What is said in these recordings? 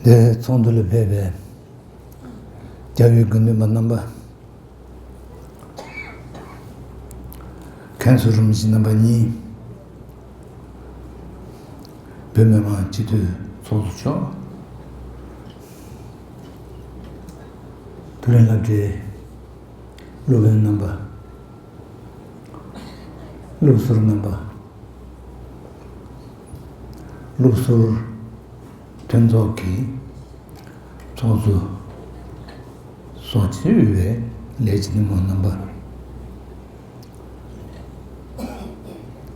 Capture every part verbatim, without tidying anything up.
དེ་ཚོགས་འདུ་ལ་ཕེབས་པའི་རྒྱ་བོད་དགེ་འདུན་པ་རྣམ་པ། མཁན་ཟུར་རིན་པོ་ཆེ་རྣམ་པ་གཉིས། བོད་མི་མང་སྤྱི་འཐུས་ཚོགས་གཙོ་མཆོག། མཐོ་རིམ་སློབ་གྲྭའི་སློབ་དཔོན་རྣམ་པ། སློབ་ཟུར་རྣམ་པ། སློབ་ཟུར་མཐུན་ཚོགས་ཀྱི་ཚོགས་གཙོ་སོགས་ཀྱིས་དབུས་པའི་ལས་བྱེད་ནུས་མང་རྣམ་པ།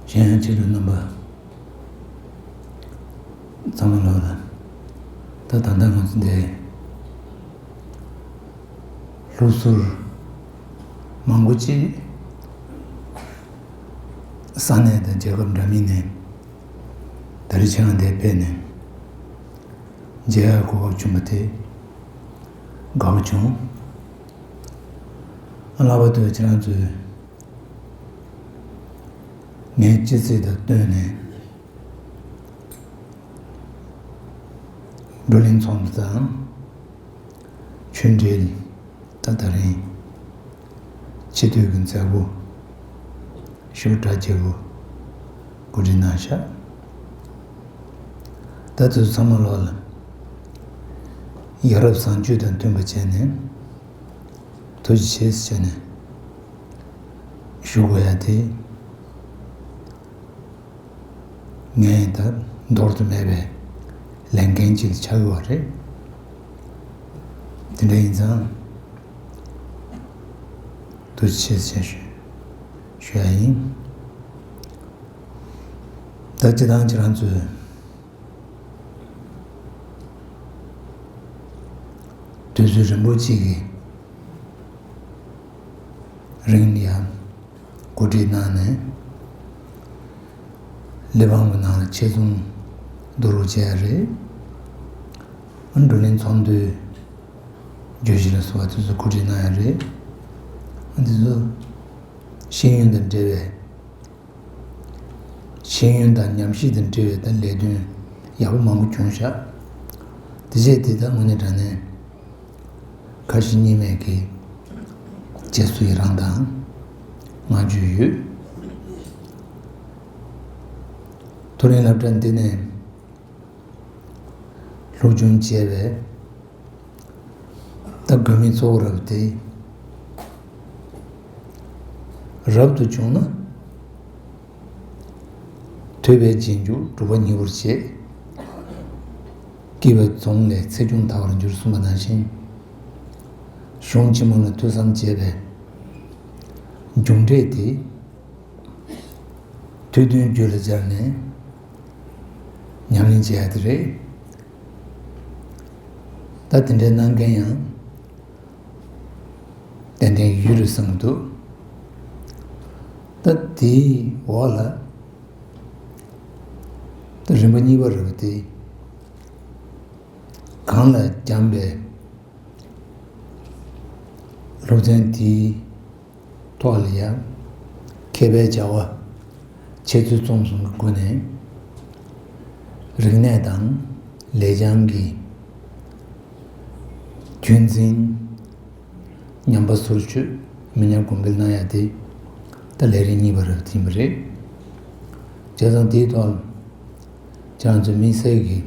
གཞན་ཡང་ཆེད་དུ་རྣམ་པ་ཚང་མ་ལོག་ལ། ད་ད་ལྟ་ང་ཚོ་འདི་སློབ་ཟུར་མང་པོ་ཅིག་ས་གནས་དང་རྒྱལ་ཁབ་འདྲ་མིན་ནས་ད་རེས་ཆེད་མངགས་འདིར་ཕེབས་ནས་མཇལ་ཡག་གོ་སྐབས་བྱུང་བ་དེ་དགའ་པོ་བྱུང་། ལྷག་པར་དུ་ཁྱེད་རང་ཚོས་ངའི་སྤྱི་ཚིག་དང་བསྟུན་ནས་བགྲོ་གླེང་ཚོགས་འདུ་དང་ཆོས་འབྲེལ། ད་ད་རིང་སྤྱི་འཐུས་ཀྱི་མཛད་སྒོ་ཤོག་གྲངས་བརྒྱད་པོ་གོ་སྒྲིག་གནང་ཤག། ད་དུས་ཚང་མ་ལོག་ལ་ཡ་རབས་བཟང་སྤྱོད་དང་མཐུན་པ་བྱས་ནས་ཐུགས་རྗེ་ཆེ་ཟེར་ནས་ཞུ་དགོས་ཡ་དེ། ངས་ད་འདོར་དུ་མེད་པའི་ལས་འགན་ཅིག་ཆགས་ཡོད་རེད། དེ་འདྲ་ཡིན་ཙང་ཐུགས་རྗེ་ཆེ་ཞུ་ཞུ་ཡ་ཡིན། ད་སྤྱིར་བཏང་ཁྱེད་རང་ཚོས་དུས་ཚོད་རིང་པོ་གཅིག་གི་རིང་ལ་ཡང་གོ་སྒྲིག་གནང་ནས་གླེགས་བམ་གྱི་ནང་ལ་ཆེད་རྩོམ་བསྡུ་རུབ་བྱས་ཡ་རེད། བགྲོ་གླེང་ཚོགས་འདུའི་བརྗོད་གཞི་ལ་སོགས་པ་དེ་ཚོ་གོ་སྒྲིག་གནང་ཡ་རེད། འདི་ཚོ་ཤེས་ཡོན་དང་འབྲེལ་བའི། ཤེས་ཡོན་དང་ཉམས་ཞིབ་དང་འབྲེལ་བའི་ད་ལས་དོན་ཡག་པོ་མང་པོ་བྱུང་ཤག། དེ་རྗེས་དེ་ད་དངོས་གནས་དྲང་གནས་ཁ་ཞེ་གཉིས་མེད་ཀྱི་རྗེས་སུ་ཡི་རང་དང་བསྔགས་བརྗོད་ཡོད། མཐོ་རིམ་སློབ་གྲྭ་འདི་ནས་སློབ་སྦྱོང་བྱས་པའི་ད་དགོས་དམིགས་གཙོ་བོ་རབ་དེ་རབ་ཏུ་བྱུང་ན། ཐོས་པས་རྗེས་འཇུག་གྲུབ་པ་ཉེ་བར་བྱེད། སྐྱེས་པའི་རྫོང་ལས་ཚེ་ཆུང་ཐར་བར་འགྱུར་གསུངས་པ་ནང་བཞིན། གཞུང་ཕྱི་མ་ལ་ཐོས་བསམ་བྱས་པའི་མཇུག་འབྲས་དེ། ཐོས་དོན་རྒྱུད་ལ་སྦྱར་ནས་ཉམས་ལེན་བྱེད་ཡ་དེ་རེད། ད་དེ་འདྲའི་གནང་མཁན་ཡང་ཏན་ཏན་ཡོད་རེད་བསམ་གྱི་འདུག། ད་དེའི་འོག་ལ་ད་རིམ་པ་གཉིས་པ་རེད་པ། དེ་གང་ལ་བརྒྱངས་པའི་སློབ་ཚན་དེའི་ཐོག་ལ་ཡང་མཁས་པའི་བྱ་བ་འཆད་རྩོད་རྩོམ་གསུམ་གྱི་སྒོ་ནས་རིག་གནས་དང་ལེགས་བྱང་གི་རྒྱུན་འཛིན། ཉམས་པ་སོར་ཆུད་མི་ཉམས་གོང་འཕེལ་གནང་ཡ་དེ་ད་ལས་རིམ་གཉིས་པ་རབ་དེ་ཡིན་པ་རེད། བྱས་ཙང་དེའི་ཐོག་ཁྱེད་རང་ཚོས་དམིགས་བསལ་གྱི་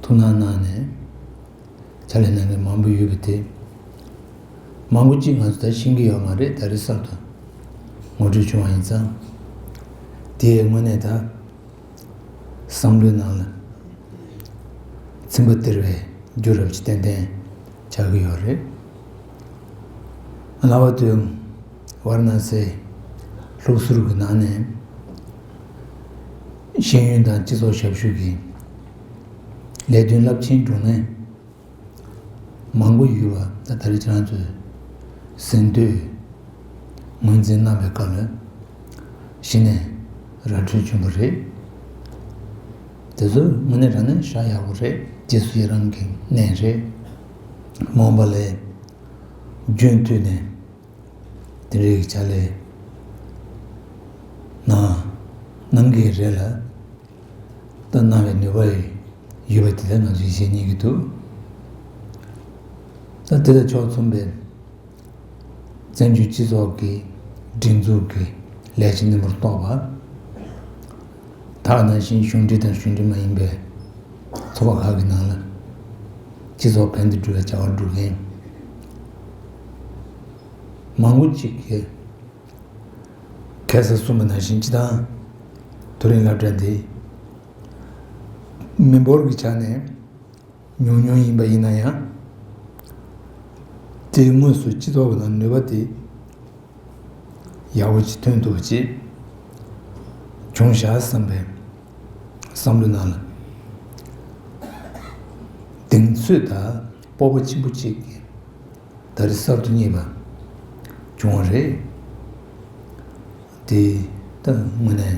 ཐུགས་སྣང་གནང་ནས་ཕྱག་ལས་གནང་མཁན་མང་པོ་ཡོད་པ་དེ། མང་པོ་ཅིག་ང་ཚོ་ད་ཤེས་ཀྱི་ཡོད་མ་རེད། ད་རེས་གསར་དུ་ངོ་སྤྲོད་བྱུང་བ་ཡིན་ཙང་། དེ་དངོས་གནས་ད། བསམ་བློའི་ནང་ལ་ཚིམ་པ་སྟེར་བའི་རྒྱུ་རབ་ཅིག་ཏན་ཏན་ཆགས་ཀྱི་ཡོད་རེད། ལྷག་པར་དུ་ཝཱ་ར་ཎ་སིའི་ལུགས་ཟུར་གྱི་ནང་ནས་ཤེས་ཡོན་དང་སྤྱི་ཚོགས་ཞབས་ཞུ་གི་ལས་དོན་རླབས་ཆེན་སྒྲུབ་མཁན་མང་པོ་ཡོད་པ་ད་ད་རེས་ཁྱེད་རང་ཚོས་གཟེངས་བསྟོད་ངོས་འཛིན་གནང་བའི་སྐབས་ལ་གཞི་ནས་ར་འཕྲོད་བྱུང་བ་རེད། དེ་ཚོ་དངོས་གནས་དྲང་གནས་ཤ་ཡག་པོ་རེད། རྗེས་སུ་ཡི་རང་གི་གནས་རེད། རྨོངས་པ་ལས་རྒྱུན་མཐུད་ནས་དེ་འདྲའི་ཕྱག་ལས་གནང་གནང་གི་རེད་ལ། ད་གནང་བའི་ནུས་པ་ཡི་ ཡོད་པ་དེ་དག་ང་ཚོས་ཤེས་ཉན་གྱི་འདུག་ད་དེ་དང་ཕྱོགས་མཚུངས་པའི་བཙན་བྱོལ་སྤྱི་ཚོགས་ཀྱི་སྒྲིག་འཛུགས་ཀྱི་ལས་བྱེད་ནུས་པར་གཏོགས་པ། ད་ག་ནང་བཞིན་གཞུང་འབྲེལ་དང་གཞུང་འབྲེལ་མ་ཡིན་པའི་ཚོགས་པ་ཁག་གི་ནང་ལ་སྤྱི་ཚོགས་ཕན་བདེ་སྒྲུབ་པའི་བྱ་བ་སྒྲུབ་མཁན་མང་པོ་ཅིག་གིས། ཁ་སང་གསུངས་པ་ནང་བཞིན་སྤྱིར་བཏང་མཐོ་རིམ་སློབ་གྲྭ་འདི་མི་འབོར་གྱི་ཆ་ནས་ཉུང་ཉུང་ཡིན་པ་ཡིན་ན་ཡང་། དེའི་དངོས་སུ་སྤྱི་ཚོགས་ཀྱི་ནང་ནུས་པ་དེ་ཡག་པོ་ཅིག་ཐོན་ཐུབ་པ་ཅིག་བྱུང་བཞག་བསམ་པའི་བསམ་བློ་ནང་ལ་གདེང་ཚོད་དང་སྤོབས་པ་ཆེན་པོ་ཅིག་གིས། ད་རེས་གསར་དུ་རྙེད་པ་བྱུང་བ་རེད། དེ་ད་དངོས་གནས་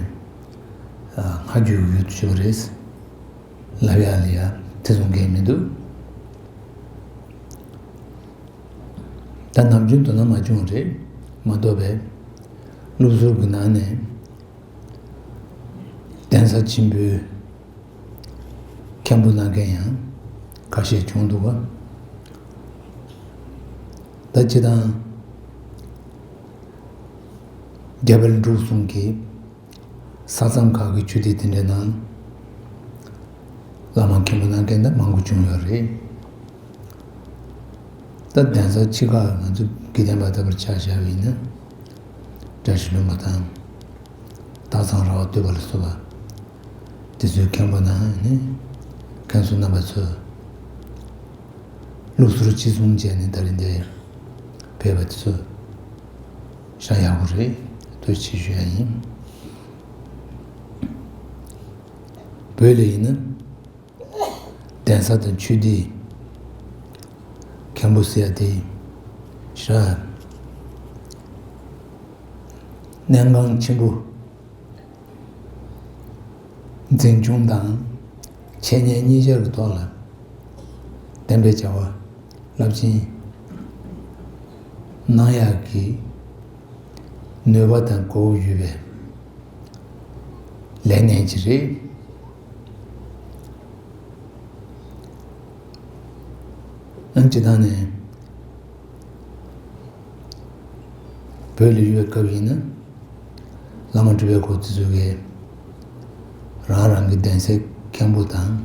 སྔ་འགྱུར་ཡོད་ཆོག་རེད། ལབ་ཡག་ལ་ཡ་ཐེ་ཚོམ་གང་ཡང་མི་འདུག་ད་ནམ་རྒྱུན་དུ་ན་མ་བྱུང་བ་རེད་མ་གཏོགས་པའི་སློབ་ཟུར་གྱི་ནང་ནས་གདན་ས་ཆེན་པོའི་མཁན་པོ་གནང་མཁན་ཡང་ཁ་ཤས་བྱུང་འདུག་ག་ད་སྤྱིར་བཏང་རྒྱ་བལ་འབྲུག་གསུམ་གྱི་ས་མཚམས་ཁག་གི་ཆོས་སྡེ་དེ་འདྲའི་ནང་བླ་མ་མཁན་པོ་གནང་མཁན་ད་མང་པོ་བྱུང་ཡོད་རེད། ད་གདན་ས་ཆེ་ཁག་ང་ཚོ་དགེ་ལྡན་པ་ལྟ་བུར་ཆ་བཞག་པ་ཡིན་ན་བཀྲ་ཤིས་ལྷུན་པོ་དང་། སྟག་ཚང་ར་བ་སྟོད་པ་ལ་སོགས་པ་དེ་ཚོའི་མཁན་པོ་ནང་ནས་མཁན་ཟུར་རྣམ་པ་ཚོས་ལུགས་སྲོལ་གཅིག་མཚུངས་བྱས་ནས་ད་རིང་འདིར་ཕེབས་པ་དེ་ཚོ་ཤ་ཡག་པོ་རེད། ཐུགས་རྗེ་ཆེ་ཞུ་ཡ་ཡིན། བོད་ལ་ཡིན་ན། གདན་ས་དང་ཆོས་སྡེ་མཁན་པོ་ཟེར་ཡ་དེ་ཤ་གནད་འགག་ཆེན་པོ་འཛིན་སྐྱོང་དང་འཆད་ཉན་གཉིས་ཆར་གྱི་ཐོག་ལ་བསྟན་པའི་བྱ་བ་རླབས་ཆེན་གནང་ཡག་གི་ནུས་པ་དང་གོ་བ་ཡོད་པའི་ལས་སྣེ་ཅིག་རེད། ཨང་། སྤྱིར་བཏང་ནས་བོད་ལ་ཡོད་པའི་སྐབས་ཡིན་ན་བླ་མ་སྤྲུལ་པའི་སྐུ་དེ་ཚོ་གིས་རང་རང་གི་གདན་སའི་མཁན་པོ་དང་།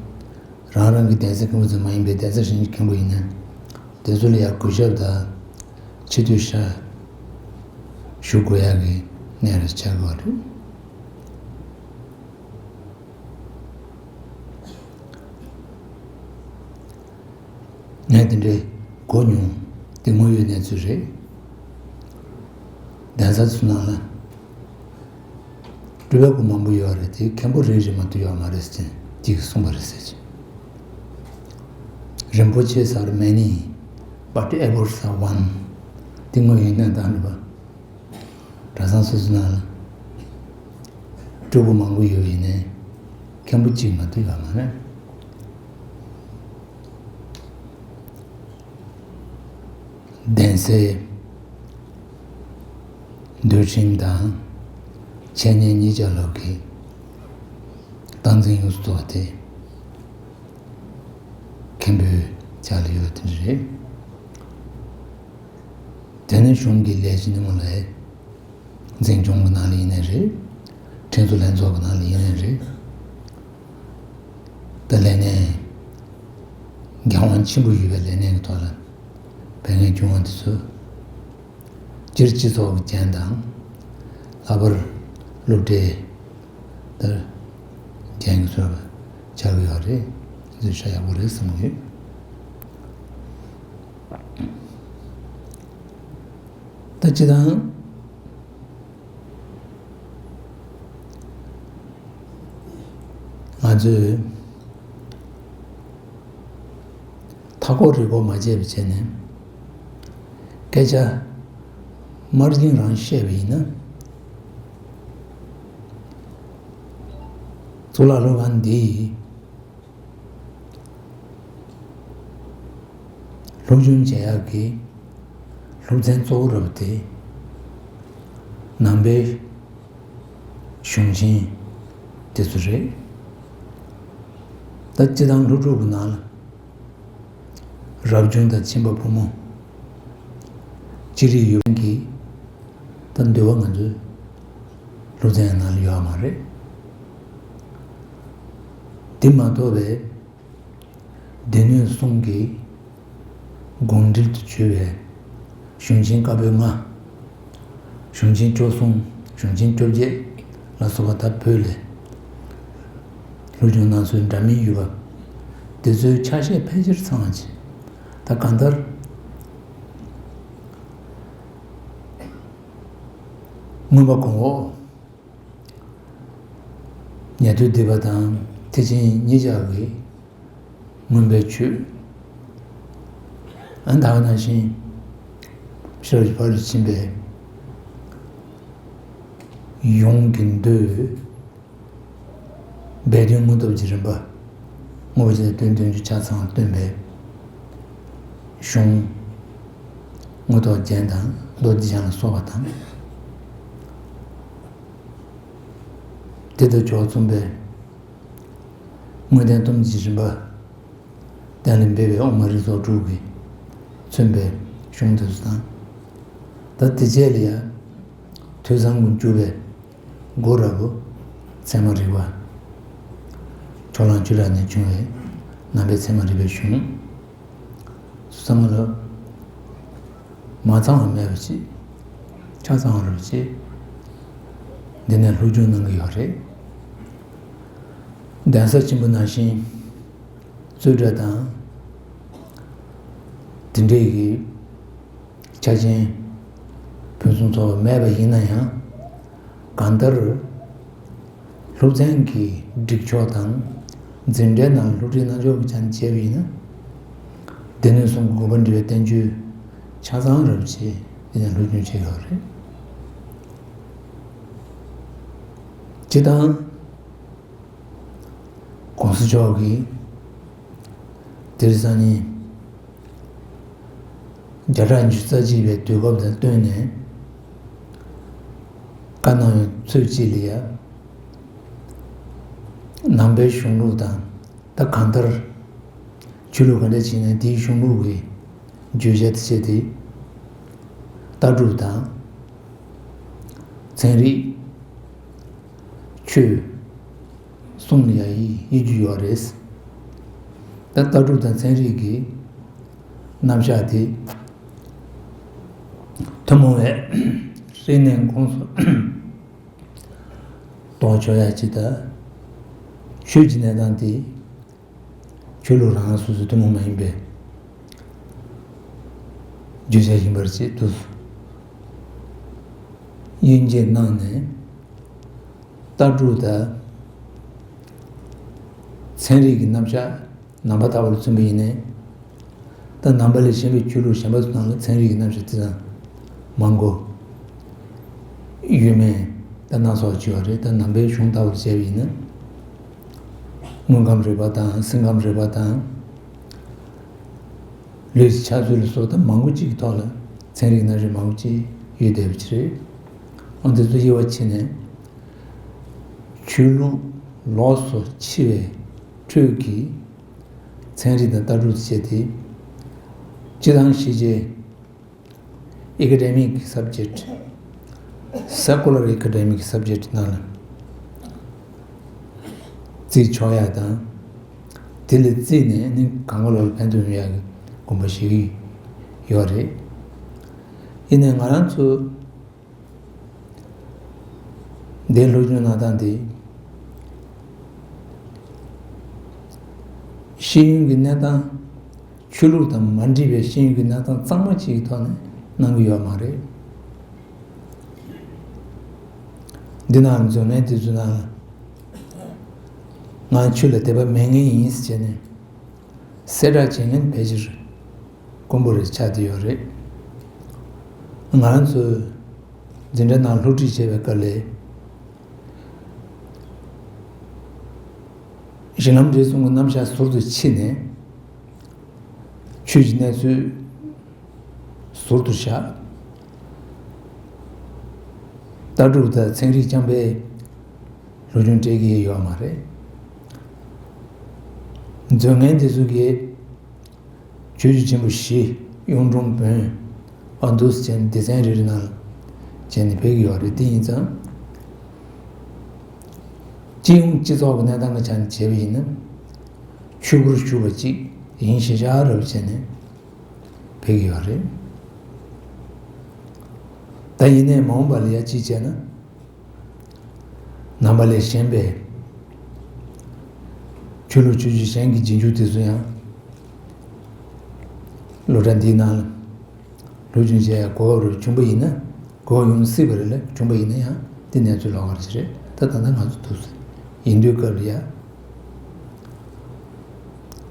རང་རང་གི་གདན་སའི་མཁན་པོ་ཚོ་མ་ཡིན་པའི་གདན་ས་གཞན་གྱི་མཁན་པོ་ཡིན་ན་དེ་ཚོ་ལ་ཡང་གུས་ཞབས་དང་ཆེ་བསྟོད་ཤ་ཞུ་དགོས་ཡག་གི་གནས་རེ་ཆགས་ཀྱི་ཡོད་རེད། ངས་དེ་འདྲའི་གོ་མྱོང་། དེ་དངོས་ཡོད་གནས་ཚུལ་རེད། གདན་ས་ཚོའི་ནང་ལ་སྤྲུལ་པའི་སྐུ་མང་པོ་ཡོད་རེད། དེ་མཁན་པོ་རེ་རེ་མ་གཏོགས་ཡོད་མ་རེད་ཟེར་གཅིག་གིས་གསུངས་པ་རེད་ཟེར་གྱི། རིན་པོ་ཆེ་are many, but abbots are one. དེ་དངོས་ཡོད་གནས་སྟངས་རེད་པ། གྲྭ་ཚང་སོ་སོའི་ནང་ལ་སྤྲུལ་སྐུ་མང་པོ་ཡོད་ཡིན་ནའི་མཁན་པོ་གཅིག་མ་གཏོགས་ཡོད་མ་རེད། གདན་སའི་འདུལ་ཁྲིམས་དང་འཆད་ཉན་གཉིས་ཆ་ལོག་གི་སྟངས་འཛིན་ཡོངས་སུ་རྫོགས་དེ་མཁན་པོའི་ཕྱག་ལ་ཡོད་པ་དེ་འདྲ་རེད། དེ་ནས་གཞུང་གི་ལས་བྱེད་ནུས་པ་ལས། འཛིན་སྐྱོང་གི་ནང་ལ་ཡིན་ནའི་རེད། ཁྲིམས་བཟོ་ལྷན་ཚོགས་ཀྱི་ནང་ལ་ཡིན་ནའི་རེད། ད་ལས་གནས་འགན་དབང་ཆེན་པོ་ཡོད་པའི་ལས་གནས་ཀྱི་ཐོག་ལ་ཕན་ངེས་བྱུང་བ་དེ་ཚོ་སྤྱིར་སྤྱི་ཚོགས་ཀྱི་འགན་དང་། ལྷག་པར་སློབ་གྲྭའི་ད་འགན་གྱི་ཚོར་བ་ཆགས་ཀྱི་ཡོད་རེད། འདི་ཤ་ཡག་པོ་རེད་བསམ་གྱི་ཡོད། ད་སྤྱིར་བཏང་ང་ཚོས་མཐའ་འཁོར་རིག་པ་མ་བྱས་པ་བྱས་ནས་སྐད་ཆ་དམར་རྗེན་རང་བཤད་པ་ཡིན་ན། གཙུག་ལག་སློབ་ཁང་འདི་སློབ་སྦྱོང་བྱེད་ཡག་གི་སློབ་ཚན་གཙོ་བོ་ར་བ་དེ་ནང་པའི་གཞུང་ཆེན་དེ་ཚོ་རེད། ད་ ད་སྤྱིར་བཏང་སློབ་ཕྲུག་གི་ནང་ལ་རབ་བྱུང་དང་ཁྱིམ་པ་ཕོ་མོ་ཅི་རིགས་ཡོད་མཁན་གྱི་ད་འདུལ་བ་ང་ཚོའི་སློབ་ཚན་ནང་ལ་ཡོད་མ་རེད། དེ་མ་གཏོགས་པའི་སྡེ་སྣོད་གསུམ་གྱི་དགོངས་འགྲེལ་དུ་གྱུར་པའི་གཞུང་ཆེན་བཀའ་པོད་ལྔ། གཞུང་ཆེན་བཅུ་གསུམ། གཞུང་ཆེན་བཅོ་བརྒྱད་ལ་སོགས་པ་ད་བོད་ལས་སློབ་སྦྱོང་གནང་སྲོལ་འདྲ་མིན་ཡོད་པ། དེ་ཚོའི་ཆ་ཤས་ཕལ་ཆེར་ཚང་བ་ཅིག་ད་གང་ལྟར་མངོན་པ་གོང་འོག་ཉན་ཐོས་སྡེ་པ་དང་ཐེག་ཆེན་གཉིས་ཆར་གྱི་མངོན་པའི་ཆོས། ཨ་ནི་ད་ག་ནང་བཞིན་ཤེས་རབ་ཀྱི་ཕ་རོལ་ཏུ་ཕྱིན་པའི་ཡོངས་ཀྱི་མདོའི་སྦས་དོན་དངོས་སྟོབས་ཀྱི་རིམ་པ། དངོས་པོ་ཆེ་དོན་བདུན་ཅུ་ཆ་ཚང་སྟོན་པའི་གཞུང་དངོས་ཐོག་རྒྱན་དང་མདོ་སྡེ་རྒྱན་ལ་སོགས་པ་དང་། དེ་དང་འཇོག་མཚུངས་པའི་དངོས་བསྟན་སྟོང་ཉིད་ཀྱི་རིམ་པ། གཏན་ལ་འབེབས་པའི་དབུ་མ་རིགས་ཚོགས་དྲུག་གིས་མཚོན་པའི་གཞུང་དེ་ཚོ་དང་། ད་དེ་རྗེས་ལ་ཡང་ཐོས་བསམ་སྒོམ་སྒྲུབ་པའི་སྒོ་ར་བོ་ཚད་མ་རིག་པ། ཕྱོགས་གླང་ཆོས་གྲགས་ནས་བྱུང་བའི་ནང་པའི་ཚད་མ་རིག་པའི་གཞུང་ཚང་མ་ལ་མ་ཚང་བ་མེད་པ་ཅིག་ཆ་ཚང་བ་རེད་པ་ཅིག་འདི་ནས་སློབ་སྦྱོང་གནང་གི་ཡོད་རེད། གདན་ས་ཆེན་པོ་ནང་བཞིན་རྩོད་གྲྭ་དང་དེ་འདྲའི་གི་ཆ་རྐྱེན་ཕུན་སུམ་ཚོགས་པ་མེད་པ་ཡིན་ན་ཡང་། གང་ལྟར་སློབ་ཚན་གྱི་སྒྲིག་ཕྱོགས་དང་འཛིན་གྲྭའི་ནང་སློབ་ཁྲིད་གནང་ཕྱོགས་ཀྱི་ཆ་ནས་བྱས་པ་ཡིན་ན། སྡེ་སྣོད་གསུམ་གྱི་དགོངས་པ་འགྲེལ་བའི་བསྟན་བཅོས་ཆ་ཚང་རབ་བྱས་དེ་ནས་སློབ་སྦྱོང་བྱེད་ཡོད་རེད། སྤྱིར་བཏང་༸གོང་ས་མཆོག་གིས་དེ་རིང་སང་ཉིན་བརྒྱ་ཕྲག་ཉི་ཤུ་རྩ་གཅིག་པའི་དུས་སྐབས་དང་བསྟུན་ནས་བཀའ་གནང་བའི་ཚོད་ཅིག་ལ་ཡ། ནང་པའི་གཞུང་ལུགས་དང་། ད་གང་ལྟར་ཆོས་ལུགས་ག་འདྲ་བྱས་ནའི་དེའི་གཞུང་ལུགས་ཀྱི་བརྗོད་བྱ་དེ་བྱས་ཏེ། ལྟ་གྲུབ་དང་། ཚན་རིག་ཆོས་གསུམ་ལ་ཡང་དབྱེ་རྒྱུ་ཡོད་རེད། ད་ལྟ་གྲུབ་དང་ཚན་རིག་གི་རྣམ་གཞག་དེ་ཐུན་མོང་བའི་རིག་གནས་ཁོངས་སུ་གཏོགས་ཆོག་ཡ་ཅིག་དང་། ཆོས་ཀྱི་གནས་སྟངས་དེ་ཆོས་ལུགས་རང་རང་སོ་སོའི་ཐུན་མོང་མ་ཡིན་པའི་བརྗོད་བྱ་ཡིན་པར་བྱེད་དུ་དབྱེ་འབྱེད་གནང་ནས། ལྟ་གྲུབ་དང་ཚན་རིག་གི་རྣམ་གཞག་ནང་པ་ལྟ་བུར་མཚོན་པ་ཡིན་ནའི། ད་ནང་པ་ལས་གཞན་པའི་ཆོས་ལུགས་གཞན་པ་ཚོ་ནང་ལ་ཚན་རིག་གི་རྣམ་གཞག་དེ་ཙམ་མང་པོ་ཡོད་མེད་ད་སྣ་ཚོགས་ཅིག་ཡོད་རེད། ད་ནང་པའི་གཞུང་ལྟ་བུར་བྱས་པ་ཡིན་ན། དངོས་ཁམས་རིག་པ་དང་སེམས་ཁམས་རིག་པ་དང་། ལུས་ཀྱི་འཆར་ཚུལ་ལ་སོགས་དང་མང་པོ་ཅིག་གི་ཐོག་ལ་ཚན་རིག་རྣམ་གཞག་མང་པོ་ཅིག་ཡོད་བསྡད་པ་ཅིག་རེད། འོ་དེ་ཚོ་དབྱེ་བ་ཕྱེ་ནས། ཆོས་ལུགས་ལོགས་སུ་ཕྱེ་བའི་ཁྲོད་ཀྱི་ཚན་རིག་དང་ལྟ་གྲུབ་ཅེས་ཏེ། སྤྱིར་བཏང་ཤེས་བྱའི་ཨེ་ཀ་ཌེ་མིག་གི་སབ་ཇེག་ཊི། སེ་ཀུ་ལར་ཨེ་ཀ་ཌེ་མིག་གི་སབ་ཇེག་ཊི་ནང་ལ་བརྩི་ཆོག་ཡ་དང་། དེ་ལ་བརྩིས་ནས་ནི་གང་ག་ལོར་ཕན་ཐོགས་ཡོང་ཡ་གི་དགོངས་པ་བཞེས་ཀྱི་ཡོད་རེད། ཡིན་ནའི་ང་རང་ཚོ་འདིའི་སློབ་སྦྱོང་གནང་སྟངས་དེ། ཤེས་ཡོན་གྱི་གནས་སྟངས། ཆོས་ལུགས་དང་མ་འདྲེས་པའི་ཤེས་ཡོན་གྱི་གནས་སྟངས་གཙང་མ་ཅིག་གི་ཐོག་ནས་གནང་གི་ཡོད་མ་རེད། འདི་ནའང་འཛམ་གླིང་འདི་ཚོའི་ནང་ང་ཆོས་ལ་དད་པ་མེད་མཁན་ཡིན་ཟེར་ནས་གསལ་བསྒྲགས་བྱེད་མཁན་ཕལ་ཆེར་དཀོན་པོ་རེ་ཆགས་བསྡད་ཡོད་རེད། ང་རང་ཚོས་འཛིན་གྲྭ་ནང་སློབ་ཁྲིད་བྱེད་པའི་སྐབས་ལ། གཞི་ལམ་འབྲས་གསུམ་གྱི་རྣམ་གཞག་ཟུར་དུ་ཕྱེ་ནས། ཆོས་ཀྱི་གནས་ཚུལ་ཟུར་དུ་བཞག་ལྟ་གྲུབ་དང་ཚན་རིག་རྐྱང་པའི་སློབ་སྦྱོང་སྤྲད་ཀྱི་ཡོད་མ་རེད། མཛོད་མཁན་དེ་ཚོ་གིས་ཆོས་བརྒྱུད་ཆེན་པོ་བཞི། གཡུང་དྲུང་བོན། ཨ། འདུག་སེ་བྱས་ནས་སྡེ་ཚན་རེ་རེ་ནང་ལ་བྱས་ནས་ཕེབས་ཀྱི་ཡོད་རེད། དེ་ཡིན་ཙང་སྤྱི་ཡོངས་སྤྱི་ཚོགས་ཀྱི་གནས་སྟངས་ཀྱི་ཆ་ནས་བྱས་པ་ཡིན་ན། ཆོས་སྒོར་ཞུགས་པ་གཅིག་ཡིན་ཤེས་བྱ་རབ་བྱས་ནས་ཕེབས་ཀྱི་ཡོད་རེད། ད་ཡིན་ནའི་མ་འོངས་པ་ལ་ཡ་གཅིག་བྱས་ན། ནང་པ་ལས་གཞན་པའི་ཆོས་ལུགས་ཆོས་བརྒྱུད་གཞན་གྱི་རྗེས་འཇུག་དེ་ཚོ་ཡང་སློབ་གྲྭ་འདིའི་ནང་ལ་སློབ་སྦྱོང་བྱེད་ཡ་གོ་སྐབས་རེ་བྱུང་པ་ཡིན་ན། གོ་སྐབས་ཡོང་སྲིད་པ་རེད་ལ། བྱུང་པ་ཡིན་ན་ཡང་དེ་གནས་ཚུལ་ལོགས་ཀ་རེ་རེད། ད་ད་ལྟ་ང་ཚོ་འདུག་ཟེར་ཡིན་དུས་སྐབས་ལ་ཡ།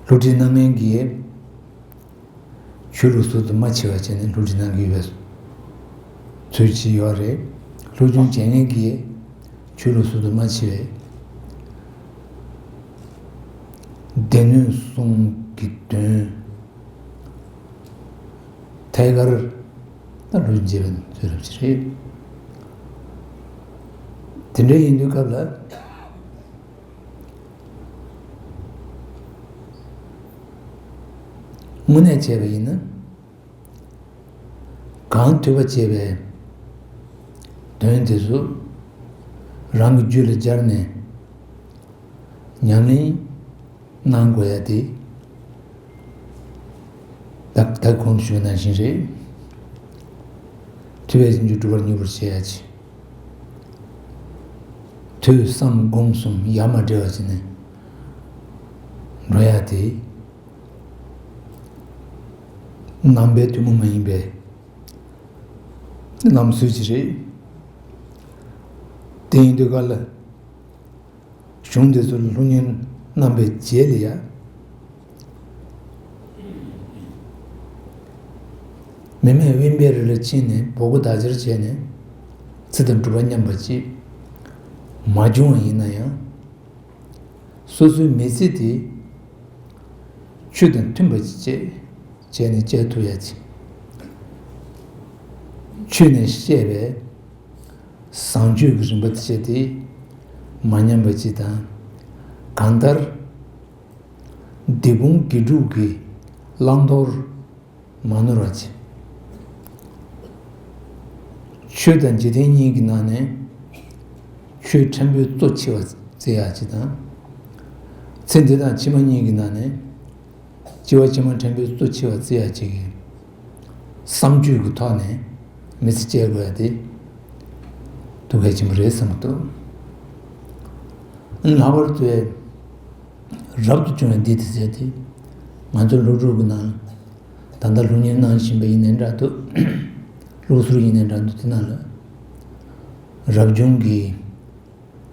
སློབ་ཁྲིད་གནང་མཁན་གྱིས་ཆོས་ལུགས་སོ་སོ་མ་ཕྱེ་བ་བྱས་ནས་སློབ་ཁྲིད་གནང་གི་ཡོད་པའི་ཚུལ་ཅིག་ཡོད་རེད། སློབ་སྦྱོང་བྱེད་མཁན་གྱིས་ཆོས་ལུགས་སོ་སོ་མ་ཕྱེ་བའི་སྡེ་སྣོད་གསུམ་གྱི་དོན་ཐད་ཀར་ད་སློབ་སྦྱོང་བྱེད་པའི་ཚུལ་རབ་ཅིག་རེད། དེ་འདྲ་ཡིན་དུས་སྐབས་ལ། དངོས་གནས་བྱས་པ་ཡིན་ན། གང་ཐོས་པ་བྱས་པའི་དོན་དེ་ཚོ་རང་གི་རྒྱུད་ལ་སྦྱར་ནས་ཉམས་ལེན་གནང་དགོས་ཡ་དེ། ད་ད་གོང་དུ་ཞུས་པ་ནང་བཞིན་རེད། ཐོས་པས་རྗེས་འཇུག་སྒྲུབ་པར་མྱུར་བར་བྱེད་ཡ་ཅིག་ཐོས་བསམ་སྒོམ་གསུམ་ཡ་མ་བྲལ་བ་བྱས་ནས་འགྲོ་ཡ་དེ། ནང་པའི་ཐུན་མོང་མ་ཡིན་པའི་ལམ་སྲོལ་ཅིག་རེད། དེ་ཡིན་དུས་ག་ལ། གཞུང་འདི་ཚོ་ལ་སློབ་གཉེར་གནང་པའི་རྗེས་ལ་ཡ། མི་མེད་དབེན་པའི་རི་ལ་ཕྱིན་ནས་འབོད་སྒོ་བདག་སྦྱར་བྱས་ནས་ཚེ་དང་སྒྲུབ་པ་མཉམ་པ་ཅིག་མ་བྱུང་བ་ཡིན་ན་ཡང་། སོ་སོའི་མི་ཚེ་དེ་ཆོས་དང་མཐུན་པ་ཅིག་བྱས་བྱས་ནས་སྐྱེལ་ཐུབ་ཡ་ཅིག་ཆོས་ནས་བཤད་པའི་བཟང་སྤྱོད་ཀྱི་རིམ་པ་དེ་བྱས་ཏེ་མ་ཉམས་པ་ཅིག་དང་། གང་ལྟར་སྡིག་སྤོང་དགེ་སྒྲུབ་ཀྱི་བླང་དོར་མ་ནོར་བ་བྱེད། ཆོས་དང་འཇིག་རྟེན་གཉིས་ཀྱི་ནང་ནས་ཆོས་ཕྲན་བུའི་གཙོ་ཆེ་བ་བརྩི་ཡག་ཅིག་དང་། ཚེ་འདི་དང་ཕྱི་མ་གཉིས་ཀྱི་ནང་ནས་སྐྱེ་བ་ཕྱི་མ་ཕྲན་བུའི་གཙོ་ཆེ་བ་བརྩི་ཡག་ཅིག་གི་བསམ་སྤྱོད་ཀྱི་ཐོག་ནས་མི་ཚེ་སྐྱེལ་དགོས་ཡ་དེ་ཐུགས་གལ་ཆེན་པོ་རེད་བསམ་གྱི་འདུག་ལྷག་པར་དུ་རབ་ཏུ་བྱུང་བའི་འདི་དེ་ཟེར་ཏེ། ང་ཚོ་སློབ་ཕྲུག་གི་ནང་ད་ལྟ་སློབ་གཉེར་གནང་བཞིན་པ་ཡིན་ནའི་འདྲ་འདུག་སློབ་ཟུར་ཡིན་ནའི་འདྲ་འདུག་དེ་ནང་ལ་རབ་བྱུང་གི་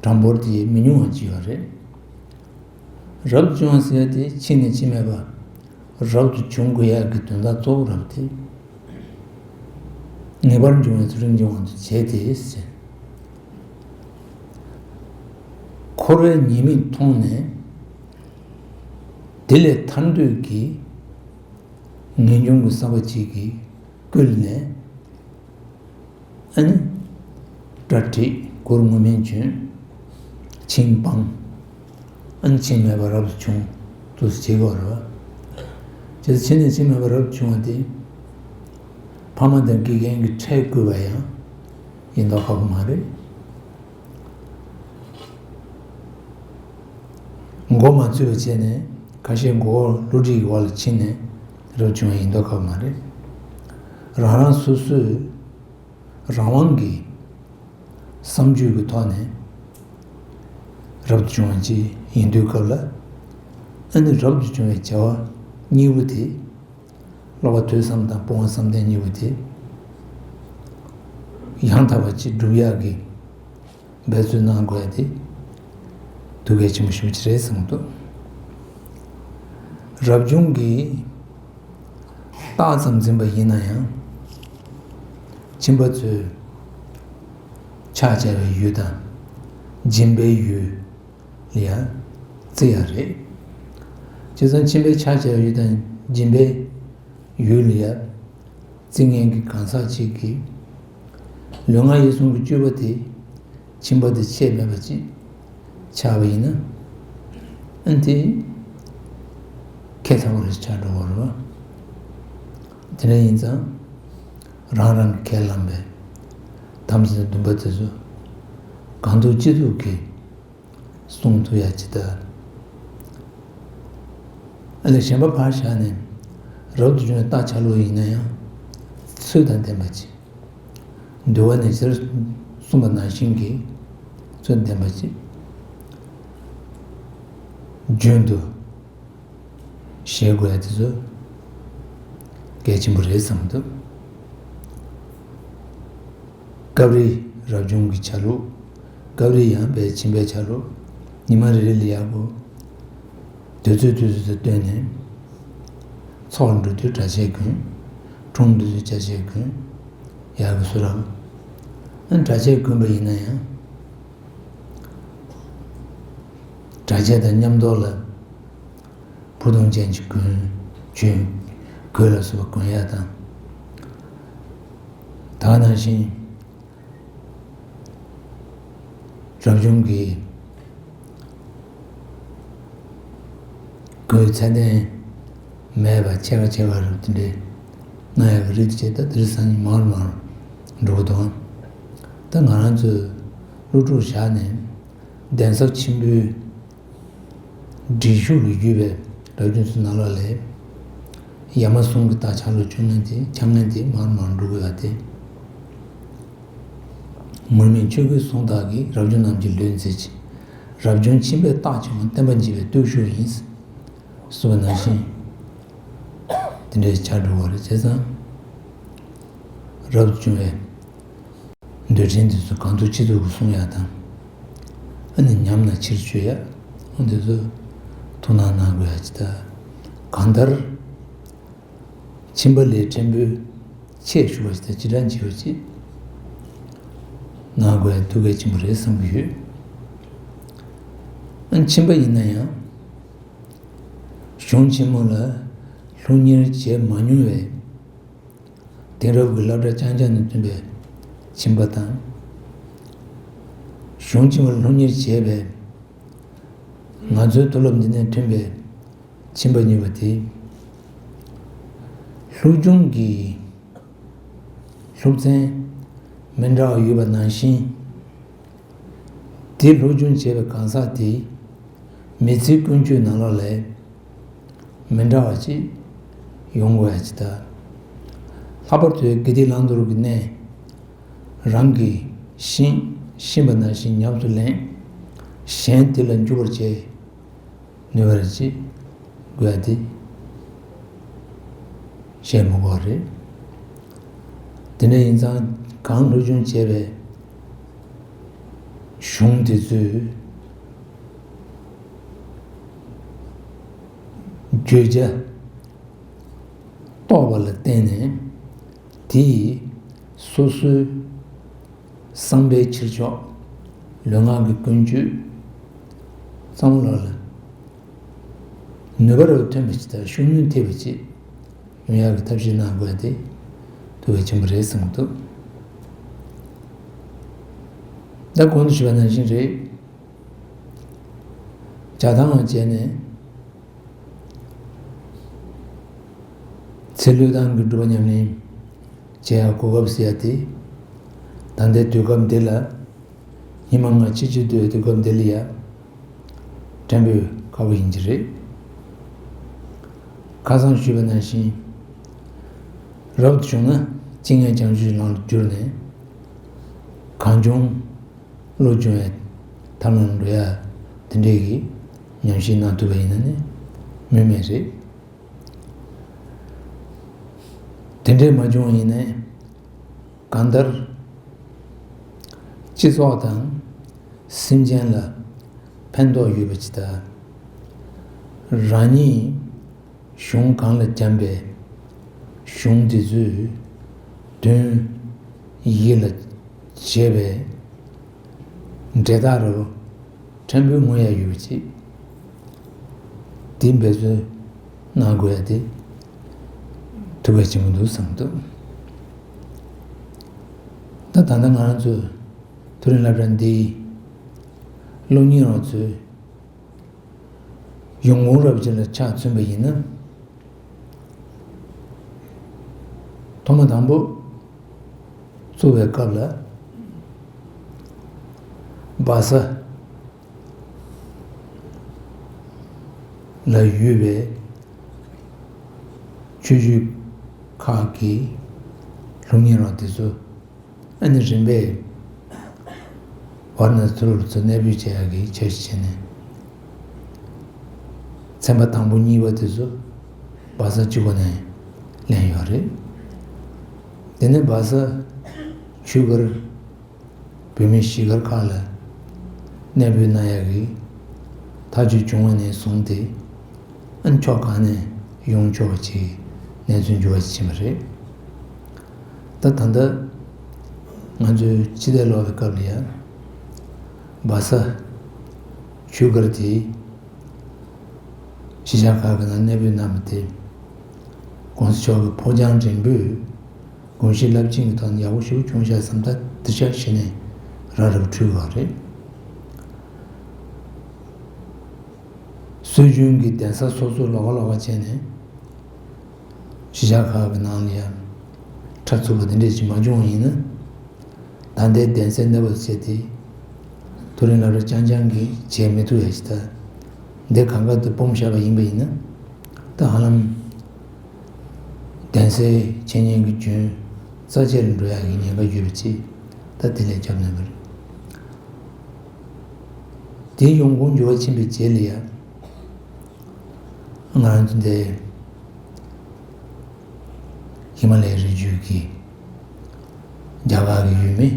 གྲངས་འབོར་དེ་མི་ཉུང་བ་ཅིག་ཡོད་རེད། རབ་བྱུང་བ་ཟེར་ཏེ་ཕྱིས་ནས་ཕྱི་མེད་པ་རབ་ཏུ་བྱུང་དགོས་ཡག་གི་དོན་དག་གཙོ་བོ་རབ་དེ། ངེས་པར་འབྱུང་བའི་ཚུལ་ཁྲིམས་ཀྱི་དབང་དུ་བྱས་ཏེ་ཟེར། འཁོར་བའི་ཉེས་དམིགས་མཐོང་ནས་དེ་ལས་ཐར་འདོད་ཀྱི་ངེས་འབྱུང་གི་བསམ་པ་གཅིག་གིས་བསྐུལ་ནས། ཨ་ནི་གྲ་སྒྲིག་གུར་ངོ་མས་བྱོན། ཆིང་སྤངས། ཨ་ནི་ཕྱིས་མེད་པར་རབ་ཏུ་བྱུང་དུ་བྱེད་དགོས་རེད་བ། བྱས་ཙང་ཕྱིས་ནས་ཕྱིས་མེད་པར་རབ་བྱུང་བ་དེ། ཕ་མ་དང་དགེ་རྒན་གྱིས་ཁྲལ་བསྐུལ་བ་ཡང་ཡིན་མདོག་ཁ་པོ་མ་རེད། མགོ་མ་ཚོས་པ་བྱས་ནས་ཁ་ཤས་མགོ་བོ་བསླུ་བྲིད་ཀྱི་འོག་ལ་ཕྱིན་ནས་རབ་བྱུང་བ་ཡིན་མདོག་ཁ་པོ་མ་རེད། རང་རང་སོ་སོའི་རང་དབང་གི་བསམ་སྤྱོད་ཀྱི་ཐོག་ནས་རབ་ཏུ་བྱུང་བ་ཅིག་ཡིན་དུས་སྐབས་ལ། ཨ་ནི་རབ་ཏུ་བྱུང་བའི་བྱ་བ་གཉིས་པོ་དེ། ལོག་པ་ཐོས་བསམ་དང་སྤོང་བ་བསམ་གཏན་གཉིས་པོ་དེ་ཡང་དག་པ་ཅིག་སྒྲུབ་ཡག་གི་འབད་རྩོལ་གནང་དགོས་ཡ་དེ་ཐུགས་གལ་ཆེན་པོ་ཞེ་པོ་ཅིག་རེད་བསམ་གྱི་འདུག་རབ་བྱུང་གི་རྟགས་ཙམ་འཛིན་པ་ཡིན་ན་ཡང་། ཁྱིམ་པ་ཚོས་ཕྱག་བྱ་བའི་ཡུལ་དང་སྦྱིན་པའི་ཡུལ་ལ་ཡང་བརྩི་ཡ་རེད། བྱས་ཙང་ཁྱིམ་པའི་ཕྱག་བྱ་བའི་ཡུལ་དང་སྦྱིན་པའི་ཡུལ་ལ་ཡང་བརྩི་མཁན་གྱི་གང་ཟག་ཅིག་གིས། ལུས་ངག་ཡིད་གསུམ་གྱི་སྤྱོད་པ་དེ་ཁྱིམ་པ་དེ་ཆད་མེད་པ་ཅིག་ཆགས་པ་ཡིན་ན། ཨ་ནི་དེ་ ཁེ་ཚ་བོ་རེ་ཆགས་འགྲོ་བ་རེད་བ། དེ་འདྲ་ཡིན་ཙང་། རང་རང་གི་ཁས་བླངས་པའི་དམ་ཚིག་འདུན་པ་དེ་ཚོ་གང་ཐུབ་ཅི་ཐུབ་ཀྱིས་སྲུང་ཐུབ་ཡ་ཅིག་དང་། ཨ་ལས་གཞན་པ་ཕར་བཞག་ནས་རབ་ཏུ་བྱུང་བའི་རྟ་ཆ་ལུགས་ཡིན་ན་ཡང་ཚོད་དང་ལྡན་པ་ཅིག་འདུལ་བ་ནས་ཕྱིར་གསུངས་པ་ནང་བཞིན་གྱི་ཚོད་ལྡན་པ་ཅིག་རྒྱུན་དུ་བཞེས་དགོས་ཡ་དེ་ཚོ་གལ་ཆེན་པོ་རེད་བསམ་འདུག་སྐབས་རེ་རབ་བྱུང་གི་ཆ་ལུགས། སྐབས་རེ་ཡང་བའི་བྱིན་པའི་ཆ་ལུགས། ཉི་མ་རེ་རེ་ལ་ཡག་པོ། དུས་ཚོད་དུས་ཚོད་དུ་བཏོན་ནས། ཚོགས་འགྲོ་དུས་གྲྭ་ཆས་གོན། འཁྲུངས་དུས་གྲྭ་ཆས་གོན། ཡག་གི་བཟོ་རབས། ཨ་གྲྭ་ཆས་གོན་པ་ཡིན་ན་ཡང་། གྲྭ་ཆས་དང་མཉམ་དུ་ལ། ཕུ་ཐུང་ཅན་གྱི་གོན། གྱོན། གོས་ལ་སོགས་པ་གོན་ཡག་དང་། ད་ག་ནང་བཞིན། རབ་བྱུང་གི་གོས་ཚད་ལྡན་མེད་པ་ཕྱེད་ཀ་ཕྱེད་ཀ་རུ་དེ་འདྲའི་གནང་ཡག་གི་རིགས་དེ་ད་དེ་རིང་སང་ཉིན་མང་རུ་མང་རུ་འགྲོ་གི་འདུག་ད་ང་རང་ཚོས་སློབ་ཕྲུག་བཞག་ནས་གདན་ས་ཆེན་པོའི་སྒྲིག་གཞུང་ལ་བརྒྱུད་པའི་རབ་བྱུང་ཚོའི་ནང་ལོགས་ལ་ཡ་མ་ཟུང་གི་རྟ་ཆ་ལུགས་བྱུང་མཁན་དེ་འཆང་མཁན་དེ་མང་རུ་མང་རུ་འགྲོ་གི་ཡོད་པ་དེ། ངུར་སྨྲིག་ཆོས་སྐུའི་གསུང་དག་གིས། རབ་བྱུང་རྣམས་ཀྱི་ལུས་མཛེས་ཀྱི། རབ་བྱུང་ཁྱིམ་པའི་རྟགས་ཀྱང་། བསྟན་པ་འཇིག་པའི་སྟོབས་ཤུགས་ཡིན། གསུངས་པ་ནང་བཞིན། དེ་འདྲའི་ཆགས་འགྲོ་བ་རེད། བྱས་ཙང་། རབ་ཏུ་བྱུང་བའི་མདོ་ཕྲན་དེ་ཚོ་གང་ཐུབ་ཅི་ཐུབ་ཀྱིས་སྲུང་ཡག་དང་། ཨ་ནི་ཉམས་ན་ཕྱིར་བཅོས་ཡག་འོ་དེ་ཚོ་ཐུགས་སྣང་གནང་དགོས་ཡག་ཅིག་དང་། གང་ལྟར། ཁྱིམ་པ་ལས་ཕྲན་བུ་ཆེ་ཞུ་བ་ཞིག་དང་། ཅི་འདྲ་བྱེད་པ་ཅིག་གནང་དགོས་ཐུགས་གལ་ཆེན་པོ་རེད་བསམ་གྱི་ཡོད། ཨ་ཁྱིམ་པ་ཡིན་ན་ཡང་གཞུང་ཆེན་མོ་ལ་སློབ་གཉེར་བྱས་མ་མྱོང་བའི་དེང་རབས་ཀྱི་སློབ་གྲྭ་རྐྱང་རྐྱང་ནས་ཐོན་པའི་ཁྱིམ་པ་དང་། གཞུང་ཆེན་མོ་ལ་སློབ་གཉེར་བྱས་པའི་ང་ཚོའི་མཐོ་སློབ་འདི་ནས་ཐོན་པའི་ཁྱིམ་པ་གཉིས་པོ་དེ། སློབ་སྦྱོང་གི་སློབ་ཚན་མི་འདྲ་བ་ཡོད་པ་ནང་བཞིན། དེ་སློབ་སྦྱོང་བྱས་པའི་གང་ཟག་དེ་མི་ཚེའི་ཀུན་སྤྱོད་ནང་ལོགས་ལ་མི་འདྲ་བ་ཅིག་ཡོང་དགོས་ཡ་ཅིག་དང་། ལྷག་པར་དུ་དགེ་སྡིག་བླང་དོར་གྱི་གནས། རང་གིས་ཤེས་ཤེས་པ་ནང་བཞིན་ཉམས་སུ་ལེན། གཞན་དེ་ལ་འཇུག་པར་བྱེད། ནུས་པ་རེ་ཅིག་དགོས་ཡ་དེ་བཤད་མི་དགོས་རེད། དེ་འདྲ་ཡིན་ཙང་གང་སློབ་སྦྱོང་བྱས་པའི་གཞུང་དེ་ཚོའི་བརྗོད་བྱ་རྟོགས་པ་ལ་བརྟེན་ནས་དེ་ཡིས་སོ་སོའི་བསམ་པའི་ཕྱིར་ཕྱོགས། ལུས་ངག་གི་ཀུན་སྤྱོད་ཚང་མ་ལོག་ལ་ནུས་པ་རབ་ཐོན་པ་ཅིག་དང་ཤུགས་སྣོན་ཐེབས་པ་ཅིག་ཡོང་ཡག་གི་ཐབས་ཤེས་གནང་དགོས་ཏེ་ཐུགས་གལ་ཆེན་པོ་རེད་བསམ་གྱི་འདུག་ད་གོང་དུ་ཞུས་པ་ནང་བཞིན་རེད། བྱ་བཏང་བ་བྱས་ནས། ཚེ་བློས་བཏང་གི་སྒྲུབ་པ་ཉམས་ལེན་བྱེད་ཡག་གོ་སྐབས་ཟེར་ཡ་དེ། ད་ལྟའི་དུས་སྐབས་འདི་ལ། ཉི་མ་ལྔ་ཕྱི་ཕྱི་སྡོད་དུས་སྐབས་འདི་ལ་ཡ། ཕྲན་བུ་ཁག་པོ་ཡིན་གྱི་རེད། ཁ་སང་ཞུས་པ་ནང་བཞིན། རབ་ཏུ་བྱུང་ན་ཅི་ངས་ཀྱང་ཞུས་ལང་དུ་གྱུར་ནས། གང་བྱུང་བློ་སྦྱོང་བའི་ཐབས་ལམ་འགྲོ་ཡ་དེ་འདྲས་ཀྱི་ཉམས་ཞིབ་གནང་ཐུབ་པ་ཡིན་ན་ནི་སྨོས་མེད་རེད། དེ་འདྲས་མ་བྱུང་བ་ཡིན་ནའི་གང་ལྟར་སྤྱི་ཚོགས་དང་སེམས་ཅན་ལ་ཕན་ཐོགས་ཡོད་པ་ཅིག་དང་། རང་ཉིད་གཞུང་གང་ལ་བསྒྱམས་པའི་གཞུང་དེ་ཚོའི་དོན་ཡིད་ལ་བྱེད་པའི་འབྲས་རྟགས་རུ་ཕྲན་བུ་མངོན་ཡ་ཡོད་པ་ཅིག་དེ་འབད་བརྩོན་གནང་དགོས་ཡ་དེ་ཐུགས་གལ་ཆེན་པོ་འདུག་བསམ་འདུག་ད་ད་ལྟ་ང་རང་ཚོ་མཐོ་རིམ་སློབ་གྲྭ་འདིའི་སློབ་གཉེར་བ་ཚོས་ཡོང་ཁུངས་རབ་ཅིག་ལ་ཆ་མཚོན་པ་ཡིན་ན། ཐོག་མ་དང་པོ་བཙུགས་པའི་སྐབས་ལ། སྦ་ས་ལ་ཡོད་པའི་ཆོས་བརྒྱུད་ཁག་གི་སློབ་གཉེར་བ་དེ་ཚོ། ཨ་ནི་རིམ་པས་ཝཱ་ར་ཎ་སི་མཐོ་སློབ་ཚོ་གནས་སྤོས་བྱེད་ཡག་གི་འཆར་གཞི་བྱས་ནས། ཚན་པ་དང་པོ་གཉིས་པ་དེ་ཚོ་སྦ་ས་གཅིག་པོ་ནས་ལེན་ཡོད་རེད། དེ་ནས་སྦ་ས་ཆོས་སྒར། བོད་མི་གཞིས་སྒར་ཁག་ལ་གནས་སྤོས་གནང་ཡག་གི་ཐག་གཅོད་བྱུང་བ་ནས་བཟུང་སྟེ། ཨ་ནི་ཕྱོགས་གང་ནས་ཡོང་ཆོག་པ་ཅིག་གནས་ཚུལ་འགྱུར་བ་ཕྱིན་པ་རེད། ད་ད་ལྟ་ང་ཚོའི་སྤྱི་བདེ་ལོག་པའི་སྐབས་ལ་ཡང་སྦ་ས་ཆོས་སྒར་དེ་གཞིས་ཆགས་ཁག་གི་ནང་གནས་སྤོས་གནང་བ་དེ། ༸གོང་ས་མཆོག་གི་ཕོ་བྲང་རིང་པོས་དགོངས་གཞི་རླབས་ཆེན་གྱི་ཐོག་ནས་ཡག་པོ་ཞེ་པོ་བྱུང་ཤག་བསམ། ད་འདི་ཆ་གཞི་ནས་ར་རབ་འཁྲུལ་བ་རེད། སྲོལ་རྒྱུན་གྱི་གདན་ས་སོ་སོ་ལོགས་ཀ་ལོགས་ཀ་བྱས་ནས་གཞིས་ཆགས་ཁག་གི་ནང་ལ་ཡང་ཁྲ་ཚུགས་པ་དེ་འདྲས་ཅིག་མ་བྱུང་བ་ཡིན་ན། ད་ལྟའི་གདན་སའི་གནས་བབ་བྱས་ཏེ། མཐོ་རིམ་སློབ་གྲྭ་རྐྱང་རྐྱང་གིས་བྱས་མི་ཐུབ་ཡ་ཞིག་ད། འདི་གང་ག་དུ་སྤོམ་བཞག་པ་ཡིན་པ་ཡིན་ན། ད་ཧ་ལམ་གདན་སའི་འཆད་ཉན་གྱི་རྒྱུན་རྩ་ཆེ་རུ་འགྲོ་ཡག་གི་ཉེན་ཁ་ཡོད་པ་ཅིག་ད་དེ་ལས་ཁྱབ་ནས་པ་རེད། དེ་ཡོང་ཁུངས་འགྱུར་བ་ཕྱིན་པའི་རྗེས་ལ་ཡང་། ང་རང་ཚོ་འདི་ཧི་མ་ལའི་རི་རྒྱུད་ཀྱི་རྒྱ་གར་གྱི་ཡུལ་མི་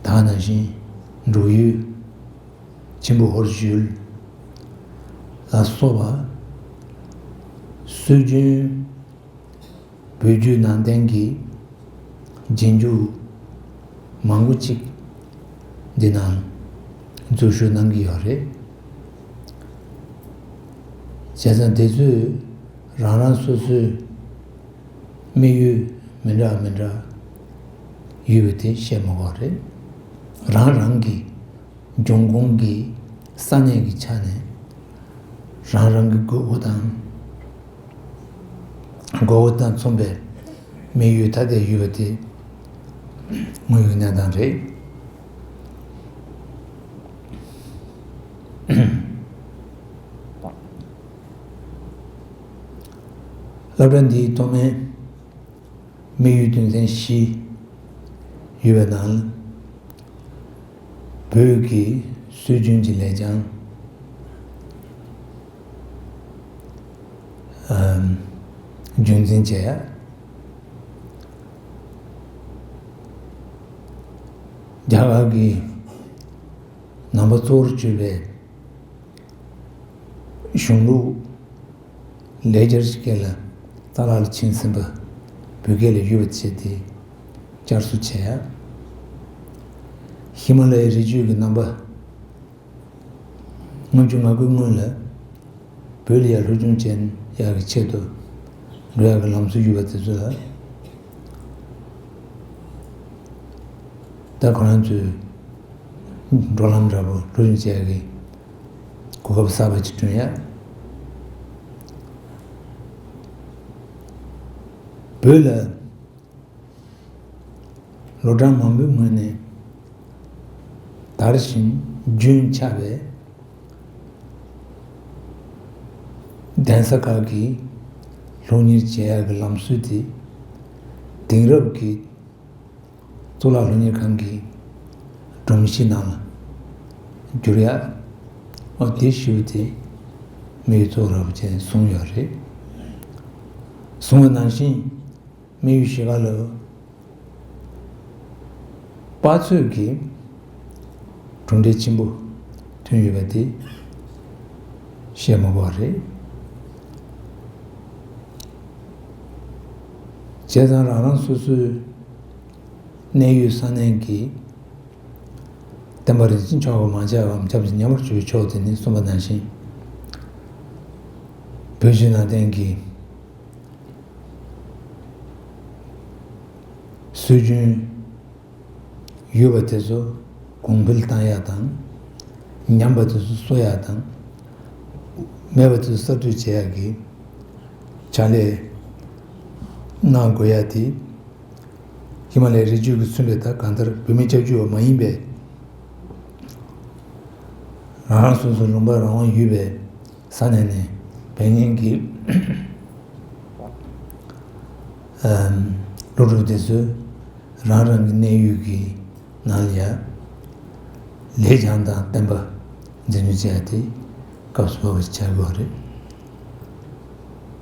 དེ་ནང་བཞིན་འབྲུག་ཡུལ། ཆེན་པོ་ཧོར་ཡུལ་ལ་སོགས་པ་སྲོལ་རྒྱུན་བོད་བརྒྱུད་ནང་བསྟན་གྱི་རྗེས་འཇུག་མང་པོ་ཅིག་འདི་ནང་འཛུལ་ཞུགས་གནང་གི་ཡོད་རེད། བྱས་ཙང་དེ་ཚོས་རང་རང་སོ་སོའི་དམིགས་ཡུལ་མི་འདྲ་མི་འདྲ་ཡོད་པ་དེ་བཤད་མི་དགོས་རེད། རང་རང་གི་འབྱུང་ཁུངས་ཀྱི་ས་གནས་ཀྱི་ཆ་ནས་རང་རང་གི་དགོས་མཁོ་དང་། དགོས་མཁོ་དང་མཚུངས་པའི་དམིགས་ཡུལ་ཐ་དད་ཡོད་པ་དེ་དངོས་ཡོད་གནས་སྟངས་རེད། སློབ་གྲྭ་འདིའི་ཐོག་མའི་དམིགས་ཡུལ་དོན་ཚན་བཞི་ཡོད་པའི་ནང་ལ། བོད་ཀྱི་སྲོལ་རྒྱུན་གྱི་ལེགས་བྱང་རྒྱུན་འཛིན་བྱས། རྒྱ་གར་གྱི་ནང་པ་གཙོ་བོར་གྱུར་པའི་གཞུང་ལུགས་ལེགས་སྦྱར་གྱི་སྐད་ལ་རྩ་བརླག་ལ་ཕྱིན་ཟིན་པ་བོད་སྐད་ལ་ཡོད་པ་བྱས་ཏེ་བསྐྱར་གསོ་བྱས། ཧི་མ་ལ་ཡའི་རི་རྒྱུད་ཀྱི་ནང་པ་ལྔ་བཅུ་ང་དགུའི་སྔོན་ལ་བོད་ལ་ཡར་སློབ་སྦྱོང་བྱེད་ཡག་གི་ཆེད་དུ་འགྲོ་ཡག་གི་ལམ་སྲོལ་ཡོད་པ་དེ་ཚོ་ལ། ད་ཁོ་རང་ཚོས་འགྲོ་ལམ་འདྲ་པོ་སློབ་སྦྱོང་བྱེད་ཡག་གི་གོ་སྐབས་གསར་པ་ཅིག་བསྐྲུན་ཡ། བོད་ལ་ལོ་གྲངས་མང་པོའི་སྔོན་ནས་དར་ཞིང་རྒྱུན་ཆགས་པའི་གདན་ས་ཁག་གི་སློབ་གཉེར་བྱེད་ཡག་གི་ལམ་སྲོལ་དེ་དེང་རབས་ཀྱི་གཙུག་ལག་སློབ་གཉེར་ཁང་གི་སྒྲོམ་གཞི་ནང་ལ་བསྒྱུར་ཡ། ཨོ་དེ་ཞུ་དེ་དམིགས་ཡུལ་གཙོ་བོ་ར་བ་ཅན་བཟུང་ཡོད་རེད། བཟུང་བ་ནང་བཞིན་དམིགས་ཡུལ་བཞི་ཀ་ལ་དཔག་ཚོད་ཀྱི་གྲུབ་འབྲས་ཆེན་པོ་ཐོན་ཡོད་པ་དེ་བཤད་མ་དགོས་པ་རེད། བྱས་ཙང་རང་རང་སོ་སོའི་གནས་ཡུལ་ས་གནས་ཀྱི་བསྟན་པ་རིན་ཆེན་མཆོག་གི་མ་ཆགས་པའམ་ཆབ་སྲིད་ཉམས་པར་གྱུར་པའི་ཕྱོགས་དེ་ནི་གསུངས་པ་ནང་བཞིན། བོད་བརྒྱུད་ནང་བསྟན་གྱི་སྲོལ་རྒྱུན་ཡོད་པ་དེ་ཚོ་གོང་འཕེལ་བཏང་ཡག་དང་། ཉམས་པ་དེ་ཚོ་གསོ་ཡག་དང་། མེད་པ་དེ་ཚོ་གསར་གཏོད་བྱེད་ཡག་གི་ཕྱག་ལས་ གནང་དགོས་ཡ་དེ། ཧི་མ་ལའི་རི་རྒྱུད་ཀྱིས་མཚོན་པའི་ད་གང་ལྟར་བོད་མི་སྐྱབས་བཅོལ་བ་མ་ཡིན་པའི། རང་རང་སོ་སོའི་ལུང་པ་རང་དབང་ཡོད་པའི་ས་གནས་ནས་བོད་ཉིད་ཀྱི་ཨམ་སློབ་ཕྲུག་དེ་ཚོས་རང་རང་གི་གནས་ཡུལ་གྱི་ནང་ལ་ཡ་ལེགས་བྱང་དང་བསྟན་པ་འཛིན་སྐྱོང་བྱེད་ཡ་དེ་སྐབས་སུ་བབས་པ་ཞིག་ཆགས་དགོས་པ་རེད།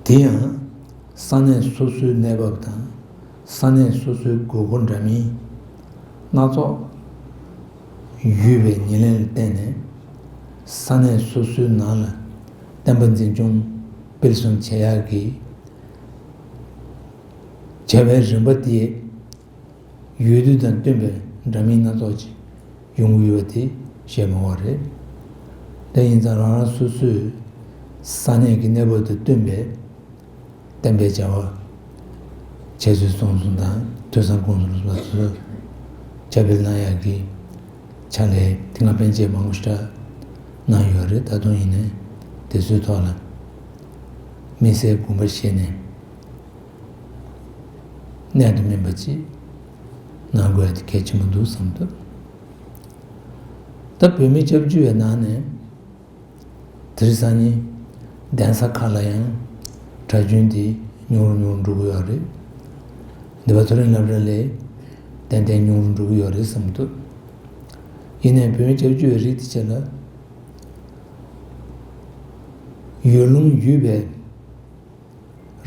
དེ་ཡང་ས་གནས་སོ་སོའི་གནས་བབ་དང་ས་གནས་སོ་སོའི་དགོས་མཁོ་འདྲ་མིན་སྣ་ཚོགས་ཡོད་པའི་ཉེར་ལེན་ལ་བརྟེན་ནས་ས་གནས་སོ་སོའི་ནང་ལ་བསྟན་པ་འཛིན་སྐྱོང་སྤེལ་གསུམ་བྱེད་ཡག་གི་བྱ་བའི་རིམ་པ་དེ་འོས་བསྡུ་དང་བསྟུན་པའི་འདྲ་མིན་སྣ་ཚོགས་ཅིག་ཡོང་གི་ཡོད་པ་དེ་བཤད་མི་དགོས་པ་རེད། དེ་ཡིན་ཙང་རང་རང་སོ་སོའི་ས་གནས་ཀྱི་གནས་བབ་དང་བསྟུན་པའི་བསྟན་པའི་བྱ་བ་འཆད་རྩོད་རྩོམ་གསུམ་དང་ཐོས་བསམ་སྒོམ་གསུམ་སོགས་ལ་ཕྱག་དཔེ་གནང་ཡག་གི་ཕྱག་ལས་དེ་སྔ་པཎ་ཆེན་མང་པོ་ཞིག་གནང་ཡོད་རེད། ད་དུང་ཡིན་ནའི་དེ་ཚོའི་ཐོག་ལ་དམིགས་བསལ་དགོངས་པ་བཞེས་ནས་གནད་དུ་སྨིན་པ་ཅིག་གནང་དགོས་ཡ་དེ་གལ་ཆེན་པོ་འདུག་བསམ་འདུག་ད་བོད་མི་སྐྱབས་བཅོལ་བའི་ནང་ནས། དེ་རིང་སང་ཉིན་གདན་ས་ཁག་ལ་ཡང་གྲྭ་རྒྱུན་དེ་ཉུང་རུ་ཉུང་རུ་འགྲོ་གི་ཡོད་རེད། འདི་པ་མཐོ་རིམ་སློབ་གྲྭ་ལས་ཏན་ཏན་ཉུང་རུ་འགྲོ་གི་ཡོད་རེད་བསམ་འདུག་ཡིན་ནའི་བོད་མི་སྐྱབས་བཅོལ་བའི་རིགས་དེ་ཆེ་ལ་ཡུལ་ལུང་ཡོད་པའི་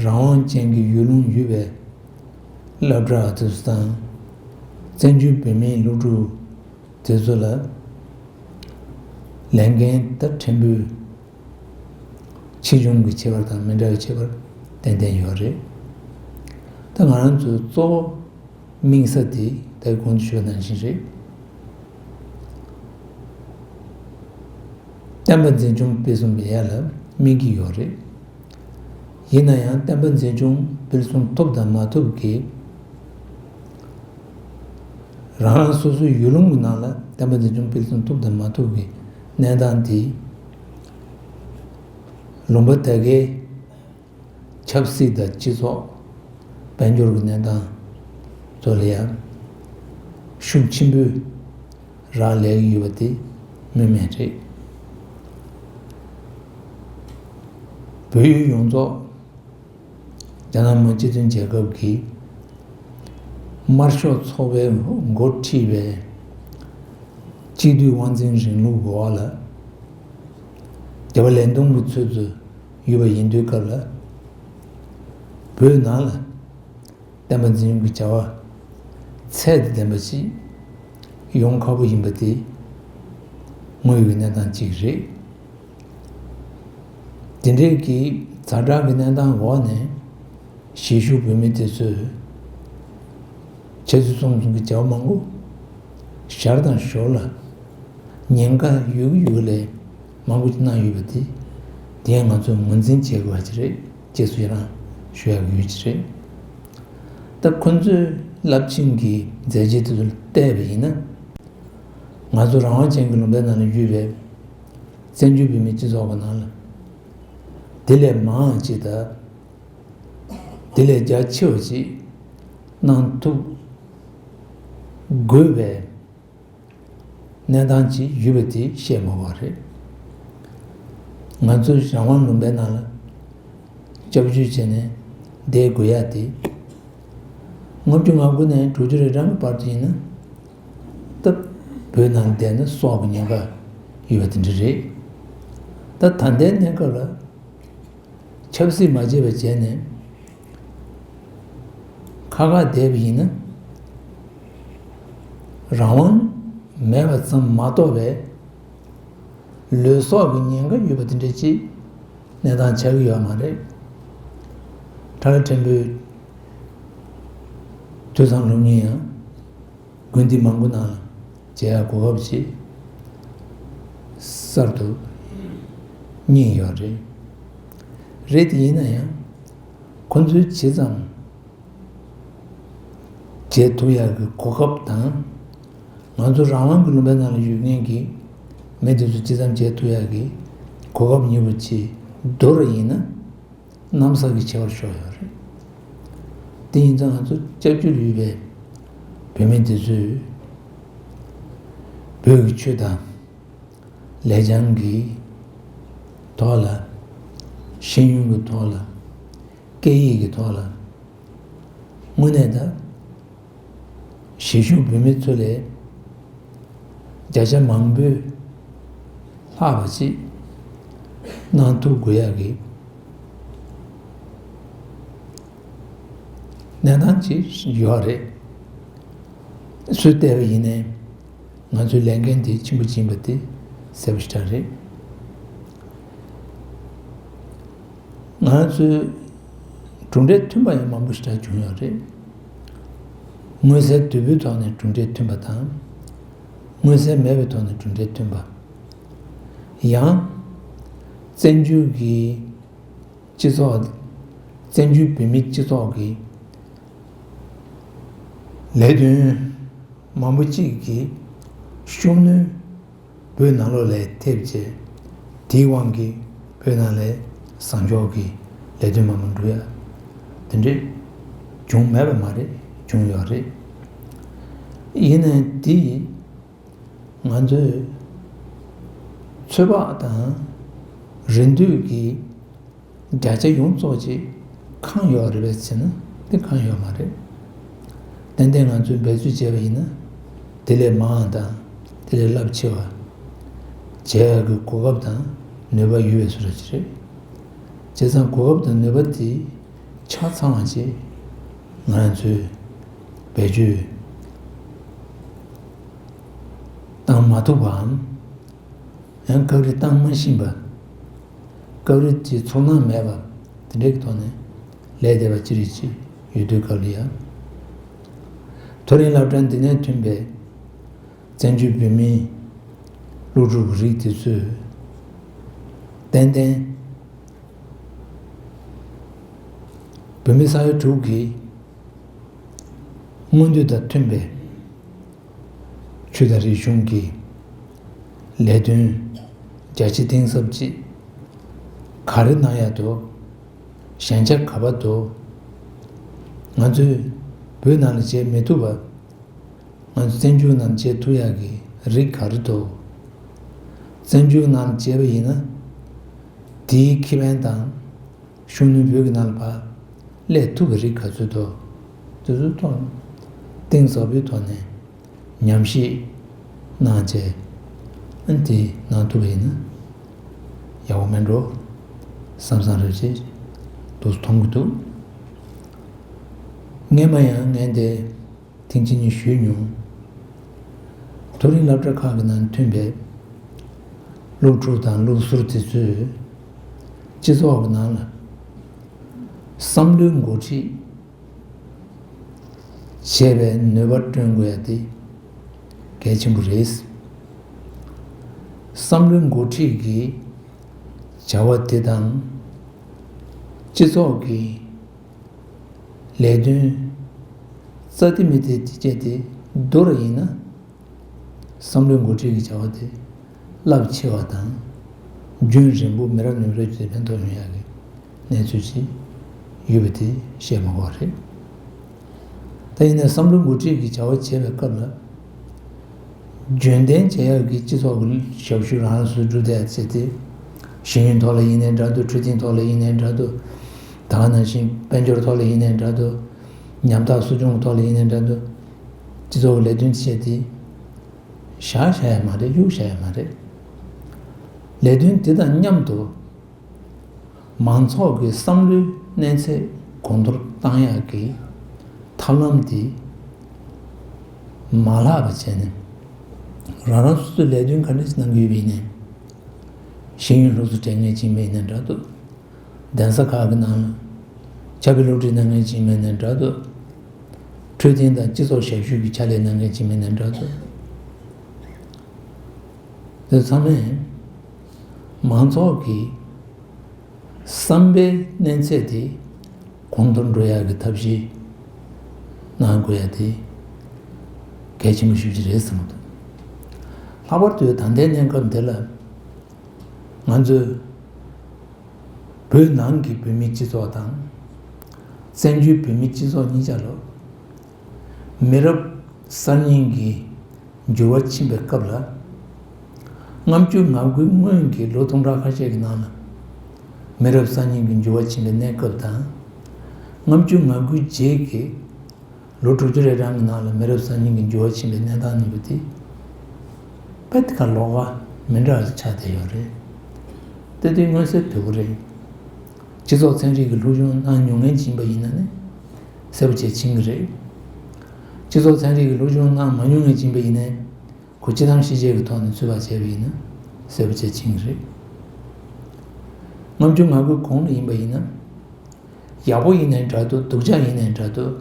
རང་དབང་ཅན་གྱི་ཡུལ་ལུང་ཡོད་པའི་སློབ་གྲྭ་དེ་ཚོ་དང་། བཙན་བྱོལ་བོད་མིའི་སློབ་ཕྲུག་དེ་ཚོ་ལ་ལས་འགན་ད་ཕྲན་བུ་ཆེ་ཆུང་གི་ཁྱད་པར་དང་མི་འདྲ་བའི་ཁྱད་པར་ཏན་ཏན་ཡོད་རེད། ད་ང་རང་ཚོའི་གཙོ་བོ་དམིགས་ས་དེ་ད་གོང་དུ་ཞུས་པ་ནང་བཞིན་རེད། བསྟན་པ་འཛིན་སྐྱོང་སྤེལ་གསུམ་ཡ་ལ་དམིགས་ཀྱི་ཡོད་རེད། ཡིན་ན་ཡང་བསྟན་པ་འཛིན་སྐྱོང་སྤེལ་གསུམ་ཐུབ་དང་མ་ཐུབ་ཀྱི་རང་རང་སོ་སོའི་ཡུལ་ལུང་གི་ནང་ལ་བསྟན་པ་འཛིན་སྐྱོང་སྤེལ་གསུམ་ཐུབ་དང་མ་ཐུབ་ཀྱི་གནས་སྟངས་དེ་ལུང་པ་དེ་གའི་ཆབ་སྲིད་དང་སྤྱི་ཚོགས་དཔལ་འབྱོར་གྱི་གནས་སྟངས་ཚོ་ལ་ཡང་ཤུགས་ཆེན་པོས་རག་ལས་ཀྱི་ཡོད་པ་དེ་སྨོས་མེད་རེད། བོད་ཡུལ་ཡོངས་རྫོགས་རྒྱ་ནག་མི་དམངས་སྤྱི་མཐུན་རྒྱལ་ཁབ་ཀྱི་དམར་ཤོག་ཚོགས་པའི་འགོ་ཁྲིད་པའི་གཅིག་སྡུད་དབང་འཛིན་རིང་ལུགས་འོག་ལ་རྒྱལ་བ་ལས་སྟོང་གི་ཚུལ་དུ་ཡོད་པ་ཡིན་དུས་སྐབས་ལ། བོད་ནང་ལ་བསྟན་པ་འཛིན་སྐྱོང་གི་བྱ་བ་ཚད་དང་ལྡན་པ་ཞིག་ཡོང་ཁག་པོ་ཡིན་པ་དེ་དངོས་ཡོད་ཀྱི་གནས་སྟངས་གཅིག་རེད། དེ་འདྲའི་གི་ཛ་དྲག་གི་གནས་སྟངས་འོག་ནས་གཞིས་བཞུགས་བོད་མི་དེ་ཚོས་འཆད་རྩོད་རྩོམ་གསུམ་གྱི་བྱ་བ་མང་པོ་ཞར་དང་ཞོར་ལ་ཉེན་ཁ་ཡོད་ཀྱི་ཡོད་ལས་མང་པོ་ཅིག་གནང་ཡོད་པ་དེ་དེ་ཡང་ང་ཚོས་ངོས་འཛིན་བྱེད་དགོས་པ་ཅིག་རེད། རྗེས་སུ་ཡི་རང་ཞུ་ཡག་ཡོད་ཅིག་རེད། ད་ཁོ་ཚོས་རླབས་ཆེན་གྱི་མཛད་རྗེས་དེ་ཚོ་ལ་བལྟས་པ་ཡིན་ན། ང་ཚོ་རང་དབང་ཅན་གྱི་ལུང་པའི་ནང་ལ་ཡོད་པའི་བཙན་བྱོལ་བོད་མིའི་སྤྱི་ཚོགས་ཀྱི་ནང་ལ་དེ་ལས་མང་ཅིག་དང་དེ་ལས་རྒྱ་ཆེ་བ་ཅིག་གནང་ཐུབ་དགོས་པའི་གནས་སྟངས་ཅིག་ཡོད་པ་དེ་བཤད་མ་དགོས་པ་རེད། ང་ཚོ་རང་དབང་ལུང་པའི་ནང་ལ་སྐྱབས་བཅོལ་བྱས་ནས་བསྡད་དགོས་ཡ་དེ་ལྔ་བཅུ་ང་དགུ་ནས་དྲུག་ཅུ་རེ་གྲངས་ཀྱི་བར་དུ་ཡིན་ན། ད་བོད་ནང་བསྡད་ན་སྲོག་གི་ཉེན་ཁ་ཡོད་པ་དེ་འདྲ་རེད། ད་ད་ལྟའི་གནས་སྐབས་ལ་ཆབ་སྲིད་མ་བརྗེད་པ་བྱས་ནས་ཁ་ཁ་བསྡད་པ་ཡིན་ན། རང་དབང་མེད་པ་ཙམ་མ་གཏོགས་པའི་ལུས་སྲོག་གི་ཉེན་ཁ་ཡོད་པ་དེ་འདྲ་ཅིག་གནས་སྟངས་ཆགས་ཀྱི་ཡོད་མ་རེད། ཁྲ་ལ་ཕྲན་བུ་དུས་སང་སློབ་གཉེར་ཡང་དགོན་སྡེ་མང་པོ་ནང་ལ་བྱེད་ཡག་གོ་སྐབས་ཅིག་གསར་དུ་རྙེད་ཡོད་རེད། རེད་དེ་ཡིན་ན་ཡང་ཁོ་ཚོས་ཇི་ཙམ་བྱེད་ཐུབ་ཡག་གི་གོ་སྐབས་དང་། ང་ཚོ་རང་དབང་གི་ལུང་པའི་ནང་ལ་ཡོད་མཁན་གྱི་མི་དེ་ཚོ་ཇི་ཙམ་བྱེད་ཐུབ་ཡག་གི་གོ་སྐབས་གཉིས་པོ་ཅིག་བསྡུར་བ་ཡིན་ན། གནམ་ས་གི་ཁྱད་པར་ཤོར་ཡོད་རེད། དེ་ཡིན་ཙང་ང་ཚོ་སྐྱབས་བཅོལ་ཡོད་པའི་བོད་མི་འདི་ཚོས་བོད་ཀྱི་ཆོས་དང་ལེགས་བྱང་གི་ཐོག་ལ། ཤེས་ཡོན་གྱི་ཐོག་ལ། སྐད་ཡིག་གི་ཐོག་ལ། དངོས་གནས་ད་གཞིས་བཞུགས་བོད་མི་ཚོ་ལས་བརྒྱ་ཆ་མང་པོས་ལྷག་པ་ཅིག་གནང་ཐུབ་དགོས་ཡག་གི་གནས་སྟངས་ཅིག་ཡོད་རེད། སུས་བལྟས་པ་ཡིན་ནའི་ང་ཚོའི་ལས་འགན་དེ་ཆེན་པོ་ཅིག་ཡིན་པ་དེ་གསལ་པོ་ཞེ་དྲག་རེད། ང་ཚོའི་གྲུབ་འབྲས་མཐུན་པ་ཡང་མང་པོ་ཞེ་དྲག་བྱུང་ཡོད་རེད། མངོན་གསལ་དོད་པོའི་ཐོག་ནས་གྲུབ་འབྲས་མཐུན་པ་དང་། མངོན་གསལ་མེད་པའི་ཐོག་ནས་གྲུབ་འབྲས་མཐུན་པ། ཡང་། བཙན་བྱོལ་གྱི་སྤྱི་ཚོགས། བཙན་བྱོལ་བོད་མིའི་སྤྱི་ཚོགས་ཀྱི་ལས་དོན་མང་པོ་གཅིག་གི་ཤུགས་སྣོན་བོད་ནང་ལོགས་ལ་ཐེབས་རྗེས། དེའི་དབང་གིས་བོད་ནང་ལ་བཟང་ཕྱོགས་ཀྱི་ལས་དོན་མང་པོ་འགྲུབ་ཡ་དེ་འདྲས་བྱུང་མེད་པ་མ་རེད། བྱུང་ཡོད་རེད། ཡིན་ནའི་དེ་ང་ཚོས་ཚོད་དཔག་དང་རེ་འདུན་གྱི་བརྒྱ་ཆ་ཡོངས་རྫོགས་ཅིག་གང་ཡོད་རེད་པས་ཟེར་ན། དེ་གང་ཡོད་མ་རེད། ཏན་ཏན་ང་ཚོས་འབད་རྩོལ་བྱས་པ་ཡིན་ན། དེ་ལས་མང་བ་དང་དེ་ལས་རླབས་ཆེ་བ་བྱེད་ཡག་གི་གོ་སྐབས་དང་ནུས་པ་ཡོད་པའི་བཟོ་འདྲ་ཅིག་རེད། བྱས་ཙང་གོ་སྐབས་དང་ནུས་པ་དེ་ཆ་ཚང་བ་ཅིག་ང་ཚོས་བེད་སྤྱོད་བཏང་མ་ཐུབ་པའམ། ཡང་སྐབས་རེ་བཏང་མ་ཤེས་པ། སྐབས་རེ་དེ་ཚོར་སྣང་མེད་པ། དེ་འདྲའི་ཐོག་ནས་ལས་བསྡད་པ་ཅི་རིགས་ཅིག་ཡོད་དུས་སྐབས་ལ་ཡང་། མཐོ་རིམ་སློབ་གྲྭ་འདི་ནས་ཐོན་པའི་བཙན་བྱོལ་བོད་མིའི་སློབ་ཕྲུག་གི་རིགས་དེ་ཚོས་ཏན་ཏན་བོད་མི་ས་ཡ་དྲུག་གི་མངོན་འདོད་དང་མཐུན་པའི་ཆོས་དང་རིག་གཞུང་གི་ལས་དོན་རྒྱ་ཆེ་གཏིང་ཟབ་ཅིག་ག་རེ་གནང་ཡག་འདུག་ཞན་ཆ་ག་པར་འདུག་ང་ཚོས་བོད་ནང་ལ་བྱེད་མི་ཐུབ་པ། ང་ཚོ་བཙན་བྱོལ་ནང་བྱེད་ཐུབ་ཡག་གི་རིགས་ག་རེ་འདུག་བཙན་བྱོལ་ནང་བྱེད་པ་ཡིན་ན། དེའི་ཁེ་ཕན་དང་ཤུགས་སྣོན་བོད་ཀྱི་ནང་ལ་ཕར་སླེབས་ཐུབ་པའི་རིགས་ག་ཚོད་འདུག་དེ་ཚོའི་ཐོག་གཏིང་ཟབ་པོའི་ཐོག་ནས་ཉམས་ཞིབ་གནང་བྱས། ཨ་ནི་དེ་གནང་ཐུབ་པ་ཡིན་ན་ཡག་པོ་མེད་འགྲོ་བསམ་བསམ་རེ་བྱས་འདུག་མཐོང་གི་འདུག་སྔས་མ་ཡང་ངས་འདི་ཐེངས་གཅིག་གཉིས་ཞུས་མྱོང་། མཐོ་རིམ་སློབ་གྲྭ་ཁག་གི་ནང་ཐོན་པའི་སློབ་ཕྲུག་དང་སློབ་ཟུར་དེ་ཚོས་སྤྱི་ཚོགས་ཀྱི་ནང་ལ་བསམ་བློའི་འགོ་ཁྲིད་བྱེད་པའི་ནུས་པ་བསྐྲུན་དགོས་ཡ་དེ་གལ་ཆེན་པོ་རེད། བསམ་བློའི་འགོ་ཁྲིད་ཀྱི་བྱ་བ་དེ་དང་། སྤྱི་ཚོགས་ཀྱི་ལས་དོན་རྩ་དེ་མི་དེ་དེ་བྱས་ཏེ་བསྡུར་བ་ཡིན་ན། བསམ་བློའི་འགོ་ཁྲིད་ཀྱི་བྱ་བ་དེ་རླབས་ཆེ་བ་དང་། རྒྱུན་རིང་པོ་མི་རབས་ནས་མི་རབས་ཀྱི་ཕན་ཐོགས་ཡོང་ཡག་གི་གནས་ཚུལ་ཅིག་ཡོད་པ་དེ་བཤད་མ་དགོས་པ་རེད། ད་ཡིན་ནའི་བསམ་བློའི་འགོ་ཁྲིད་ཀྱི་བྱ་བ་བྱེད་པའི་སྐབས་ལ། རྒྱུན་ལྡན་བྱེད་ཡག་གི་སྤྱི་ཚོགས་ཀྱི་ཞབས་ཞུ་རང་སོ་སྒྲུབ་བསྡད་ཟེར་ཏེ། ཤེས་ཡོན་ཐོག་ལ་ཡིན་ནའི་འདྲ་འདུག་འཕྲོད་བསྟེན་ཐོག་ལ་ཡིན་ནའི་འདྲ་འདུག་ད་ག་ནང་བཞིན་དཔལ་འབྱོར་ཐོག་ལ་ཡིན་ནའི་འདྲ་འདུག་ཉམ་ཐག་གསོ་སྐྱོང་ཐོག་ལ་ཡིན་ནའི་འདྲ་འདུག་སྤྱི་ཚོགས་ཀྱི་ལས་དོན་བྱས་ཏེ། བཞག་བཞག་ཡ་མ་རེད། གཡུག་བཞག་ཡ་མ་རེད། ལས་དོན་དེ་དང་མཉམ་དུ། མང་ཚོགས་ཀྱི་བསམ་བློའི་གནས་ཚད་གོང་མཐོར་བཏང་ཡག་གི་ཐབས་ལམ་དེ་མ་ལྷག་པ་བྱས་ནས། རང་རང་སོ་སོའི་ལས་དོན་ག་འདྲ་ཞིག་གནང་གི་ཡོད་པ་ཡིན་ནའི། ཤེས་ཡོན་སློབ་གསོ་སྤྲད་མཁན་ཅིག་ཡིན་ནའི་འདྲ་འདུག་གདན་ས་ཁག་གི་ནང་ལ་ཕྱག་དཔེ་སློབ་ཁྲིད་གནང་མཁན་ཅིག་ཡིན་ནའི་འདྲ་འདུག་འཕྲོད་བསྟེན་དང་སྤྱི་ཚོགས་ཞབས་ཞུ་གི་ཕྱག་ལས་གནང་མཁན་ཅིག་ཡིན་ནའི་འདྲ་འདུག་དེ་ཚང་མས་མང་ཚོགས་ཀྱི་བསམ་པའི་གནས་ཚད་དེ་གོང་མཐོར་འགྲོ་ཡག་གི་ཐབས་ཤེས་གནང་དགོས་ཡ་དེ་གལ་ཆེན་པོ་ཞེ་པོ་ཅིག་རེད་བསམ་གྱི་འདུག་ལྷག་པར་དུ་ད་ལྟའི་གནས་སྐབས་འདི་ལ་ང་ཚོས་བོད་ནང་གི་བོད་མིའི་སྤྱི་ཚོགས་དང་། བཙན་བྱོལ་བོད་མིའི་སྤྱི་ཚོགས་གཉིས་ཆ་ལ་མི་རབས་གསར་རྙིང་གི་འགྱུར་བ་ཕྱིན་པའི་སྐབས་ལ། ལྔ་བཅུ་ང་དགུའི་སྔོན་གྱི་ལོ་སྟོང་ཕྲག་ཁ་ཤས་ཀྱི་ནང་ལ་མི་རབས་གསར་རྙིང་གི་འགྱུར་བ་ཕྱིན་པའི་གནས་སྐབས་དང་། ལྔ་བཅུ་ང་དགུའི་རྗེས་ཀྱི་ལོ་དྲུག་ཅུ་རེ་གྲངས་ཀྱི་ནང་ལ་མི་རབས་གསར་རྙིང་གི་འགྱུར་བ་ཕྱིན་པའི་གནས་སྟངས་གཉིས་པོ་དེ་དཔེ་དེ་ག་ལོགས་ཀ་མི་འདྲ་བ་ཆགས་བསྡད་ཡོད་རེད། དེ་དུས་མངོན་གསལ་དོད་པོ་རེད། སྤྱི་ཚོགས་ཚན་རིག་གི་སློབ་སྦྱོང་གནང་མྱོང་མཁན་ཅིག་ཡིན་པ་ཡིན་ན་ནི་གསལ་པོ་བྱས་ཕྱིན་གྱི་རེད། སྤྱི་ཚོགས་ཚན་རིག་གི་སློབ་སྦྱོང་གནང་མ་མྱོང་མཁན་ཅིག་ཡིན་པ་ཡིན་ན། ཁོ་སྤྱི་བཏང་ཤེས་བྱའི་གི་ཐོག་ནས་ཚུད་པ་བྱས་པ་ཡིན་ན་གསལ་པོ་བྱས་ཕྱིན་གྱི་རེད། ལྔ་བཅུ་ང་དགུའི་གོང་ལ་ཡིན་པ་ཡིན་ན། ཡག་པོ་ཡིན་ནའི་འདྲ་འདུག་སྡུག་ཅག་ཡིན་ནའི་འདྲ་འདུག་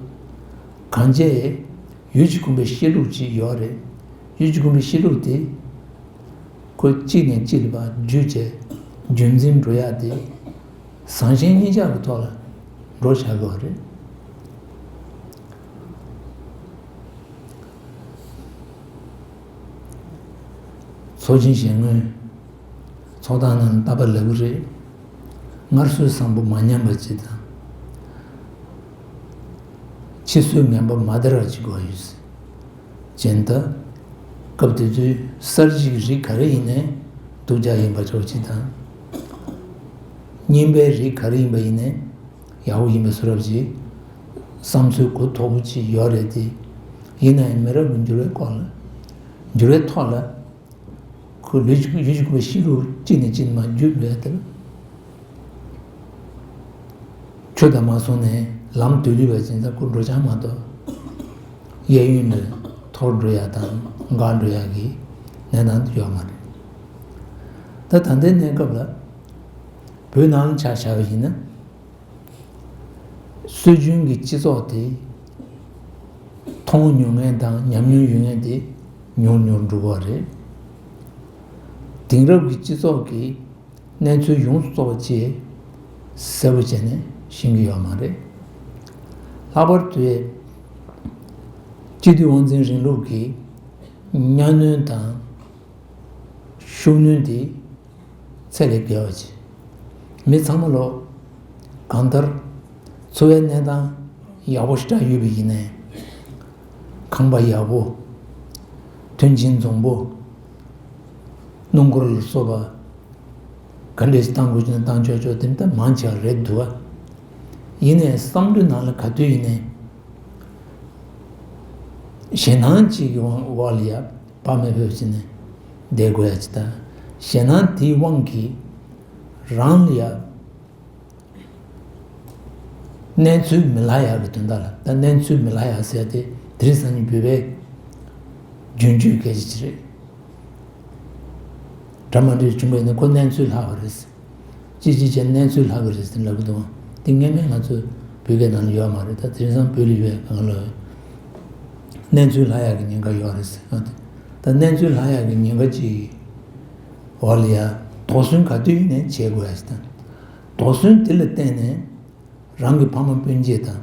གང་བྱས་ཡུལ་གྱི་གོམས་པའི་གཤིས་ལུགས་ཅིག་ཡོད་རེད། ཡུལ་གྱི་གོམས་པའི་གཤིས་ལུགས་དེ་ཁོ་གཅིག་ནས་གཅིག་ལ་བརྒྱུད་བྱས་རྒྱུན་འཛིན་འགྲོ་ཡག་དེ་བཟང་ཞན་གཉིས་ཆ་གི་ཐོག་ལ་འགྲོ་བྱ་དགོས་རེད། ཚོགས་ཆེན་ཞལ་ངོས། ཚོགས་སྟངས་ནང་ལྟ་བ་ལབ་གི་རེད། སྔར་སྲོལ་བཟང་པོ་མ་ཉམས་པ་ཅིག་དང་། ཕྱི་སྲོལ་ངན་པ་མ་དར་བ་ཅིག་དགོས་ཡོད་ཟེར། གཞན་དག་སྐབས་དེ་དུས་གསར་བརྗེའི་རིགས་ག་རེ་ཡིན་ནའི་སྡུག་ཅག་ཡིན་པ་ཆོག་ཅིག་དང་། རྙིང་པའི་རིགས་ག་རེ་ཡིན་པ་ཡིན་ནའི་ཡག་པོ་ཡིན་པའི་བཟོ་འདྲ་ཅིག་བསམ་ཚུལ་གུ་དོག་པོ་ཅིག་ཡོད་རེད་དེ། ཡིན་ནའི་མི་རབས་ཀྱི་འགྱུར་བའི་སྐོར་ལ། འགྱུར་བའི་ཐོག་ལ། ཁོས་ལུས་ཀྱི་ཡུལ་གྱི་གོམས་པའི་གཤིས་ལུགས་གཅིག་ནས་གཅིག་མར་བརྒྱུད་འགྲོ་ཡ་དེ་ལ། ཆུ་དང་མ་སོང་ནས་ལམ་དུས་ལུས་པ་ཅན་ཚ་ཁོ་འགྲོ་ཆགས་མ་གཏོགས། གཡས་གཡོན་ནས་འཐོར་འགྲོ་ཡ་དང་འགག་འགྲོ་ཡ་གི་གནས་སྟངས་དེ་ཡོད་མ་རེད། ད་ད་ལྟའི་གནས་སྐབས་ལ་བོད་ནང་ལ་ཆ་བཞག་པ་ཡིན་ན། སྲོལ་རྒྱུན་གྱི་སྤྱི་ཚོགས་དེ་མཐོང་མྱོང་མཁན་དང་ཉམས་མྱོང་ཡོད་མཁན་དེ་ཉུང་ཉུང་འགྲོ་གི་རེད། དེང་རབས་ཀྱི་སྤྱི་ཚོགས་ཀྱི་གནས་ཚུལ་ཡོངས་སུ་རྫོགས་པ་ཅིག་གསལ་པོ་བྱས་ནས་ཤེས་ཀྱི་ཡོད་མ་རེད། ལྷག་པར་དུ་སྤྱི་འཐུས་དབང་འཛིན་རིང་ལུགས་ཀྱི་གཉའ་གནོན་དང་ཤུགས་གནོན་དེ་ཚད་ལས་བརྒལ་བ་ཅིག་མི་ཚང་མ་ལོ་གང་ལྟར་འཚོ་བའི་གནས་སྟངས་ཡག་པོ་ཞེ་དྲག་ཡོད་པ་ཡིན་ནའི། ཁང་པ་ཡག་པོ། མཐུན་རྐྱེན་འཛོམས་པོ། སྣུམ་འཁོར་ལ་སོགས་པ་ག་འདྲས་བཏང་དགོས་ཀྱི་ན་བཏང་ཆོག་ཆོག་དེ་འདྲ་མང་ཆེ་བ་རེད་འདུག་བ། ཡིན་ནའི་བསམ་བློའི་ནང་ལ་ག་དུས་ཡིན་ནའི་ཞེད་སྣང་གཅིག་གི་དབང་འོག་ལ་ཡ་བག་མེད་ཕེབས་ཕྱིན་ནས་བསྡད་དགོས་ཡ་ཅིག་དང་། ཞེད་སྣང་དེའི་དབང་གིས་རང་ལ་ཡ་གནས་ཚུལ་མི་ལྷག་ཡག་གི་དོན་དག་ལ། ད་གནས་ཚུལ་མི་ལྷག་ཡག་ཟེར་ཏེ་དེ་རིང་སང་ཉིན་བོད་པའི་རྒྱུན་སྤྱོད་སྐད་ཆ་ཅིག་རེད། འདྲ་མ་འདྲ་བྱུང་བས་ནི་ཁོ་གནས་ཚུལ་ལྷག་པ་རེད། ཅི་ཅི་བྱས་གནས་ཚུལ་ལྷག་གི་རེད་ཟེར་ལབ་གི་འདུག་དེ་སྔ་མའི་ང་ཚོ་བོད་སྐད་ནང་ལ་ཡོད་མ་རེད། ད་དེང་སང་བོད་ལ་ཡོད་གང་ལ་ཡོད། གནས་ཚུལ་ལྷག་ཡག་གི་ཉེན་ཁ་ཡོད་རེད་ཟེར། ད་གནས་ཚུལ་ལྷག་ཡག་གི་ཉེན་ཁ་ཅིག་འོག་ལ་ཡ་དོགས་ཟོན་ག་དུས་ཡིན་ནའི་བྱེད་དགོས་ཡ་ཞིག་དང་། དོགས་ཟོན་དེ་ལ་བརྟེན་ནས་རང་གི་ཕ་མ་སྤུན་མཆེད་དང་།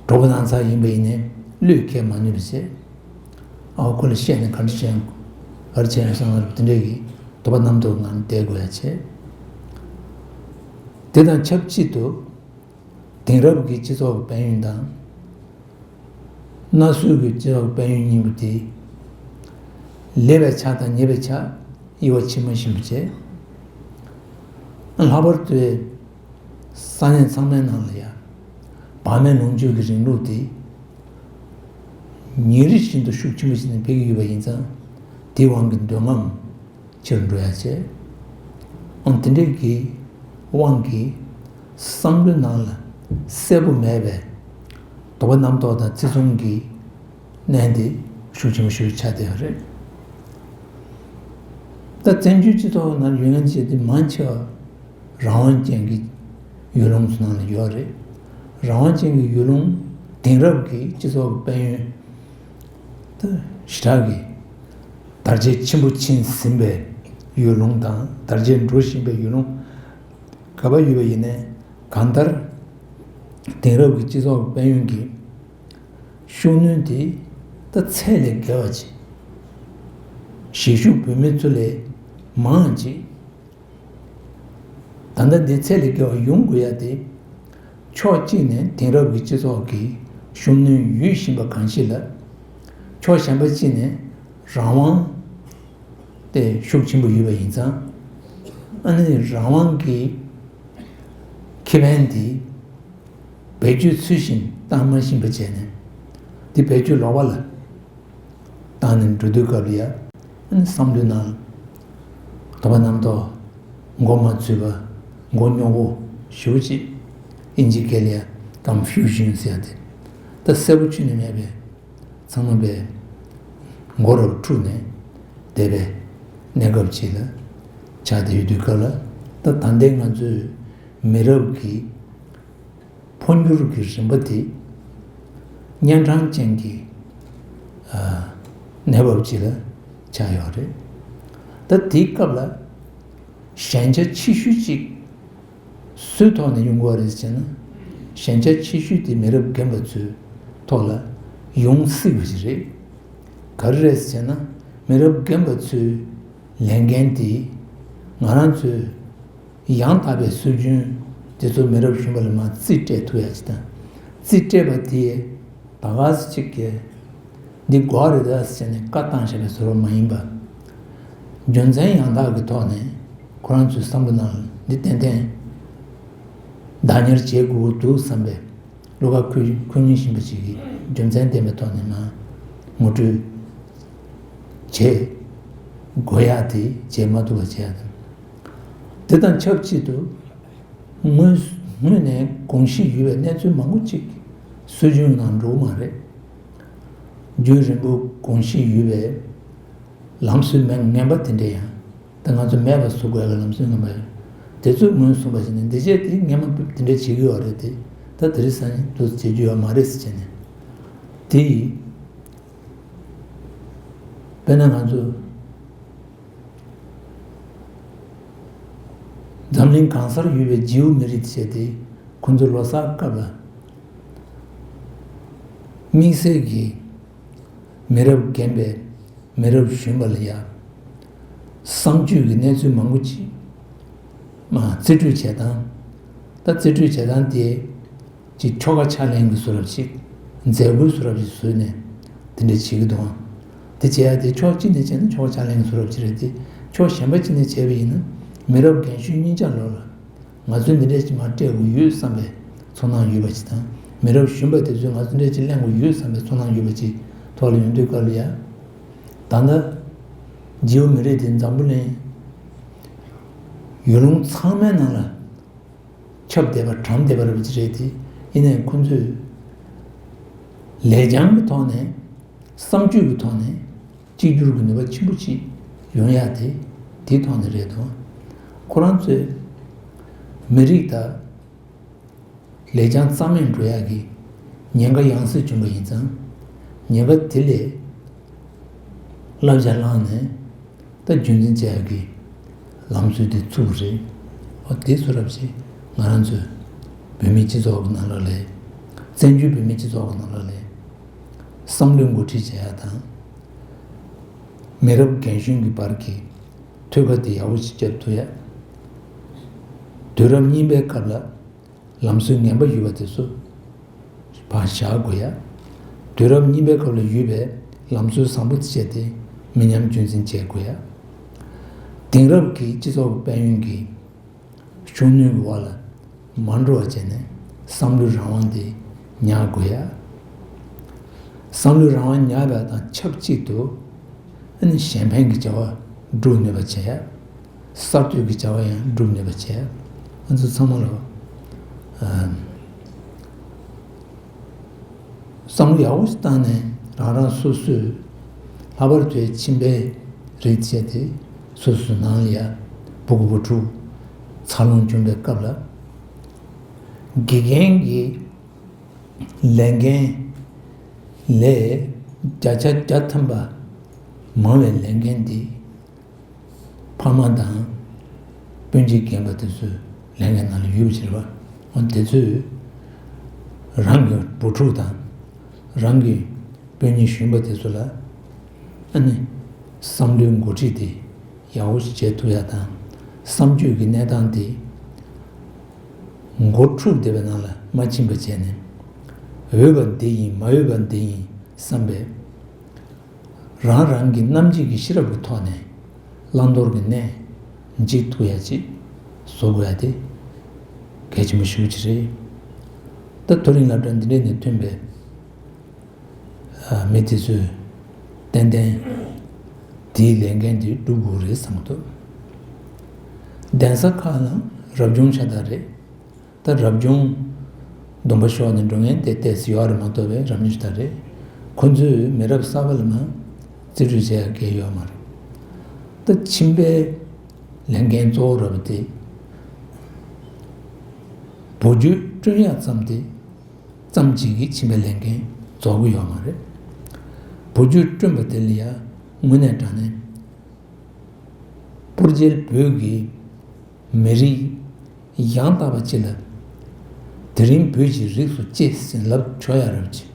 གྲོགས་པོ་ནང་ཚ་ཡིན་པ་ཡིན་ནའི་བློས་འཁེལ་མ་ནུས་པ་བྱས། ཨ་ཁོ་ལ་བཤད་ནས་ག་འདྲ་བྱས་ཡང་ག་རེ་བྱས་ཡང་བསམ་པ་དེ་འདྲས་ཀྱི་དོགས་པ་རྣམ་རྟོག་ངང་བསྡད་དགོས་ཡ་བྱས། དེ་དང་ཆབས་ཅིག་ཏུ་དེང་རབས་ཀྱི་སྤྱི་ཚོགས་ཀྱི་དཔལ་ཡོན་དང་། གནའ་སྲོལ་གྱི་སྤྱི་ཚོགས་དཔལ་ཡོན་གཉིས་པོ་དེ། ལེགས་པའི་ཆ་དང་ཉེས་པའི་ཆ་དབྱེ་བ་ཕྱེ་མ་ཤེས་པ་བྱས། ལྷག་པར་དུ་ས་གནས་ཚང་མའི་ནང་ལ་ཡང་བག་མེད་ལོངས་སྤྱོད་ཀྱི་རིང་ལུགས་དེ་ཉིན་རེ་བཞིན་དུ་ཤུགས་ཆེན་པོ་ཞིག་ནས་འཕེལ་གྱི་ཡོད་པ་ཡིན་ཙང་། དེའི་དབང་གིས་འདོད་རྔམ་ཆེར་འགྲོ་ཡ་བྱས། ཨང་དེ་འདྲའི་གི་དབང་གིས་བསམ་བློའི་ནང་ལ་གསལ་པོ་མེད་པའི་དོགས་པ་རྣམ་རྟོག་དང་བརྩི་མཚོན་གྱི་གནས་འདི་ཤུགས་ཆེན་པོ་ཞིག་ཆགས་བསྡད་ཡོད་རེད། ད་བཙན་བྱོལ་སྤྱི་ཚོགས་ནང་ཡུལ་ངན་བྱེད་དེ་མང་ཆེ་བ་རང་དབང་ཅན་གྱི་ཡུལ་ལུང་ཚོ་ནང་ལ་ཡོད་རེད། རང་དབང་ཅན་གྱི་ཡུལ་ལུང་དེང་རབས་ཀྱི་སྤྱི་ཚོགས་ཀྱི་དཔལ་ཡོན་ད་ཞེ་དྲག་གི་དར་རྒྱས་ཆེན་པོ་ཕྱིན་ཟིན་པའི་ཡུལ་ལུང་དང་དར་རྒྱས་འགྲོ་བཞིན་པའི་ཡུལ་ལུང་ག་པར་ཡོད་པ་ཡིན་ནའི། གང་ལྟར་དེང་རབས་ཀྱི་སྤྱི་ཚོགས་ཀྱི་དཔལ་ཡོན་གྱི་ཤུགས་སྣོན་དེ་ད་ཚད་ལས་བརྒལ་བ་ཅིག་གཞིས་བཞུགས་བོད་མི་ཚོ་ལས་མང་ཅིག་ད་ ད་ལྟ་འདི་ཚད་ལས་བརྒལ་བ་ཡོང་དགོས་ཡ་དེ། ཕྱོགས་གཅིག་ནས་དེང་རབས་ཀྱི་སྤྱི་ཚོགས་ཀྱི་ཤུགས་སྣོན་ཡོད་བཞིན་པ་གང་ཞིག་ལ། ཕྱོགས་གཞན་པ་གཅིག་ནས་རང་དབང་དེ་ཤུགས་ཆེན་པོ་ཡོད་པ་ཡིན་ཙང་། ཨ་ནི་རང་དབང་གི་ཁེ་ཕན་དེ་བེད་སྤྱོད་ཚུལ་བཞིན་བཏང་མ་ཤེས་པ་བྱས་ནས། དེ་བེད་སྤྱོད་ལོག་པ་ལ་བཏང་ནས་འགྲོ་དུས་སྐབས་ལ་ཡ། ཨ་ནི་བསམ་བློའི་ནང་དོགས་པ་རྣམ་རྟོག་མགོ་མ་ཚོས་པ། མགོ་རྙོག་པོ་ཞེ་པོ་ཅིག་ཨིན་ཇི་སྐད་ལ་ཡ་ཀོན་ཕིའུ་ཤན་ཟེར་ཡ་དེ། ད་གསལ་པོ་ཁྱོན་ནས་མེད་པས། ཚང་མ་པས་མགོ་རབ་འཁྲུགས་ནས་བསྡད་པའི་གནས་སྐབས་ཅིག་ལ་ཆགས་བསྡད་ཡོད་དུས་སྐབས་ལ། ད་ད་ལྟའི་ང་ཚོའི་མི་རབས་ཀྱི་འཕོ་འགྱུར་གྱི་རིམ་པ་དེ་གཉན་འཕྲང་ཅན་གྱི་ཨ་གནས་བབ་ཅིག་ལ་ཆགས་ཡོད་རེད། ད་དེའི་སྐབས་ལ་ཞན་ཆ་ཆེ་ཤོས་ཅིག་སུའི་ཐོག་ནས་ཡོང་གི་ཡོད་རེད་ཟེར་ན། ཞན་ཆ་ཆེ་ཤོས་དེ་མི་རབས་རྒན་པ་ཚོའི་ཐོག་ལ་ཡོང་སྲིད་པ་ཞིག་རེད། ག་རེ་རེད་ཟེར་ན། མི་རབས་རྒན་པ་ཚོའི་ལས་འགན་དེ་ང་རང་ཚོའི་ཡང་དག་པའི་སྲོལ་རྒྱུན་དེ་ཚོ་མི་རབས་གཞོན་པ་ལ་མར་རྩིས་སྤྲད་ཐུབ་ཡ་ཅིག་དང་། རྩིས་སྤྲད་པ་དེ་ད་ག་ཟེ་ཅིག་གི་འདི་དགོས་རེད་ད་ཟེར་ནས་བཀའ་བཏང་བཞག་པའི་བཟོ་འདྲ་མ་ཡིན་པ། རྒྱུ་མཚན་ཡང་དག་གི་ཐོག་ནས་ཁོ་རང་ཚོའི་བསམ་བློ་ནང་ལ་འདི་ཏན་ཏན་བདག་གཉེར་བྱེད་དགོས་ཀྱི་འདུག་བསམ་པའི་བློ་ཁ་ཁུར་ཁུར་མཁན་གཞོན་པ་ཞིག་གིས་རྒྱུ་མཚན་ལྡན་པའི་ཐོག་ནས་མར་ངོ་སྤྲོད་བྱེད་དགོས་ཡ་དེ་བྱེད་མ་ཐུབ་པ་བྱེད་ཡ་དང་། དེ་དང་ཆབས་ཅིག་ཏུ། སྔོན་སྔོན་ནས་དགོངས་གཞི་ཡོད་པའི་གནས་ཚུལ་མང་པོ་ཅིག་སྲོལ་རྒྱུན་ནང་འགྲོ་གི་མ་རེད། རྒྱུན་རིང་པོ་དགོངས་གཞི་ཡོད་པའི་ལམ་སྲོལ་མེད་ངན་པ་དེ་འདྲ་ཡང་ད་ང་ཚོ་མེད་པ་བཟོ་དགོས་ཡ་གི་ལམ་སྲོལ་ངན་པ་ཡང་དེ་ཚོས་ངོས་བཟུང་བ་ཞིག་ནས་འདི་བྱས་དེ་ངན་པ་དེ་འདྲ་བྱེད་ཀྱི་ཡོད་རེད་དེ། ད་དེ་རིང་སང་ཉིན་དུ་བྱེད་རྒྱུ་ཡོད་མ་རེད་ཟེར་བྱས་ནས་དེ་ཡིས། དཔེར་ན་ང་ཚོ་འཛམ་གླིང་གང་སར་ཡོད་པའི་ཇིའུ་མི་རིགས་བྱས་ཏེ་ཁོ་ཚོ་ལོ་གསར་སྐབས་ལ་དམིགས་བསལ་གྱི་མི་རབས་རྒན་པའི་མི་རབས་གཞོན་པ་ལ་ཡ་གསང་སྤྱོད་ཀྱི་གནས་ཚུལ་མང་པོ་ཅིག་མ་རྩིས་སྤྲོད་བྱེད་སྟངས། ད་རྩིས་སྤྲོད་བྱེད་སྟངས་དེ། ཅིག་ཆོ་ག་ཕྱག་ལེན་གྱི་བཟོ་འདྲ་ཞིག་མཛད་སྒོའི་བཟོ་འདྲ་ཞིག་བཟོས་ནས་དེ་འདྲ་བྱེད་ཀྱི་འདུག་ཨང་། དེ་བྱེད་ཡ་དེ་ཕྱོགས་གཅིག་ནས་བྱས་ན་ཆོ་ག་ཕྱག་ལེན་གྱི་བཟོ་འདྲ་ཞིག་རེད་དེ། ཕྱོགས་གཞན་པ་གཅིག་ནས་བྱས་པ་ཡིན་ན་མི་རབས་རྒན་གཞོན་གཉིས་ཆ་ལོ་ལ་ང་ཚོས་འདི་འདྲ་ཞིག་མར་སྤྲད་དགོས་ཡོད་བསམ་པའི་ཚོར་སྣང་ཡོད་པ་ཞིག་དང་། མི་རབས་གཞོན་པ་དེ་ཚོས་ང་ཚོ་འདི་འདྲ་ཞིག་གླེང་དགོས་ཡོད་བསམ་པའི་ཚོར་སྣང་ཡོད་པ་ཅིག་ཐོག་ལ་ཡོང་དུས་སྐབས་ལ་ཡ། ད་ལྟ་ཇིའུ་མི་རིགས་དེ་འཛམ་བུ་གླིང་ཡུལ་ལུང་ཚང་མའི་ནང་ལ། ཁྱབ་བསྡད་པ་གྲམ་བསྡད་པ་རེད་པ་ཅིག་རེད་དེ། ཡིན་ནའི་ཁོ་ཚོས་ལེགས་བྱང་གི་ཐོག་ནས་བསམ་སྤྱོད་ཀྱི་ཐོག་ནས་གཅིག་གྱུར་གྱི་ནུས་པ་ཆེན་པོ་ཅིག་ཡོང་ཡ་དེ་དེའི་ཐོག་ནས་རེད་དོ། ཁོ་རང་ཚོས་མི་རིགས་དང་ལེགས་བྱང་རྩ་མེད་འགྲོ་ཡ་གི་ཉེན་ཁ་ཡང་སེ་བྱུང་པ་ཡིན་ཙང་། ཉེན་ཁ་དེ་ལས་བསླབ་བྱ་བླངས་ནས། ད་རྒྱུན་འཛིན་བྱ་ཡག་གི་ལམ་སྲོལ་དེ་ཚུགས་རེད། ཨོ་དེ་ཚོ་རབ་ཅིག་ང་རང་ཚོའི་བོད་མིའི་སྤྱི་ཚོགས་ཀྱི་ནང་ལོགས་ལ། བཙན་བྱོལ་བོད་མིའི་སྤྱི་ཚོགས་ཀྱི་ནང་ལོགས་ལ་བསམ་བློའི་འགོ་ཁྲིད་བྱ་ཡག་དང་། མི་རབས་རྒན་གཞོན་གྱི་བར་གྱི་ཐོད་ཁ་དེ་ཡག་པོ་ཞིག་བརྒྱབ་ཐུབ་ཡ། དུས་རབས་རྙིང་པའི་སྐབས་ལ། ལམ་སྲོལ་ངན་པ་ཡོད་པ་དེ་ཚོ་ཕར་བཞག་དགོས་ཡ། དུས་རབས་རྙིང་པའི་སྐབས་ལ་ཡོད་པའི་ལམ་སྲོལ་བཟང་པོ་དེ་སྤྱད་དེ་མི་ཉམས་རྒྱུན་འཛིན་བྱེད་དགོས་ཡ། དེང་རབས་ཀྱི་སྤྱི་ཚོགས་ཀྱི་དཔལ་ཡོན་གྱི་ཤུགས་སྣོན་གྱི་འོག་ལ་མ་འགྲོ་བ་བྱས་ནས་བསམ་བློའི་རང་དབང་དེ་ཉར་དགོས་ཡ། བསམ་བློའི་རང་དབང་ཉར་བ་དང་ཆབས་ཅིག་ཏུ་ཨ་ནི་གཞན་ཕན་གྱི་བྱ་བ་སྒྲུབ་ནུས་པ་བྱེད་ཡ། གསར་གཏོད་ཀྱི་བྱ་བ་ཡང་སྒྲུབ་ནུས་པ་བྱས། ང་ཚོ་ཚང་མ་ལ་ཨ་བསམ་བློ་ཡག་པོ་ཞིག་བཏང་ནས་རང་རང་སོ་སོའི་ལྷག་པར་དུ་ཁྱིམ་པའི་རིགས་བྱས་ཏེ་སོ་སོའི་ནང་ལ་ཡ་བུ་གུ་བུ་ཕྲུག་འཚར་ལོངས་བྱུང་བའི་སྐབས་ལ་དགེ་རྒན་གྱི་ལས་འགན་ལས་བརྒྱ་ཆ་བརྒྱ་ཐམ་པ་མང་བའི་ལས་འགན་འདི། ཕ་མ་དང་སྤུན་མཆེད་རྒན་པ་དེ་ཚོའི་ལས་འགན་ནང་ལ་ཡོད་པ་ཕྱིར་བ། འོན་དེ་ཚོས་རང་གི་བུ་ཕྲུག་དང་རང་གི་སྤུན་ཉེ་གཞོན་པ་དེ་ཚོ་ལ་ཨ་ནི་བསམ་བློའི་འགོ་ཁྲིད་དེ་ཡག་པོ་ཞིག་བྱེད་ཐུབ་ཡ་དང་། བསམ་སྤྱོད་ཀྱི་གནས་སྟངས་དེ་ མགོ་འཁྲུགས་བསྡད་པའི་ནང་ལ་མ་ཕྱིན་པ་བྱས་ནས། འོས་པ་འདི་ཡིན་མ་འོས་པ་འདི་ཡིན་བསམ་པས། རང་རང་གི་རྣམ་འབྱེད་ཀྱི་ཤེས་རབ་ཀྱི་ཐོག་ནས་བླང་དོར་གྱི་གནས་འབྱེད་ཐུབ་ཡ་ཅིག་བཟོ་དགོས་ཡ་དེ་གལ་ཆེན་པོ་ཞེ་པོ་ཅིག་རེད། ད་མཐོ་རིམ་སློབ་གྲྭ་འདི་འདྲས་ནས་ཐོན་པའི་མི་དེ་ཚོས་ཏན་ཏན་དེའི་ལས་འགན་དེ་སྒྲུབ་དགོས་རེད་བསམ་གྱི་འདུག་གདན་ས་ཁག་ལ་རབ་བྱུང་ཤ་སྟག་རེད། ད་རབ་བྱུང་སྡོམ་པ་ཤོར་ནས་འགྲོ་མཁན་དེ་ཏོག་ཙམ་ཡོད་རེད་མ་གཏོགས་པའི་རབ་བྱུང་ཤ་སྟག་རེད། ཁོ་ཚོས་མི་རབས་གསར་པ་ལ་མ་རྩིས་སྤྲོད་བྱེད་ཡ་གལ་ཡོད་མ་རེད། ད་ཁྱིམ་པའི་ལས་འགན་གཙོ་བོ་ར་བ་དེ་བུ་རྒྱུད་བསྐྲུན་ཡག་ཙམ་དེ་ཙམ་གཅིག་གིས་ཁྱིམ་པའི་ལས་འགན་རྫོགས་ཀྱི་ཡོད་མ་རེད། བུ་རྒྱུད་བསྐྲུན་པ་དེ་ལ་ཡང་དངོས་གནས་དྲང་གནས་སྤུར་རྒྱལ་བོད་ཀྱི་མི་རིགས་ཡང་དག་པ་ཅིག་ལ་དེ་རིང་བོད་ཀྱི་རིགས་སུ་སྐྱེས་ཟིན་ལབ་ཆོག་ཡ་རབ་ཅིག་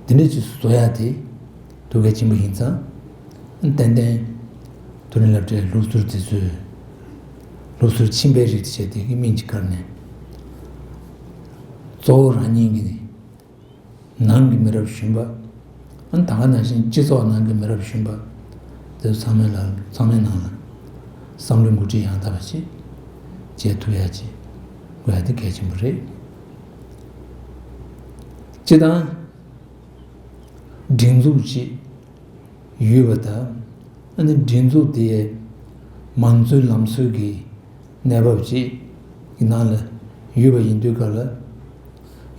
འདི་འདྲ་ཅིག་བཟོ་ཡ་དེ་ཐུགས་གལ་ཆེན་པོ་ཡིན་ཙང་། ཏན་ཏན་མཐོ་རིམ་སློབ་གྲྭའི་ལུགས་སྲོལ་དེ་ཚོས་ལུགས་སྲོལ་ཁྱིམ་པའི་རིགས་དེ་བྱས་དེ་གི་སྨིན་གྱི་བཀར་ནས་གཙོ་བོ་རང་ཉིད་ཀྱི་ནང་གི་མི་རབས་གཞོན་པ། ཨ་ནི་ད་ག་ནང་བཞིན་སྤྱི་ཚོགས་ནང་གི་མི་རབས་གཞོན་པ་དེ་ཚོ་ཚང་མའི་ལ་ཚང་མའི་ནང་ལ་བསམ་བློའི་འགོ་ཁྲིད་ཡང་དག་པ་ཞིག་བྱེད་ཐུབ་ཡ་ཅིག་དགོས་ཡ་དེ་གལ་ཆེན་པོ་རེད། སྤྱི་བཏང་སྒྲིག་འཛུགས་ཅིག་ཡོད་པ་དང་། ཨ་ནི་སྒྲིག་འཛུགས་དེའི་མང་གཙོའི་ལམ་སྲོལ་གྱི་གནས་བབ་ཅིག་གི་ནང་ལ་ཡོད་པ་ཡིན་དུས་སྐབས་ལ།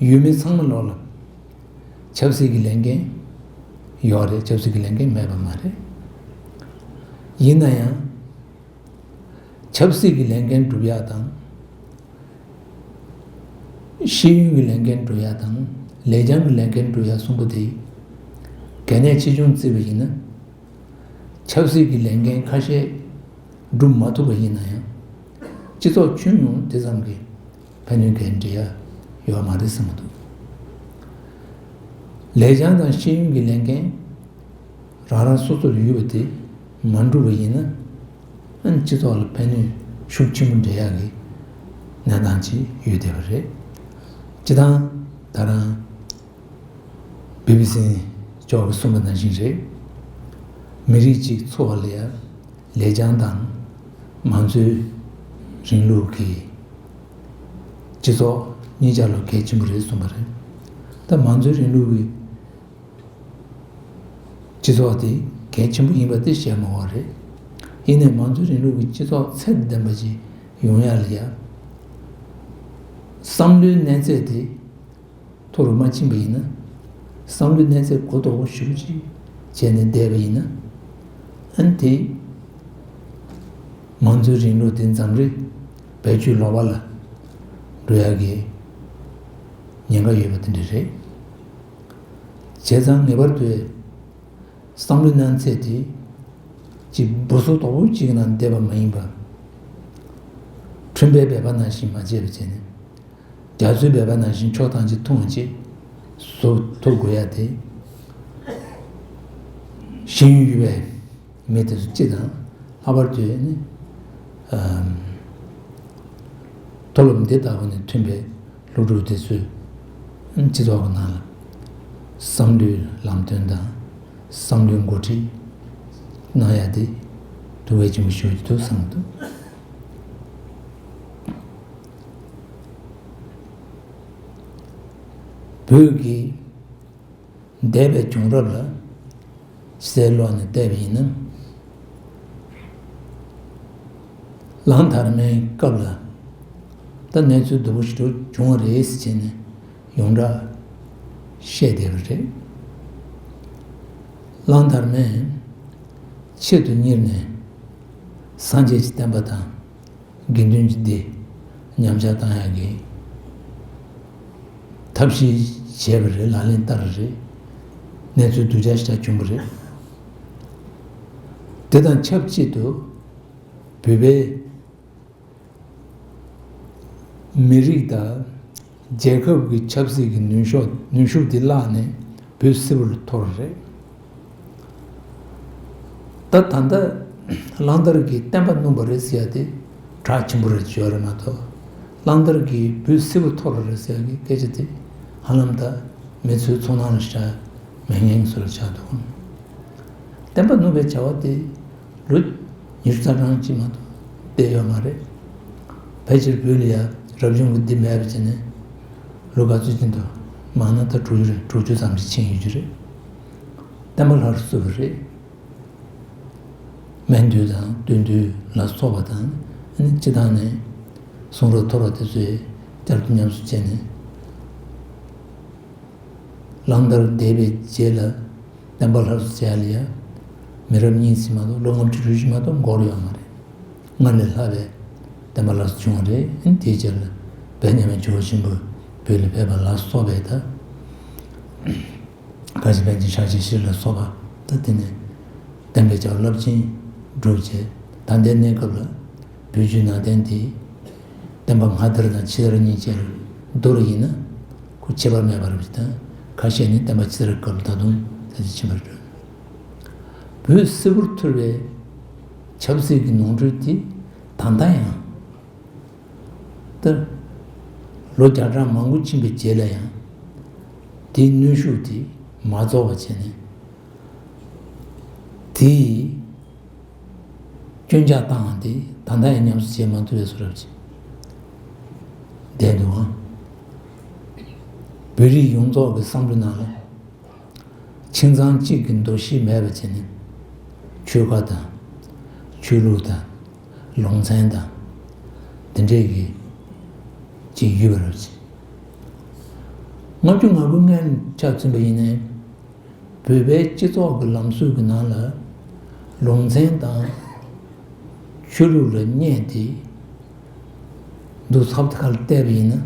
ཡོད་མེད་ཚང་མ་ལོག་ལ་ཆབ་སྲིད་ཀྱི་ལས་འགན་ཡོད་རེད། ཆབ་སྲིད་ཀྱི་ལས་འགན་མེད་པ་མ་རེད། ཡིན་ན་ཡང་ཆབ་སྲིད་ཀྱི་ལས་འགན་སྒྲུབ་ཡག་དང་། ཤེས་ཡོན་གྱི་ལས་འགན་སྒྲུབ་ཡག་དང་། ལེགས་བྱང་གི་ལས་འགན་སྒྲུབ་ཡག་གསུམ་པོ་དེ་གལ་གནད་ཆེ་ཆུང་བརྩིས་པ་ཡིན་ན། ཆབ་སྲིད་ཀྱི་ལས་འགན་ཁ་ཤས་སྒྲུབ་མ་ཐུབ་པ་ཡིན་ན་ཡང་། སྤྱི་ཚོགས་ཁྱོན་ཡོངས་དེ་ཙམ་གྱི་ཕན་ནུས་གལ་འདྲི་ཡ་ཡོད་མ་རེད་བསམ་གྱི་འདུག་ལེགས་བྱང་དང་ཤེས་ཡོན་གྱི་ལས་འགན་རང་རང་སོ་སོར་ཡོད་པ་དེ་མ་འགྲུབ་པ་ཡིན་ན། ཨ་ནི་སྤྱི་ཚོགས་ལ་ཕན་ནུས་ཤུགས་ཆེན་པོ་འདྲེན་ཡག་གི་གནས་སྟངས་ཅིག་ཡོད་བསྡད་པ་རེད། སྤྱི་བཏང་ད་རང་བི་བི་སི་མཆོག་གིས་གསུངས་པ་ནང་བཞིན་རེད། མི་རིགས་གཅིག་འཚོ་བ་ལ་ཡང་ལེགས་བྱང་དང་མང་གཙོའི་རིང་ལུགས་ཀྱི་སྤྱི་ཚོགས་གཉིས་ཆ་ལ་གལ་ཆེན་པོ་རེད་གསུངས་པ་རེད། ད་མང་གཙོའི་རིང་ལུགས་ཀྱི་སྤྱི་ཚོགས་དེ་གལ་ཆེན་པོ་ཡིན་པ་དེ་བཤད་མ་དགོས་རེད། ཡིན་ནའི་མང་གཙོའི་རིང་ལུགས་ཀྱི་སྤྱི་ཚོགས་ཚད་ལྡན་པ་ཞིག་ཡོང་ཡ་ལ་ཡ། བསམ་བློའི་གནས་ཚད་དེ་མཐོ་རུ་མ་ཕྱིན་པ་ཡིན་ན། བསམ་བློའི་གནས་ཚད་གོ་ལྡོག་པོ་ཞེ་པོ་ཅིག་བྱས་ནས་བསྡད་པ་ཡིན་ན། ཨ་ནི་དེ་མང་གཙོའི་རིང་ལུགས་དེ་འཛམ་གླིང་བེད་སྤྱོད་ལོག་པ་ལ་འགྲོ་ཡ་གི་ཉེན་ཁ་ཡོད་པ་དེ་འདྲ་རེད། བྱས་ཙང་ངེས་པར་དུ་བསམ་བློའི་གནས་ཚད་དེ་ཅིག་སྦུ་སུབ་དོག་པོ་ཅིག་ནང་བསྡད་པ་མ་ཡིན་པ། ཁྲོན་པའི་སྦལ་པ་ནང་བཞིན་མ་བྱས་པ་བྱས་ནས། རྒྱ་མཚོའི་སྦལ་པ་ནང་བཞིན་ཕྱོགས་ཐམས་ཅད་འཐུང་བ་ཅིག་བཟོ་ཐུབ་དགོས་ཡ་དེ། ཤེས་ཡོན་ཡོད་པའི་མི་དེ་ཚོ་སྤྱི་དང་། ལྷག་པར་དུ་ནི། ཨམ། མཐོ་སློབ་འདི་ལྟ་བུ་ནས་ཐོན་པའི་སློབ་ཕྲུག་དེ་ཚོས་སྤྱི་ཚོགས་ཀྱི་ནང་ལ་བསམ་བློའི་ལམ་སྟོན་དང་བསམ་བློའི་འགོ་ཁྲིད་གནང་ཡ་དེ་ཐུགས་གལ་ཆེན་པོ་ཞིག་འདུག་བསམ་གྱི་འདུག་བོད་ཀྱི་འདས་པའི་བྱུང་རབས་ལ་གསལ་ཀློག་ནས་བལྟས་པ་ཡིན་ན། གླང་དར་མའི་སྐབས་ལ་ད་གནས་ཚུལ་སྡུག་པོ་ཞེ་དྲག་བྱུང་བ་རེད་ཟེར་བྱས་ནས་ཡོངས་གྲགས་བཤད་བསྡད་པ་རེད། གླང་དར་མས་ཆེད་དུ་གཉེར་ནས་སངས་རྒྱས་ཀྱི་བསྟན་པ་དང་། དགེ་འདུན་གྱི་སྡེ་ཉམས་ཆག་བཏང་ཡག་གི་ཐབས་ཤེས་བྱས་པ་རེད། ལག་ལེན་བསྟར་བ་རེད། གནས་ཚུལ་སྡུག་ཅག་ཞེ་དྲག་བྱུང་བ་རེད། དེ་དང་ཆབས་ཅིག་ཏུ་བོད་པའི་མི་རིགས་དང་རྒྱལ་ཁབ་ཀྱི་ཆབ་སྲིད་ཀྱི་ནུས་ཤུགས་ནུས་ཤུགས་འདི་བརླགས་ནས་བོད་སིལ་བུར་འཐོར་བ་རེད། ད་ད་ལྟ་ གླང་དར་གྱིས་བསྟན་པ་བསྣུབས་པ་རེད་ཟེར་ཡ་དེ་གྲགས་ཆེན་པོ་རེད་བརྗོད་རེད་མ་གཏོགས། གླང་དར་གྱིས་བོད་སིལ་བུ་འཐོར་བ་རེད་ཟེར་ཡ་གི་སྐད་ཆ་དེ་ཧ་ལམ་ད་མི་ཚོའི་ཚོར་སྣང་ལ་ཤར་མེད་མཁན་བཟོ་འདྲ་ཆགས་འདུག་བསྟན་པ་བསྣུབས་པའི་བྱ་བ་དེ་ལོ་ཉི་ཤུ་རྩ་གྲངས་ཅིག་མ་གཏོགས་བསྡད་ཡོད་མ་རེད། ཕལ་ཆེར་བོད་ལ་ཡ་རབ་བྱུང་གི་འདི་མེད་པ་བྱས་ནས་ལོ་ག་ཚོད་ཅིག་འདུག་མང་ན་ད་དྲུག་ཅུ་རེད། དྲུག་ཅུ་ཙམ་ཞིག་ཕྱིན་ཡོད་ཀྱི་རེད། བསྟན་པ་སླར་གསོ་བ་རེད། སྨན་འདུས་དང་བསྟུན་འདུས་ལ་སོགས་པ་དང་། ཨ་ནི་སྤྱི་བཏང་ནས་གསུང་རབ་མཐོ་རབ་དེ་ཚོས་བསྐྱར་དུ་ཉམས་སུ་བྱས་ནས། གླང་དར་འདས་པའི་རྗེས་ལ་བསྟན་པ་སླར་གསོ་བྱས་ལ་ཡ། མི་རབས་གཉིས་ཙམ་མ་གཏོགས་ལོ་ལྔ་བཅུ་དྲུག་ཅུ་མ་གཏོགས་འགོར་ཡོད་མ་རེད། སྔར་ལས་ལྷག་པའི་བསྟན་པ་སླར་གསོ་བྱུང་བ་རེད། ཨ་ནི་དེའི་རྗེས་ལ་བོད་ཉམས་པའི་ཇོ་བོ་ཆེན་པོ་བོད་ལ་ཕེབས་པ་ལ་སོགས་པའི་ད། ཁ་ཆེ་པཎ་ཆེན་ཕྱག་ཆེན་བཞི་ལ་སོགས་པ་ད་དེ་ནས་བསྟན་པའི་བྱ་བ་རླབས་ཆེན་བསྒྲུབས་བྱས། ད་ལྟའི་གནས་སྐབས་ལ་བོད་བརྒྱུད་ནང་བསྟན་དེ་བསྟན་པ་མངའ་དར་དང་ཕྱི་དར་གཉིས་ཆར་བསྡུར་ཡིན་ན་ཁོ་ཁྱད་པར་མེད་པ་རེད་ཅེས་དང་། ཁ་ཤས་ནི་བསྟན་པ་ཕྱི་དར་སྐབས་ད་དུང་ད་ཆ་ཕྱིན་པར་འགྲོ། བོད་སིལ་བུར་འཐོར་བའི་ཆབ་སྲིད་ཀྱི་ནོར་འཁྲུལ་དེ་ད་ལྟ་ཡང་། ད་ལོ་བརྒྱ་ཕྲག་མང་པོ་ཕྱིན་པའི་རྗེས་ལ་ཡང་དེའི་གནོན་ཤུགས་དེ་མ་རྫོགས་པ་བྱས་ནས། དེའི་སྐྱོན་ཆ་བཏང་བ་དེ་ད་ལྟ་ཡང་ཉམས་སུ་བྱེད་མ་ཐུབ་པའི་བཟོ་འདྲ་ཅིག་བསྡད་འདུག་ཨང་། བོད་རིགས་ཡོངས་རྫོགས་ཀྱི་བསམ་བློའི་ནང་ལ། ཁྱིམ་ཚང་གཅིག་གི་འདུ་ཤེས་མེད་པ་བྱས་ནས་ཆོལ་ཁ་དང་། ཆོས་ལུགས་དང་། ལུང་ཚན་དང་། དེ་འདྲས་ཀྱི་ཅིག་ཡོད་པ་རེད། ལྔ་བཅུ་ང་དགུ་སྔོན་ཆ་མཚོན་པ་ཡིན་ནའི། བོད་པའི་སྤྱི་ཚོགས་ཀྱི་ལམ་སྲོལ་གྱི་ནང་ལ་ལུང་ཚན་དང་ཆོས་ལུགས་ལ་བསྙད་དེ་འདུག་ཚབ་ཁ་ལ་བལྟས་པ་ཡིན་ན་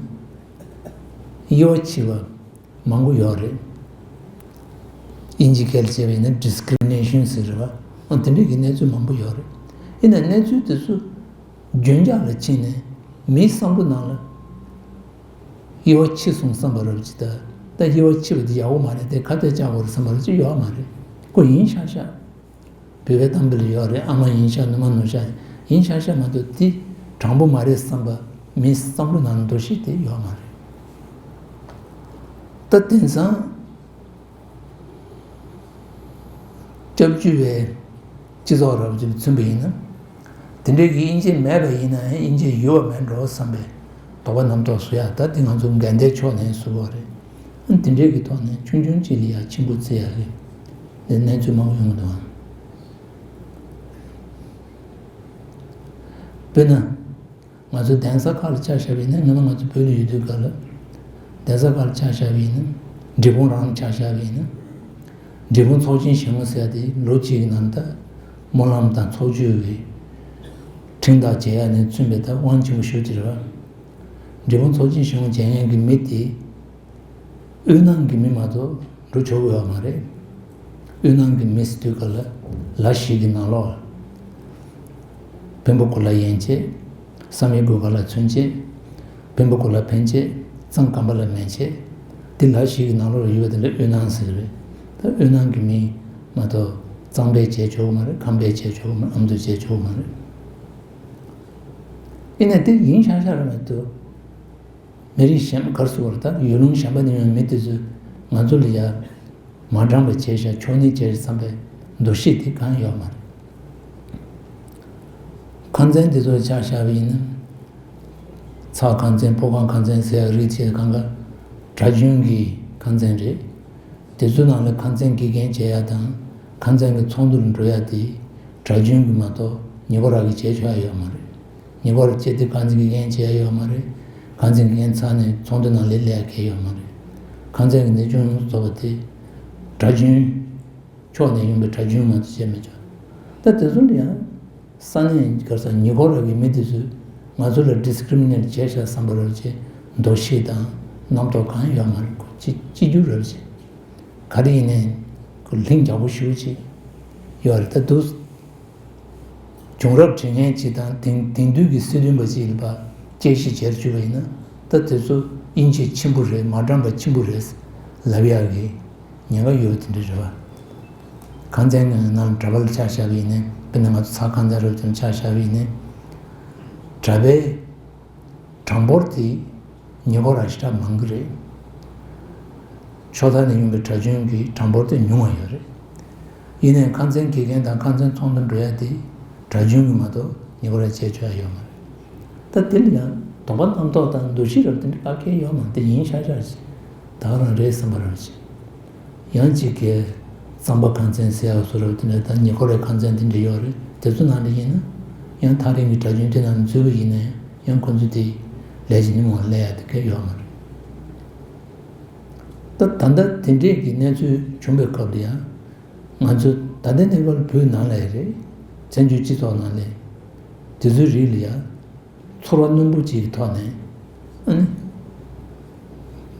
དབྱེ་བ་ཕྱེ་བ། མང་པོ་ཡོད་རེད། དབྱིན་ཇི་སྐད་ལ་བྱས་པ་ཡིན་ན་ཌིསི་ཀི་རི་མི་ནེ་ཤན་ཟེར་རེད་བ། ཨ་དེ་འདྲའི་གི་གནས་ཚུལ་མང་པོ་ཡོད་རེད། ཡིན་ན་གནས་ཚུལ་དེ་ཚོ་རྒྱུན་འཇགས་ལ་ཕྱིན་ནས་མིའི་བསམ་བློ་ནང་ལ་དབྱེ་བ་ཕྱེ་སོང་བསམ་པ་རབ་ཅིག་ད་ད་དབྱེ་བ་ཕྱེ་བ་དེ་ཡག་པོ་མ་རེད་དེ་ཁ་གཏད་བཅག་དགོས་རེད་བསམ་པ་རབ་ཅིག་ཡོད་མ་རེད། ཁོ་ཡིན་ཤག་ཤག་བོད་པའི་གཏམ་དཔེ་ལ་ཡོད་རེད། ཨ་མ་ཡིན་ཤག་ནུ་མ་ནུ་ཤག་ཡིན་ཤག་ཤག་མ་གཏོགས་དེ་དྲང་པོ་མ་རེད་བསམ་པ་མིའི་བསམ་བློ་ནང་འདུ་ཤེས་དེ་ཡོད་མ་རེད། ད་དེང་སང་སྐྱབས་བཅོལ་བའི་སྤྱི་ཚོགས་རབ་ཅིག་མཚོན་པ་ཡིན་ན། དེ་འདྲའི་གི་དབྱིན་ཇི་མེད་པ་ཡིན་ན་ཡང་དབྱིན་ཇི་ཡོད་པ་མེད་འགྲོ་བསམ་པའི་དོགས་པ་རྣམ་རྟོག་བཟོ་ཡག་ད་དེ་ང་ཚོ་འགལ་ཟླའི་ཕྱོགས་ནས་བཟོ་དགོས་རེད། དེ་འདྲའི་གི་ཐོག་ནས་ཆུང་ཆུང་གཅིག་ལ་ཡ་ཆེན་པོ་བརྩི་ཡག་གི་དེ་གནས་ཚུལ་མང་པོ་ཡོང་གི་འདུག་ཨང་། དཔེར་ན། ང་ཚོ་གདན་ས་ཁག་ལ་ཆ་བཞག་པ་ཡིན་ན། སྔོན་མ་ང་ཚོ་བོད་ལ་ཡོད་དུས་སྐབས་ལ་གདན་ས་ཁག་ལ་ཆ་བཞག་པ་ཡིན་ན། འབྲས་སྤུངས་རང་ཆ་བཞག་པ་ཡིན་ན། འབྲས་སྤུངས་ཚོགས་ཆེན་ཞལ་ངོ་ཟེར་ཡ་དེ་ལོ་གཅིག་གི་ནང་ད་སྨོན་ལམ་དང་ཚོགས་ཆོས་ཀྱི་ཁྲིམས་ཐག་བཅད་ཡ་ནས་མཚོན་པའི་ད་དབང་ཆེན་པོ་ཞེ་པོ་ཅིག་རེད་བ། འབྲས་སྤུངས་ཚོགས་ཆེན་ཞལ་ངོ་མཇལ་མཁན་གྱི་མི་དེ། དབུས་ནང་གི་མི་མ་གཏོགས་འགྲོ་ཆོག་གི་ཡོད་མ་རེད། དབུས་ནང་གི་མི་ཟེར་དུས་སྐབས་ལ་ལ་བཞི་གི་ནང་ལོགས་ལ། བོན་པོ་གོ་ལ་ཡན་ཆད། བསམ་ཡས་གུར་དཀར་ལ་ཚུན་ཆད། བོན་པོ་གོ་ལ་ཕན་ཆད། གཙང་སྒམ་པ་ལ་མན་ཆད། འདི་ལ་བཞི་གི་ནང་ལོགས་ལ་ཡོད་པ་དེ་ལ་དབུས་ནང་ཟེར་གི་རེད། ད་དབུས་ནང་གི་མི་མ་གཏོགས་གཙང་པས་བྱས་ཆོག་གི་མ་རེད། ཁམས་པས་བྱས་ཆོག་གི་མ་རེད། ཨ་མདོས་བྱས་ཆོག་གི་མ་རེད། ཡིན་ནའི་དེ་ཡིན་ཤག་ཤག་རེད་མ་གཏོགས། མི་རིགས་གཞན་པ་གར་སོང་བར་ད་ཡུལ་ལུང་གཞན་པ་ནས་ཡོང་མི་དེ་ཚོས་ང་ཚོ་ལ་ཡ་མ་དྲང་པ་བྱས་ཤག་ཕྱོགས་གཉིས་བྱས་བསམ་པའི་འདུ་ཤེས་དེ་གང་ཡོད་མ་རེད། ཁང་ཚན་དེ་ཚོ་ཆ་བཞག་པ་ཡིན་ན། ཚ་ཁང་ཚན། སྤོ་ཁང་ཁང་ཚན་ཟེར་ཡ་རིགས་བྱས་གང་ག་གྲྭ་རྒྱུན་གྱི་ཁང་ཚན་རེད། དེ་ཚོའི་ནང་ལ་ཁང་ཚན་དགེ་རྒན་བྱེད་ཡ་དང་ཁང་ཚན་གྱི་ཚོགས་འདུར་འགྲོ་ཡ་དེ་གྲྭ་རྒྱུན་གྱི་མ་གཏོགས་ཉེ་འཁོར་ར་གི་བྱེད་ཆོག་ཡ་ཡོད་མ་རེད། ཉེ་འཁོར་བྱས་ཏེ་ཁང་ཚན་གྱི་འགན་བྱས་ཡོད་མ་རེད། ཁང་ཚན་གྱི་འགན་ཚར་ནས་ཚོགས་འདུ་ནང་ལ་སླེབས་ཡ་གང་ཡོད་མ་རེད། ཁང་ཚན་གྱི་གནས་ཆུང་ཡོངས་སུ་རྫོགས་པ་དེ་གྲྭ་རྒྱུན་ཕྱོགས་ནས་ཡོང་པའི་གྲྭ་རྒྱུན་མ་གཏོགས་བྱས་མི་ཆོག་ད་དེ་ཚོ་ལ་ཡང་ས་གནས་ག་རེ་ཟ་ཉེ་འཁོར་ར་གི་མི་དེ་ཚོས་ང་ཚོ་ལ་ཌི་སི་ཀི་རི་མི་ནེ་ཊི་བྱས་ཤག་བསམ་པ་ར་བྱས་འདུ་ཤེས་དང་རྣམ་རྟོག་གང་ཡོད་མ་རེད། ཁོ་གཅིག་གཅིག་གྱུར་ར་བྱས་ག་རེ་ཡིན་ནའི་ཁོ་ལྷིང་རྒྱག་པོ་ཞེ་པོ་ཅིག་ཡོད་རེད། ད་འདུག་བྱུང་རབས་འབྲི་མཁན་ཅིག་དང་དེང་དེང་དུས་ཀྱི་སྲིད་དོན་པ་ཅིག་ལ་ཕར་དཔྱད་ཞིབ་བྱེད་བཅུག་པ་ཡིན་ན། ད་དེ་ཚོ་དབྱིན་ཇི་ཆེན་པོ་རེད། མ་དྲང་པ་ཆེན་པོ་རེད་ལབ་ཡག་གི་ཉེན་ཁ་ཡོད་པ་དེ་འདྲ་རེད་བ། ཁང་ཚན་ནང་གྲྭ་པ་ལ་ཆ་བཞག་པ་ཡིན་ན། དཔེར་ན་ང་ཚོ་ཚྭ་ཁང་ཚན་རབ་ཙམ་ཆ་བཞག་པ་ཡིན་ན། གྲྭ་པའི་གྲངས་འབོར་དེ་ཉེ་འཁོར་ར་ཞེ་དྲག་མང་གི་རེད། ཕྱོགས་མཐའ་ནས་ཡོང་པའི་གྲྭ་བཙུན་གྱི་གྲངས་འབོར་དེ་ཉུང་བ་ཡོད་རེད། ཡིན་ནའི་ཁང་ཚན་དགེ་རྒན་དང་ཁང་ཚན་ཚོགས་འདུར་འགྲོ་ཡ་དེ་གྲྭ་བཙུན་གྱི་མ་གཏོགས་ཉེ་འཁོར་ར་བྱས་ཆོག་ཡ་ཡོད་མ་རེད། ད་དེ་ལ་ཡང་དོགས་པ་རྣམ་རྟོག་དང་འདུ་ཤེས་རབ་དེ་འདྲ་ག་གེ་ཡོད་མ་རེད། དེ་ཡིན་ཤག་ཤག་ཅིག་ད་ག་རང་རེད་བསམ་པ་རང་ཅིག་ཡང་གཅིག་གིས་གཙང་པ་ཁང་ཚན་ཟེར་ཡག་བཟོ་འདྲ་དེ་འདྲ་དང་ཉེ་འཁོར་བའི་ཁང་ཚན་དེ་འདྲ་ཡོད་རེད། དེ་ཚོ་ནང་ལ་ཡིན་ན་ཡང་ཐག་རིང་གི་གྲྭ་བཙུན་དེ་ནང་འཛུལ་བ་ཡིན་ན་ཡང་ཁོ་ཚོ་དེ་ལས་ཀྱི་ཉིན་མོ་སླེབས་ཡག་དེ་ག་ཡོད་མ་རེད། ད་ད་ལྟ་དེ་འདྲས་ཀྱི་གནས་ཚུལ་བྱུང་བའི་སྐབས་ལ་ཡང་ང་ཚོ་ད་ལྟའི་གནས་སྐབས་ལ་བོད་ནང་ལ་ཡང་རེད། བཙན་བྱོལ་སྤྱི་ཚོགས་ནང་ལ་དེ་ཚོའི་རིགས་ལ་ཡང་། ཚོར་བ་རྣོན་པོ་ཅིག་གི་ཐོག་ནས་ཨ་ནི་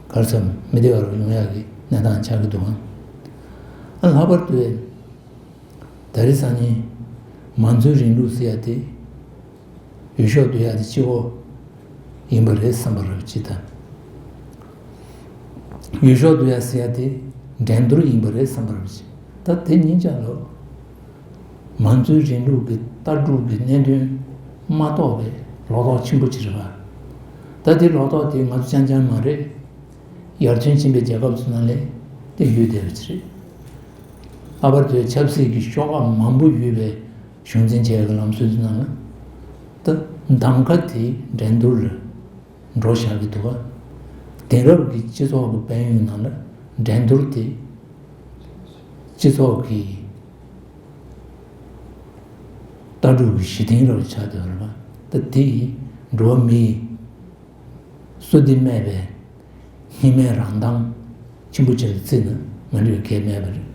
གར་སོང་མི་བདེ་བ་རུ་ཡོང་ཡག་གི་གནས་སྟངས་ཆགས་ཀྱི་འདུག་ཨང་། ཨ་ལྷག་པར་དུ་ད་རེས་སང་ཉིན་མང་གཙོའི་རིང་ལུགས་ཟེར་ཡ་དེ་འོས་ཤོག་བསྡུ་ཡ་དེ་གཅིག་པོ་ཡིན་པ་རེད་བསམ་པ་རེད་ཅིག་དང་། འོས་ཤོག་བསྡུ་ཡ་ཟེར་ཡ་དེ་འགྲན་བསྡུར་ཡིན་པ་རེད་བསམ་པ་རེད་ཅིག་ད་དེ་གཉིས་ཆ་ལོ། མང་གཙོའི་རིང་ལུགས་ཀྱི་ལྟ་གྲུབ་ཀྱི་གནད་དོན་མ་རྟོགས་པའི་ལོག་རྟོག་ཆེན་པོ་ཅིག་རེད་པ། ད་དེ་ལོག་རྟོག་དེ་ང་ཚོ་རྐྱང་རྐྱང་མ་རེད། ཡར་ཐོན་ཕྱིན་པའི་རྒྱལ་ཁབ་ཚོ་ནང་ལ་དེ་ཡོད་བསྡད་པ་ཅིག་རེད། ལྷག་པར་དུ་ཆབ་སྲིད་ཀྱི་ཤོག་ཁག་མང་པོ་ཡོད་པའི་གཞུང་འཛིན་བྱེད་ཡག་གི་ལམ་སྲོལ་ཚོ་ནང་ལ་ད་གདམ་ག་དེ་འགྲན་བསྡུར་རེད། འགྲོ་བཞག་གི་འདུག་ག་དེང་རབས་ཀྱི་སྤྱི་ཚོགས་ཀྱི་དཔལ་ཡོན་ནང་ལ་འགྲན་བསྡུར་དེ་སྤྱི་ཚོགས་ཀྱི་ལྟ་གྲུབ་ཀྱི་གཞི་རྟེན་རབ་ཆགས་བསྡད་ཡོད་རེད་པ། ད་དེ་ཡིས་འགྲོ་བ་མིའི་བསོད་བདེ་སྨད་པའི་སྙིགས་མའི་རང་མདངས་ཆེན་པོ་ཅིག་ལ་བརྩིས་ན་མ་འགྲིག་པ་གང་ཡང་མེད་པ་རེད།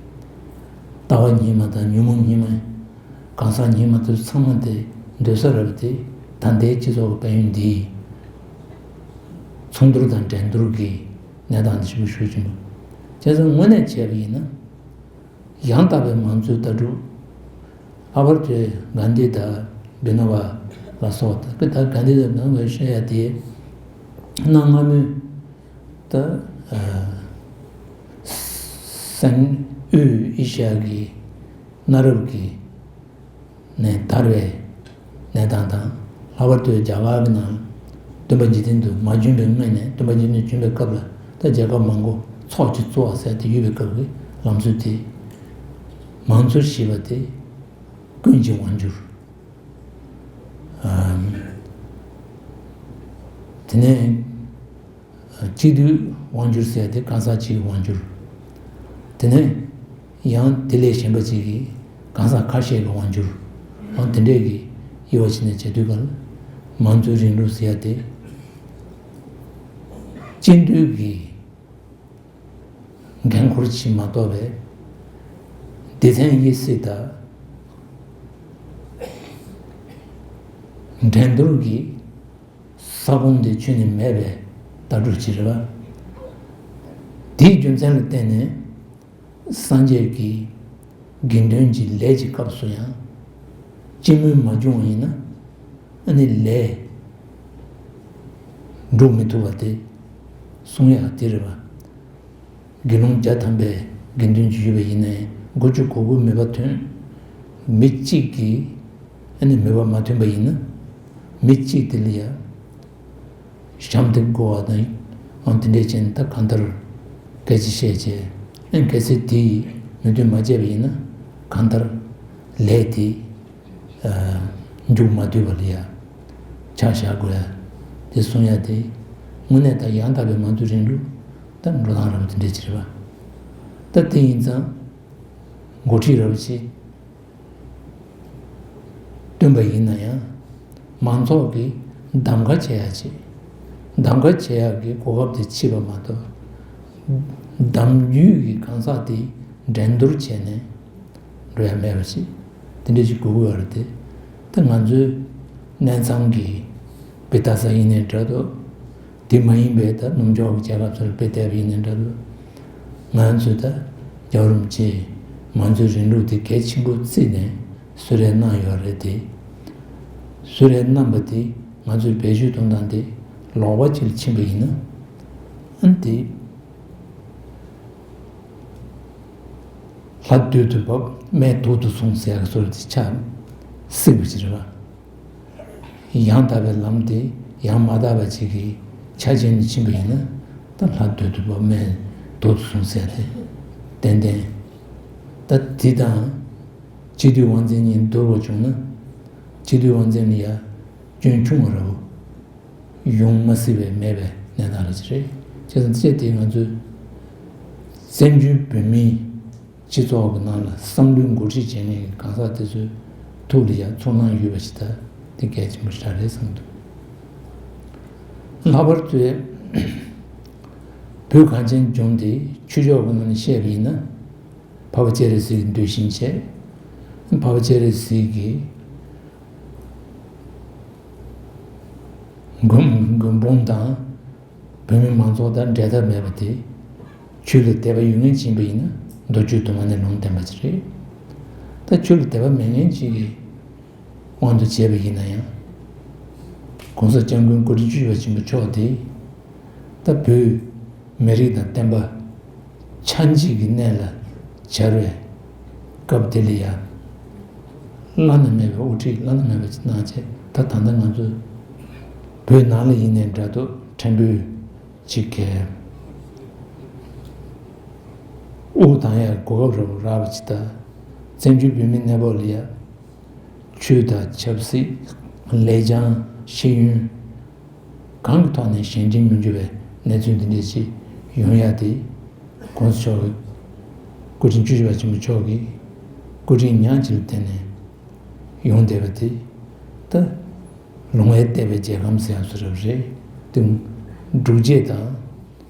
ལྟ་བ་སྙིགས་མ་དང་ཉོན་མོངས་སྙིགས་མ། གང་ཟག་སྙིགས་མ་དེ་ཚང་མ་དེ་སྡོད་ས་རེད་པ། དེ་ད་ལྟའི་སྤྱི་ཚོགས་ཀྱི་དཔལ་ཡོན་འདིའི་མཚུངས་བསྡུར་དང་འགྲན་བསྡུར་གྱི་གནས་སྟངས་དེ་ཞེ་པོ་ཤུགས་ཆེན་པོ། བྱས་ཙང་དངོས་གནས་བྱས་པ་ཡིན་ན་ཡང་དག་པའི་མང་གཙོའི་ལྟ་གྲུབ། ལྷག་པར་དུ་གྷན་དྷི་དང་བི་ནོ་བ་ལ་སོགས་དང་། དེ་ལྟར་གྷན་དྷི་དང་བི་ནོ་བས་བཤད་ཡ་དེ་གནའ་སྔ་མོའི་ད་ཨ་སན་དབུས་ཨེ་ཤ་ཡ་གི་གནའ་རབས་ཀྱི་ནས་དར་བའི་གནས་སྟངས་དང་། ལྷག་པར་དུ་རྒྱ་གར་གྱི་ནང་སྟོན་པ་འཇིག་རྟེན་དུ་མ་བྱོན་པའི་སྔོན་ནས་སྟོན་པ་འཇིག་རྟེན་དུ་བྱོན་པའི་སྐབས་ལ་ད་རྒྱལ་ཁབ་མང་པོ་ཚོགས་ཀྱི་གཙོ་བ་ཟེར་དེ་ཡོད་པའི་སྐབས་ཀྱི་ལམ་སྲོལ་དེ། མང་གཙོ་ཞེས་པ་དེ་ཀུན་གྱི་དབང་སྒྱུར། ཨམ། དེ་ནས་གཅིག་སྡུད་དབང་སྒྱུར་ཟེར་ཡ་དེ་གང་ཟག་གཅིག་གི་དབང་སྒྱུར། དེ་ནས་ཡང་དེ་ལས་གཞན་པ་གཅིག་གིས་གང་ཟག་ཁ་ཤས་ཀྱི་དབང་སྒྱུར། འོ་དེ་འདྲས་ཀྱི་དབྱེ་བ་ཕྱེ་ནས་བྱེད་དུས་ག་ལ་མང་གཙོའི་རིང་ལུགས་ཟེར་ཡ་དེ་སྤྱི་འཐུས་ཀྱི་འགན་འཁུར་ཅིག་མ་གཏོགས་པའི་སྡེ་ཚན་དབྱེ་གསེས་དང་འགྲན་བསྡུར་གྱི་ས་ཁོངས་དེ་ཁྱོན་ནས་མེད་པའི་ལྟ་གྲུབ་ཅིག་རེད་པ། དེའི་རྒྱུ་མཚན་ལ་བརྟེན་ནས་སངས་རྒྱས་ཀྱི་དགེ་འདུན་གྱི་ལས་ཀྱི་སྐབས་སུ་ཡང་སྤྱི་མོས་མ་བྱུང་བ་ཡིན་ན་ཨ་ནི་ལས་འགྲུབ་མི་ཐུབ་པ་དེ་གསུང་ཡག་དེ་རེད་པ། དགེ་སློང་བརྒྱ་ཐམ་པའི་དགེ་འདུན་གྱི་ཡོད་པ་ཡིན་ནའི་དགུ་བཅུ་གོ་དགུ་མོས་པ་མཐུན། མི་གཅིག་གིས་ཨ་ནི་མོས་པ་མ་མཐུན་པ་ཡིན་ན་མི་གཅིག་དེ་ལ་ཡང་ཞབས་འདེགས་དགོས་པ་དང་། ཨང་དེ་འདྲས་བྱས་ནས་ད་གང་ལྟར་སྐད་ཆ་བཤད་བྱས། ཨ་གལ་སྲིད་དེ་མོས་མཐུན་མ་བྱས་པ་ཡིན་ན་གང་ལྟར་ལས་དེ་མཇུག་མ་བསྡུས་པ་ལ་ཡ་ཆ་བཞག་དགོས་ཡ་དེ་གསུང་ཡ་དེ་དངོས་གནས་ད་ཡང་དག་པའི་མང་གཙོའི་རིང་ལུགས་ད་འགྲོ་སྟངས་ར་བ་དེ་འདྲས་ཅིག་རེད་པ། ད་དེ་ཡིན་ཙང་འགོ་ཁྲིད་ར་བ་ཞིག་བཏོན་པ་ཡིན་ན་ཡང་མང་ཚོགས་ཀྱིས་གདམ་ག་བྱེད་ཡ་ཅིག་གདམ་ག་བྱེད་ཡ་གི་གོ་སྐབས་དེ་མཆིས་པ་མ་གཏོགས། གདམ་རྒྱུད་ཀྱི་གང་ཟག་དེ་འགྲན་བསྡུར་བྱས་ནས་འགྲོ་ཡ་མེད་པ་ཞིག་དེ་འདྲ་ཞིག་དགོས་ཀྱི་ཡོད་རེད་དེ། ད་ང་ཚོའི་གནས་ཚང་གི་བི་ཏ་ས་ཡིན་ནའི་འདྲ་འདུག་དེ་མ་ཡིན་པའི་ད་ནུབ་ཕྱོགས་ཀྱི་རྒྱལ་ཁབ་ཚོར་དཔེ་བལྟས་པ་ཡིན་ནའི་འདྲ་འདུག་ང་ཚོས་ད་རྒྱལ་བ་རིན་པོ་ཆེས་མང་གཙོའི་རིང་ལུགས་དེ་གལ་ཆེན་པོ་བརྩིས་ནས་གསོལ་རས་གནང་ཡོད་རེད་དེ། གསོལ་རས་གནང་པ་དེ་ང་ཚོས་བེད་སྤྱོད་གཏོང་སྟངས་དེ་ལོག་པ་ཅིག་ལ་ཕྱིན་པ་ཡིན་ན་ཨ་ནི་དེ། ལྷ་བདུད་དུ་བབས། སྨད་དུག་ཏུ་སོང་ཟེར་ཡག་གི་སྲོལ་དེ་ཆགས། གཟིགས་པ་ཅིག་རེད་པ། ཡང་དག་པའི་ལམ་དེ་ཡང་མ་དག་པ་ཅིག་གི་ཆ་ཅན་དུ་ཕྱིན་པ་ཡིན་ན། ད་ལྷ་འདོད་དུ་བབ་མེད་འདོད་དུ་སོང་ཟེར་ཏེ། ཏན་ཏན། ད་དེ་དང་། སྤྱི་འཐུས་དབང་འཛིན་གཉིས་བསྡུར་བ་བྱུང་ན། སྤྱི་འཐུས་དབང་འཛིན་ལ་ཡ་སྐྱོན་ཆུང་བ་རེད། ཡོང་མ་སྲིད་པའི་མེད་པའི་གནས་སྟངས་རེད་ཅེས་རེད། བྱས་ཙང་དེ་ང་ཚོས་བཙན་བྱོལ་བོད་མིའི་སྤྱི་ཚོགས་ཀྱི་ནང་ལ་བསམ་བློའི་འགོ་ཁྲིད་བྱེད་མཁན་གྱི་གང་ཟག་དེ་ཚོའི་ཐུགས་ལ་ཡང་ཚོར་སྣང་ཡོད་པ་ཞིག་ད་དེ་གལ་ཆེན་པོ་ཞིག་རེད་བསམ་འདུག་ལྷག་པར་དུ་བོད་གངས་ཅན་ལྗོངས་འདི་ཆོས་ཕྱོགས་ཀྱི་ངོས་ནས་བཤད་པ་ཡིན་ན། འཕགས་པ་སྤྱན་རས་གཟིགས་ཀྱི་གདུལ་ཞིང་བྱས། འཕགས་པ་སྤྱན་རས་གཟིགས་ཀྱི་མགོན་མགོན་དཔུང་དང་བོད་མི་མང་ཚོགས་དང་འབྲལ་ཐབས་མེད་པ་དེ། ཆོས་ལ་དད་པ་ཡོད་མཁན་ཅིག་ཡིན་པ་ཡིན་ན་མདོ་རྒྱུད་དུ་མ་ནས་ལུང་བསྟན་པ་ཅིག་རེད། ད་ཆོས་ལ་དད་པ་མེད་མཁན་ཅིག་གིས་དབང་དུ་བྱས་པ་ཡིན་ན་ཡང་། ༸གོང་ས་༸སྐྱབས་མགོན་སྐུ་ཕྲེང་བཅུ་བཞི་པ་ཆེན་པོ་མཆོག་དེ། ད་བོད་མི་རིགས་དང་བསྟན་པ་ཆགས་འཇིག་གི་གནས་ལ་སྦྱར་བའི་སྐབས་དེ་ལ་ཡང་བླ་ན་མེད་པའི་དབུ་ཁྲིད་བླ་ན་མེད་པ་ཅིག་གནང་བྱས། ད་ད་ལྟ་ང་ཚོ་བོད་ནང་ལ་ཡིན་ནའི་འདྲ་འདུག་ཕྲན་བུ་ཅིག་གིས་དབུ་དང་ཡང་གོ་སྐབས་རག་པ་ཅིག་ད་བཙན་བྱོལ་བོད་མིའི་གནས་བབ་ལ་ཡང་ཆོས་དང་ཆབ་སྲིད། ལེགས་བྱང་ཤེས་ཡོན། གང་གི་ཐོག་ནས་ཞན་འགྲན་མི་འགྱུར་བའི་གནས་ཚུལ་འདི་འདྲ་ཞིག་ཡོང་ཡ་དེ། ༸གོང་ས་མཆོག་གི་སྐུ་ཕྲེང་བཅུ་བཞི་པ་ཆེན་པོ་མཆོག་གི་སྐུ་དྲིན་ཉག་གཅིག་ལ་བརྟེན་ནས་ཡོང་བསྡད་པ་དེ། ད་ལུང་བས་བཏེགས་པའི་རྒྱལ་ཁམས་ཟེར་ཡ་བཟོ་འདྲ་རེད། དེ་སྒྲུབ་བྱེད་དང་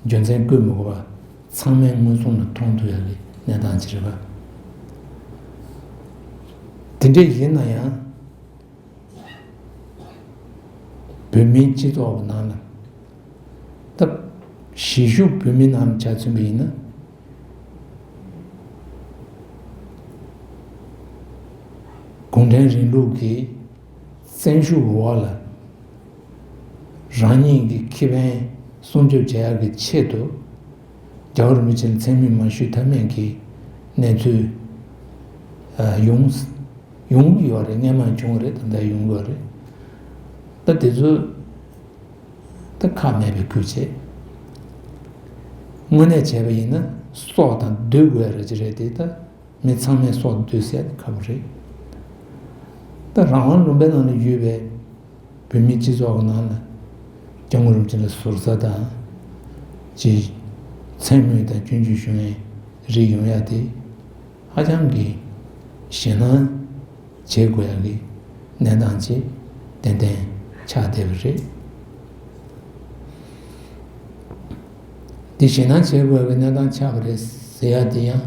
རྒྱུ་མཚན་བཀོད་མི་དགོས་པ་ཚང་མས་མངོན་སུམ་ལ་མཐོང་ཐུབ་ཡ་གི་གནས་སྟངས་ཅིག་རེད་པ། དེ་འདྲ་ཡིན་ན་ཡང་། བོད་མིའི་སྤྱི་ཚོགས་ཀྱི་ནང་ལ། ད་གཞིས་བཞུགས་བོད་མི་རྣམས་ཆ་མཚོན་པ་ཡིན་ན། གུང་ཁྲན་རིང་ལུགས་ཀྱི་བཙན་ཤུགས་འོག་ལ་རང་ཉིད་ཀྱི་ཁེ་ཕན་སྲུང་སྐྱོབ་བྱེད་ཡག་གི་ཆེད་དུ། རྒྱལ་བ་རིན་པོ་ཆེ་ལ་མཚན་སྨོད་མ་ཞུས་ཐབས་མེད་ཀྱི་གནས་ཚུལ་ཡོང་ཡོང་གི་ཡོད་རེད། སྔོན་མ་བྱུང་བ་རེད། ད་ལྟ་ཡོང་གི་ཡོད་རེད། ད་དེ་ཚོ་ད་ཁག་མེད་པའི་ཁུལ་བྱས། དངོས་གནས་བྱས་པ་ཡིན་ན་སྲོག་དང་བསྡོས་དགོས་ར་ཅི་རེད་དེ། ད་མི་ཚང་མའི་སྲོག་བསྡོས་ཟེར་ཁག་པོ་རེད། ད་རང་དབང་ལུང་པའི་ནང་ལ་ཡོད་པའི་བོད་མིའི་སྤྱི་ཚོགས་ཀྱི་ནང་ལ་སྐྱབས་མགོན་རིན་པོ་ཆེ་ལ་ཟུར་ཟ་དང་། ཅི། མཚན་སྨོད་དང་སྐྱོན་བརྗོད་ཞུ་མཁན་རིགས་ཡོང་ཡ་དེ། ཧ་ཅང་གི་ཞེད་སྣང་བྱེད་དགོས་ཡ་གི་གནས་སྟངས་ཅིག་ཏན་ཏན་ཆགས་བསྡད་པ་རེད། འདི་ཞེད་སྣང་བྱེད་དགོས་པའི་གནས་སྟངས་ཆགས་པ་རེད་ཟེར་ཡ་དེ་ཡང་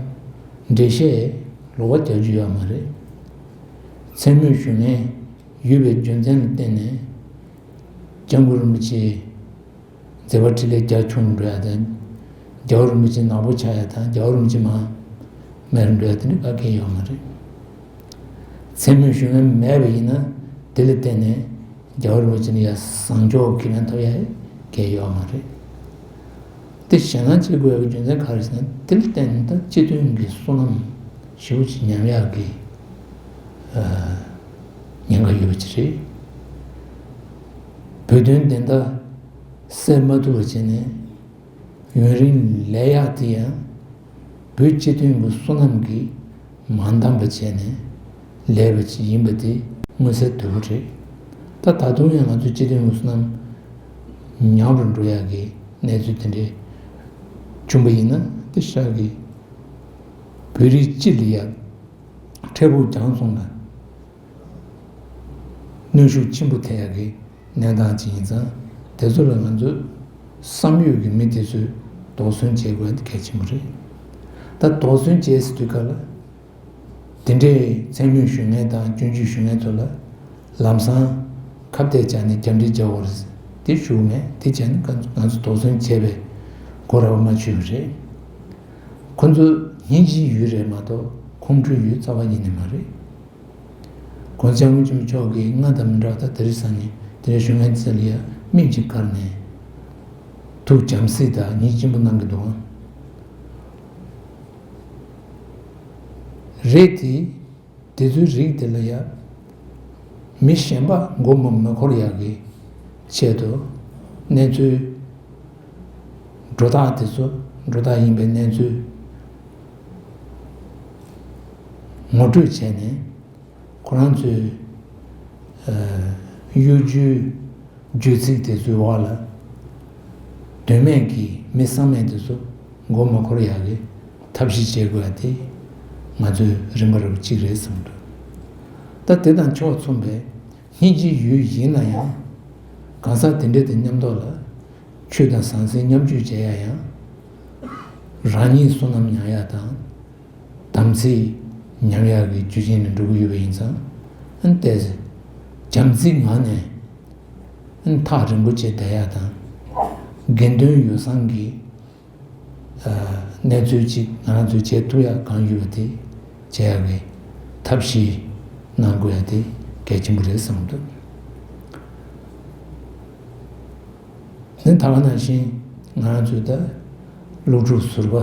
འགྲེལ་བཤད་ལོག་པ་རྒྱག་རྒྱུ་ཡོད་མ་རེད། མཚན་སྨོད་ཞུ་མཁན་ཡོད་པའི་རྒྱུ་མཚན་ལ་བརྟེན་ནས་སྐྱབས་མགོན་རིན་པོ་ཆེ་མཛད་པ་འཕྲིན་ལས་རྒྱ་ཆུང་རུ་འགྲོ་ཡ་དང་། རྒྱལ་བ་རིན་པོ་ཆེ་ནག་པོ་ཆགས་ཡ་དང་། རྒྱལ་བ་རིན་པོ་ཆེ་མར་མེད་རུ་འགྲོ་ཡ་དེ་འདྲ་ག་གེ་ཡོད་མ་རེད། མཚན་སྨོད་ཞུ་མཁན་མེད་པ་ཡིན་ན། དེ་ལ་བརྟེན་ནས་རྒྱལ་བ་རིན་པོ་ཆེ་ནས་ཡ་བཟང་ཕྱོགས་ཁེ་ཕན་ཐོབ་ཡ་གང་ཡང་ཡོད་མ་རེད། དེ་ཞེད་སྣང་བྱེད་དགོས་པའི་རྒྱུ་མཚན་ག་རེ་ཟེར་ན། དེ་ལ་བརྟེན་ནས་ད་སྤྱི་མཐུན་གྱི་བསོད་ནམས་ཞེ་པོ་ཅིག་ཉམས་ཡག་གི་ཨ་ཉེན་ཁ་ཡོད་པ་ཅིག་རེད། བོད་དོན་བདེན་མཐའ་གསལ་མ་ཐུབ་པ་བྱས་ནས། ཡུན་རིང་ལས་ཡག་དེ་ཡང་བོད་སྤྱི་མཐུན་གྱི་བསོད་ནམས་ཀྱིས་མ་འདང་བ་བྱས་ནས་ལས་པ་ཅིག་ཡིན་པ་དེ་མངོན་གསལ་དོད་པོ་རེད། ད་ད་དུང་ཡང་ང་ཚོའི་སྤྱི་མཐུན་གྱི་བསོད་ནམས་ཉམས་རུ་འགྲོ་ཡག་གི་གནས་ཚུལ་དེ་འདྲའི་བྱུང་པ་ཡིན་ན། དེ་ཤག་གི་བོད་རིགས་སྤྱི་ལ་ཡ་འཕྲལ་ཕུགས་རྒྱང་སོང་ན། གནོན་ཤུགས་ཆེན་པོ་ཐེབས་ཡག་གི་གནས་སྟངས་ཅིག་ཡིན་ཙང་། དེ་ཚོ་ལ་ང་ཚོས་བསམ་ཡོད་ཀྱི་མི་དེ་ཚོས་དོགས་ཟོན་བྱེད་དགོས་ཡ་དེ་གལ་ཆེན་པོ་རེད། ད་དོགས་ཟོན་བྱས་ཟེར་དུས་སྐབས་ལ། དེ་འདྲའི་མཚན་སྨོད་ཞུ་མཁན་དང་སྐྱོན་བརྗོད་ཞུ་མཁན་ཚོ་ལ་ལམ་སང་ཁ་གཏད་བཅག་ནས་རྒྱབ་འདྲེ་རྒྱག་དགོས་རེད་དེ་ཞུ་གི་མེད། དེ་བྱས་ན་ང་ཚོ་དོགས་ཟོན་བྱས་པའི་གོ་ར་བ་མ་ཆོད་པ་རེད། ཁོ་ཚོ་སྙིང་རྗེའི་ཡུལ་རེད་མ་གཏོགས་ཁོང་ཁྲོའི་ཡུལ་རྩ་བ་ཉིད་ནས་མ་རེད། ༸གོང་ས་༸སྐྱབས་མགོན་ཆེན་པོ་མཆོག་གིས་སྔ་དང་མི་འདྲ་བ། ད་དེ་རིང་སང་ཉིན་དེ་འདྲའི་ཞུ་མཁན་ཚོ་ལ་ཡ་མིག་གཅིག་བཀར་ནས་ཐུགས་བྱམས་བརྩེ་དང་སྙིང་རྗེ་ཆེན་པོ་གནང་གི་འདུག་ཨང་། རེད་དེ། དེ་ཚོའི་རིགས་དེ་ལ་ཡ་ མི་གཞན་པ་མགོ་མ་མི་འཁོར་ཡག་གི་ཆེད་དུ་གནས་ཚུལ་སྒྲོ་བཏགས་དེ་ཚོ་སྒྲོ་བཏགས་ཡིན་པའི་གནས་ཚུལ་ངོ་སྤྲོད་བྱས་ནས་ཁོ་རང་ཚོའི་གཡོ་སྒྱུའི་བརྗོད་ཚིག་དེ་ཚོའི་འོག་ལ་དོན་མེད་ཀྱི་མི་བསམ་མེད་དེ་ཚོ་མགོ་མ་འཁོར་ཡག་གི་ཐབས་ཤེས་བྱེད་དགོས་ཡ་དེ་ང་ཚོའི་རིམ་པ་རིམ་པ་གཅིག་རེད་བསམ་འདུག་ད་དེ་དང་ཕྱོགས་མཚུངས་པའི་སྙིང་རྗེའི་ཡུལ་ཡིན་ན་ཡང་གང་ཟག་དེ་འདྲ་དེ་མཉམ་དུ་ལ་ཆོས་དང་ཟང་ཟིང་མཉམ་སྤྱོད་བྱེད་ཡ་ཡང་རང་ཉིད་བསོད་ནམས་ཉར་ཡ་དང་དམ་ཚིག་ཉམས་ཡག་གི་རྒྱུ་རྐྱེན་ལ་འགྲོ་གི་ཡོད་པ་ཡིན་ཙང་ཨ་ནི་དེ་བྱམས་བརྩེའི་ངང་ནས་ཨ་ནི་ཐག་རིང་པོ་བྱས་བསྡད་ཡ་དང་དགེ་འདུན་ཡོ་བསྲང་གི་གནས་ཚུལ་ཅིག་ང་རང་ཚོས་བྱེད་ཐུབ་ཡག་གང་ཡོད་པ་དེ་བྱེད་ཡག་གི་ཐབས་ཤེས་གནང་དགོས་ཡ་དེ་གལ་ཆེན་པོ་རེད་བསམ་འདུག་ནི་ད་ག་ནང་བཞིན་ང་རང་ཚོས་ད་སློབ་ཕྲུག་ཟུར་པ་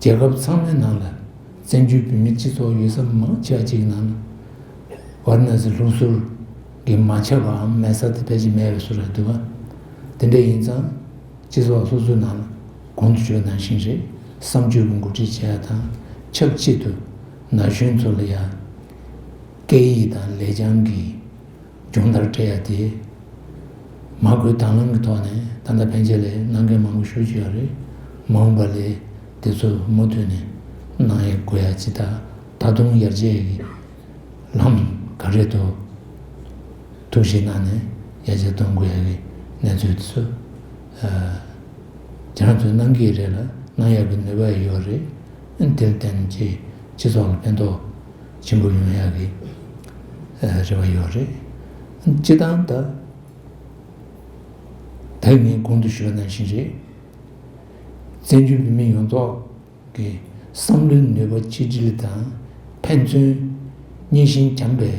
རྒྱལ་ཁབ་ཚང་མའི་ནང་ལ་བཙན་བྱོལ་བོད་མིའི་སྤྱི་ཚོགས་ཡོད་ས་མང་ཆེ་བ་ཅིག་ནང་ལ་ཝཱ་ར་ཎ་སི་ལུགས་སྲོལ་གྱི་མ་ཁྱབ་པའམ་མེད་ས་དེ་ཕལ་ཆེར་མེད་པའི་བཟོ་འདྲ་འདུག་ག་དེ་འདྲ་ཡིན་ཙང་སྤྱི་ཚོགས་སོ་སོའི་ནང་ལ་གོང་དུ་ཞུས་པ་ནང་བཞིན་རེད། བསམ་སྤྱོད་ཀྱི་འགོ་ཁྲིད་བྱེད་ཡ་དང་ཆབས་ཅིག་ཏུ་ན་གཞོན་ཚོ་ལ་ཡ་སྐད་ཡིག་དང་ལེགས་བྱང་གི་སྦྱོང་བརྡར་སྤྲད་ཡ་དེ་མ་དགོས་དང་བླངས་ཀྱི་ཐོག་ནས་ད་ལྟ་ཕན་ཆད་ལས་གནང་མཁན་མང་པོ་ཞེ་པོ་ཅིག་ཡོད་རེད། མ་འོངས་པ་ལས་དེ་ཚོ་མུ་མཐུད་ནས་གནང་ཡ་དགོས་ཡ་ཅིག་ད་ད་དུང་ཡར་རྒྱས་ཀྱི་ལམ་ག་རེ་འདུག་ཐུགས་ཞིབ་གནང་ནས་ཡར་རྒྱས་གཏོང་དགོས་ཡ་གི་གནས་ཚུལ་དེ་ཚོ་ཨ་ཁྱེད་རང་ཚོས་གནང་གི་རེད་ལ་གནང་ཡ་གི་ནུས་པ་ཡོད་རེད། དེར་བརྟེན་གྱི་སྤྱི་ཚོགས་ལ་ཕན་ཐོགས་ཆེན་པོ་ཡོང་ཡག་གི་རེ་བ་ཡོད་རེད། སྤྱི་བཏང་ད་ད་ངས་གོང་དུ་ཞུས་པ་ནང་བཞིན་རེད། བཙན་བྱོལ་བོད་མི་ཡོངས་རྫོགས་ཀྱི་བསམ་བློའི་ནུས་པ་གཅིག་སྒྲིལ་དང་ཕན་ཚུན་མཉེས་གཤིན་བྱམས་པའི་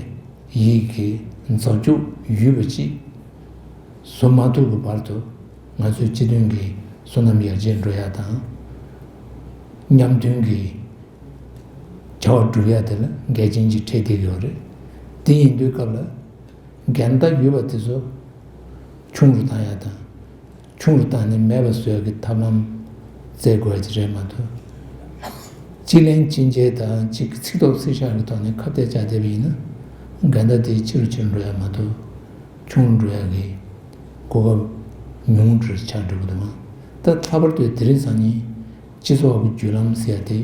ཡིད་ཀྱི་མཛའ་གཅུགས་ཡོད་པ་ཅིག་བཟོ་མ་ཐུབ་པའི་བར་དུ་ང་ཚོའི་སྤྱི་མཐུན་གྱི་བསོད་ནམས་ཡར་རྒྱས་འགྲོ་ཡག་དང་མཉམ་མཐུན་གྱི་བྱ་བ་སྒྲུབ་ཡ་དེ་ལ་འགལ་རྐྱེན་ཅིག་འཕྲད་བསྡད་ཀྱི་ཡོད་རེད། དེ་ཡིན་དུས་སྐབས་ལ་འགལ་ཟླ་ཡོད་པ་དེ་ཚོ་ཆུང་རུ་བཏང་ཡ་དང་ཆུང་རུ་བཏང་ནས་མེད་པ་བཟོ་ཡ་གི་ཐབས་ལམ་བཙལ་དགོས་ཡ་ཅིག་རེད་མ་གཏོགས། གཅིག་ལན་གཅིག་འཇལ་དང་གཅིག་ཚིག་ཐོག་ཚིག་བཞག་གི་ཐོག་ནས་ཁ་གཏད་བཅག་བསྡད་པ་ཡིན་ན་འགལ་ཟླ་དེ་ཆེ་རུ་ཆེ་རུ་འགྲོ་ཡ་མ་གཏོགས་ཆུང་རུ་འགྲོ་ཡ་གི་གོ་སྐབས་ཉུང་རུ་ཆགས་འགྲོ་གི་འདུག་ད་ལྷག་པར་དུ་དེ་རིང་སང་ཉིན་སྤྱི་ཚོགས་ཀྱི་བརྒྱུད་ལམ་ཟེར་ཡ་དེ།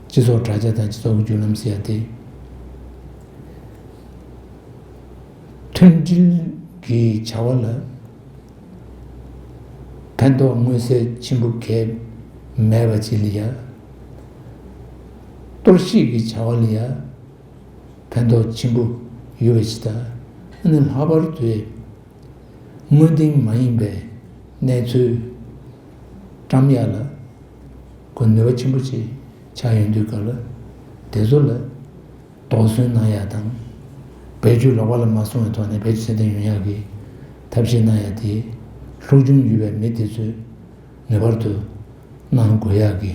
སྤྱི་ཚོགས་དྲ་རྒྱ་དང་སྤྱི་ཚོགས་ཀྱི་བརྒྱུད་ལམ་ཟེར་ཡ་དེ། མཐུན་སྒྲིལ་གྱི་བྱ་བ་ལ་ཕན་ཐོགས་མངོན་གསལ་ཆེན་པོ་གང་ཡང་མེད་པ་ཅིག་ལ་ཡ། གཏོར་བཤིག་གི་བྱ་བ་ལ་ཡ། ཕན་ཐོགས་ཆེན་པོ་ཡོད་པ་ཞིག་དང་། ཨ་ནི་ལྷག་པར་དུ་དངོས་བདེན་མ་ཡིན་པའི་གནས་ཚུལ་བཀྲམ་ཡག་ལ་ཁོ་ནུས་པ་ཆེན་པོ་ཅིག་ཆགས་ཡོང་དུས་སྐབས་ལ་དེ་ཚོ་ལ་དོགས་ཟོན་གནང་ཡག་དང་། བེད་སྤྱོད་ལོག་པ་ལ་མ་སོང་བའི་ཐོག་ནས་བེད་སྤྱོད་ཚད་ལྡན་ཡོང་ཡག་གི་ཐབས་ཤེས་གནང་ཡག་དེ་སློབ་སྦྱོང་ཡོད་པའི་མི་དེ་ཚོས་ངེས་པར་དུ་གནང་དགོས་ཡག་གི་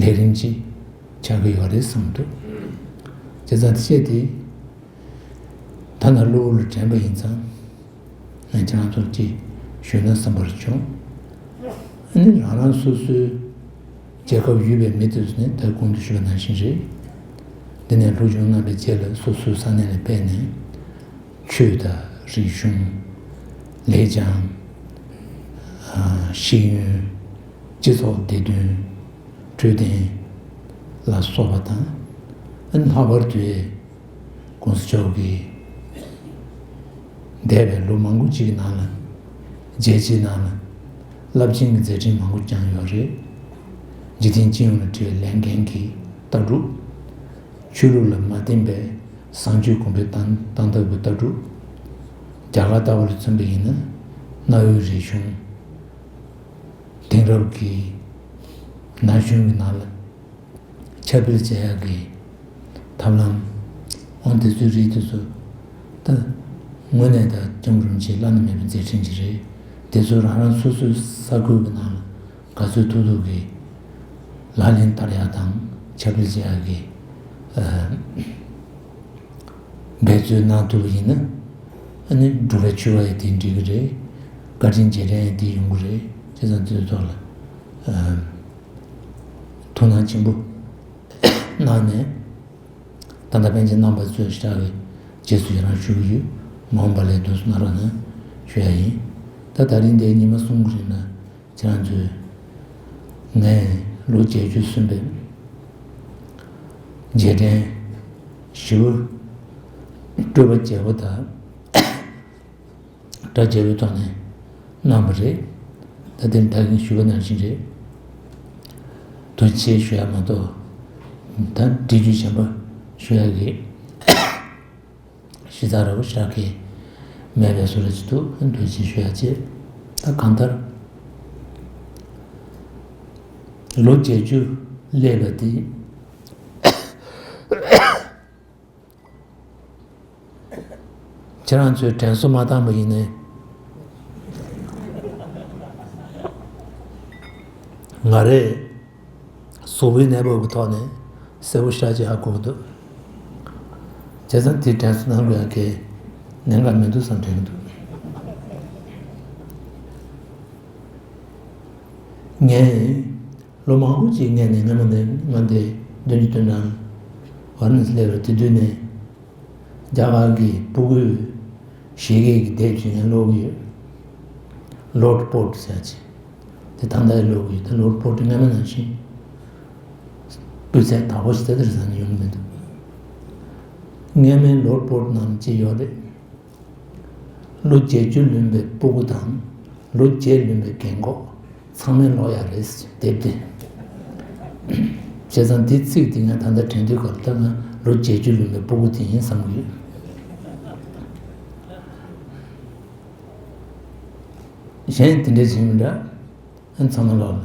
ལས་རིམ་ཅིག་ཆགས་ཀྱི་ཡོད་རེད་བསམ་འདུག་བྱས་ཙང་དེ་བྱས་ཏེ་ད་ནང་གློ་བུར་དྲན་པ་ཡིན་ཙང་ང་ཁྱེད་རང་ཚོར་ཅིག་ཞུས་ན་བསམ་པར་བྱུང་། ཨ་ནི་རང་རང་སོ་སོའི་རྒྱལ་ཁབ་ཡོད་པའི་མི་དེ་ཚོ་ནི་ད་གོང་དུ་ཞུས་པ་ནང་བཞིན་རེད། འདི་ནས་སློབ་སྦྱོང་གནང་བའི་རྗེས་ལ་སོ་སོའི་ས་གནས་ལ་ཕེབས་ནས། ཆོས་དང་རིག་གཞུང་། ལེགས་བྱང་། ཤེས་ཡོན། སྤྱི་ཚོགས་བདེ་དོན། འཕྲོད་བསྟེན་ལ་སོགས་པ་དང་། ལྷག་པར་དུ་༸གོང་ས་མཆོག་གིས་འདས་པའི་ལོ་མང་པོ་ཅིག་གི་ནང་ལ་རྒྱལ་སྤྱིའི་ནང་ལ་རླབས་ཆེན་གྱི་མཛད་འཕྲིན་མང་པོ་བསྐྱངས་ཡོད་རེད། འཇིག་རྟེན་སྤྱི་ཡོངས་ལ་འཕྲད་པའི་ལས་འགན་གྱི་ལྟ་གྲུབ། ཆོས་ལུགས་ལ་མ་བརྟེན་པའི་བཟང་སྤྱོད་གོང་འཕེལ་བཏང་བཏང་ཐབས་ཀྱི་ལྟ་གྲུབ། རྒྱ་གར་ལྟ་བུ་ལ་མཚོན་པ་ཡིན་ན་གནའ་བོའི་རིག་གཞུང་། དེང་རབས་ཀྱི་ན་གཞོན་གྱི་ནང་ལ་ཁྱབ་སྤེལ་བྱེད་ཡག་གི་ཐབས་ལམ། འོ་དེ་ཚོའི་རིགས་དེ་ཚོ་ད་དངོས་གནས་ད་ལྕམ་རིན་པོ་ཆེའི་བླ་ན་མེད་པའི་མཛད་འཕྲིན་ཅིག་རེད། དེ་ཚོ་རང་རང་སོ་སོའི་ས་ཁུལ་གྱི་ནང་ལ་ག་ཚོད་ཐུབ་ཐུབ་ཀྱིས་ལག་ལེན་བསྟར་ཡག་དང་ ཁྱབ་སྤེལ་བྱེད་ཡག་གི་ཨ་འབད་རྩོལ་གནང་ཐུབ་པ་ཡིན་ན། ཨ་ནི་འབྲུག་པའི་ཆོས་པ་ཡི་དེ་འགྲིག་གི་རེད། བཀའ་དྲིན་རྗེས་དྲན་ཡི་དེ་ཡོང་གི་རེད། བྱས་ཙང་དེ་ཚོ་ཐོག་ལ་ཨ་ཐུགས་སྣང་ཆེན་པོ་གནང་ནས། ད་ལྟ་པཎ་ཆེན་རྣམ་པ་ཚོས་ཞེ་དྲག་གི་རྗེས་སུ་ཡི་རང་ཞུ་གི་ཡོད། མ་འོངས་པ་ལ་དུས་སུ་གནང་རོགས་གནང་ཞུ་ཡ་ཡིན། ད་ད་རིང་འདིའི་ཉི་མ་གསུམ་གྱི་རིང་ལ་ཁྱེད་རང་ཚོས་ངས་ལོ་བརྒྱད་ཅུ་སོན་པའི་རྗེས་དྲན་ཞི་བ་སྤྲོས་པ་བརྗེ་པོ་དང་། སྒྲ་བརྗེ་པོའི་ཐོག་ནས་གནང་བ་རེད། ད་དེ་ད་གིན་ཞུས་པ་ནང་བཞིན་རེད། ཐུགས་རྗེ་ཆེ་ཞུ་ཡ་མ་གཏོགས། ད་འབྲི་རྒྱུ་གཞན་པ་ཞུ་ཡ་གི་གཞི་རྩ་ར་བ་ཞེ་དྲག་གི་མེད་པའི་བཟོ་འདྲ་ཅིག་འདུག་ཐུགས་རྗེ་ཆེ་ཞུ་ཡ་བྱས། ད་གང་ལྟར་ལོ་བརྒྱད་ཅུ་སླེབས་པ་དེ། ཁྱེད་རང་ཚོས་དྲན་གསོ་མ་བཏང་པ་ཡིན་ནའི། ང་རས་གཟུགས་པོའི་གནས་བབ་ཀྱི་ཐོག་ནས་གསལ་པོ་ཞེ་དྲག་ཅིག་ཧ་གོ་གི་འདུག་བྱས་ཙང་དེ་དྲན་གསོ་གནང་དགོས་ཡ་གི་གནད་འགག་མི་འདུག་བསམ་དྲན་གི་འདུག་ངས་ལོ་མང་པོ་ཅིག་སྔོན་ནས། སྔ་མོ་ནས། ང་འདི་བདུན་ཅུ་དོན་གྲངས་ཝ་ར་ཎ་སི་སླེབས་པའི་དེ་དུས་ནས། རྒྱ་གར་གྱི་སྤུ་གུའི་བཞད་གད་ཀྱི་དེབ་ཅིག་ངས་ཀློག་གི་ཡོད། ལོརྡ་བྷོརཌ་ཟེར་ཡ་ཅིག་དེ་ད་ལྟ་ཡང་ཀློག་གི་ཡོད། ད་ལོརྡ་བྷོརཌ་དེ་སྔ་མ་ནང་བཞིན་སྤུས་ཚད་དག་པོ་ཞིག་དེ་ལྟར་བཟང་ནས་ཡོང་གི་མི་འདུག་སྔ་མའི་ལོརྡ་བྷོརཌ་ནང་ཅི་ཡོད་རེད། ལོ་བརྒྱད་ཅུ་ལོན་པའི་སྤུ་གུ་དང་། ལོ་བརྒྱད་ལོན་པའི་རྒན་གོག་ཚང་མས་ཀློག་ཡག་རེད། དེབ་དེ། བྱས་ཙང་དེ་ཚིག་དེ་ང་ད་ལྟ་དྲན་དུས་སྐབས་ལ། ད་ང་ལོ་བརྒྱད་ཅུ་ལོན་པའི་སྤུ་གུ་དེ་ཡིན་བསམ་གྱི་ཡོད། གཞན་དེ་འདྲ་ཞིག་མི་འདྲ། ཨ། ཚང་མ་ལོག་ལ་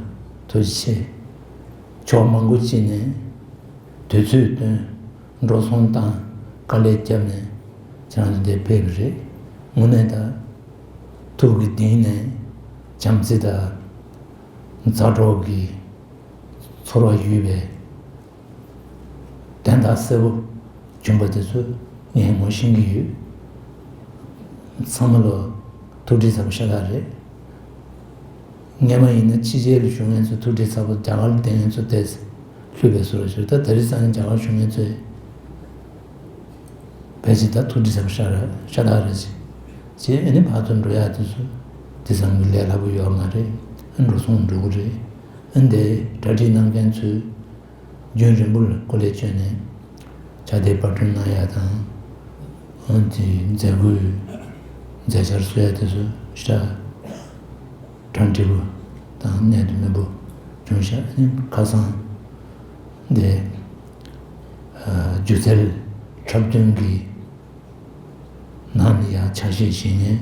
ཐུགས་རྗེ་ཆེ། ཕྱོགས་མང་པོ་ཅིག་ནས་དུས་ཚོད་བཏོན། འགྲོ་སོང་བཏང་། དཀའ་ལས་བརྒྱབ་ནས་ཁྱེད་རང་ཚོ་འདིར་ཕེབས་པ་རེད། དངོས་གནས་ད་ཐུགས་ཀྱི་གཏིང་ནས་བྱམས་བརྩེ་དང་མཛའ་གྲོགས་ཀྱི་ཚོར་བ་ཡོད་པའི་དོན་དག་གསལ་པོ་བྱུང་པ་དེ་ཚོ་ངས་ངོ་ཤེས་ཀྱི་ཡོད། ཚང་མ་ལ་ཐུགས་རྗེ་ཆེ་ཞེ་དྲག་རེད། སྔོན་མ་ཡིན་ན་ཕྱི་རྒྱལ་ལ་བཞུགས་མཁན་ཚོ་ཐུགས་རྗེ་ཆེ། རྒྱ་གར་ལ་བསྡད་མཁན་ཚོ་དེ་ལྷོད་པའི་བཟོ་འདྲ་ཞིག་ད་དེ་རིང་སང་ཉིན་རྒྱ་གར་བཞུགས་མཁན་ཚོས་ཕལ་ཆེར་ད་ཐུགས་རྗེ་ཆེ་ཞེ་དྲག་རེད། ཅེས་ཨ་ནི་ཕར་ཚུར་འགྲོ་ཡག་དེ་ཚོ་དེ་ཙམ་གྱི་ལས་སླ་པོ་ཡོད་མ་རེད། ཨ། འགྲོ་སོང་འགྲོ་གི་རེད། ཨ། འདི་གྲ་སྒྲིག་གནང་མཁན་ཚོས་རྒྱུན་རིང་པོ་ལ་སྐུ་ལས་བསྐྱོན་ནས་ཕྱག་དེབ་པར་སྐྲུན་གནང་ཡག་དང་། ཨ། དེ་མཛད་སྒོའི་མཛད་འཆར་བཟོ་ཡག་དེ་ཚོ་ཞེ་དྲག་གྲ་འགྲིག་པོ་དང་གནད་དུ་སྨིན་པོ་བྱུང་ཤག་ཨ་ནི་ཁ་སང་འདི་སྒྱུ་རྩལ་འཁྲབ་སྟོན་གྱི་ནང་ནས་ཡང་ཕྱག་བཞེས་བྱེད་མཁན།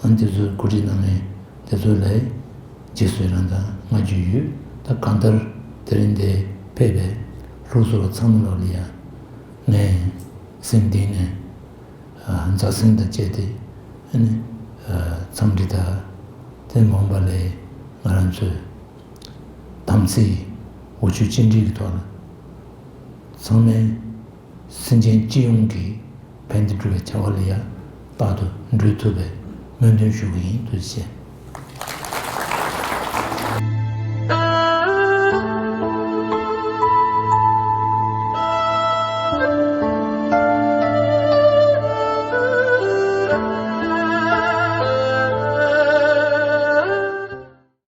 ཨ། དེ་ཚོའི་གོ་སྒྲིག་གནང་མཁན་དེ་ཚོ་ལ་རྗེས་སུ་ཡི་རང་དང་བསྔགས་བརྗོད་ཡོད། ད་གང་ལྟར་དེ་རིང་འདིར་ཕེབས་པའི་ལུགས་སྲོལ་བ་ཚང་མ་ལོག་ལ་ཡང་ངས་སེམས་གཏིང་ནས་ཨ་མཛའ་སེམས་དང་བཅས་ཏེ། ཨ་ནི་ཨ་འཚམས་འདྲི་དང་། དེ་མ་འོངས་པ་ལ་ང་རང་ཚོས་དམ་ཚིག་འོ་ཆོད་གཅིག་སྒྲིལ་གྱི་ཐོག་ནས་ཚང་མས་སེམས་ཅན་སྤྱི་ཡོངས་ཀྱི་ཕན་བདེ་སྒྲུབ་པའི་བྱ་བ་ལ་ཡང་རྟག་ཏུ་འགྲོ་ཐུབ་པའི་སྨོན་འདུན་ཞུ་གི་ཡིན། ཐུགས་རྗེ་ཆེ།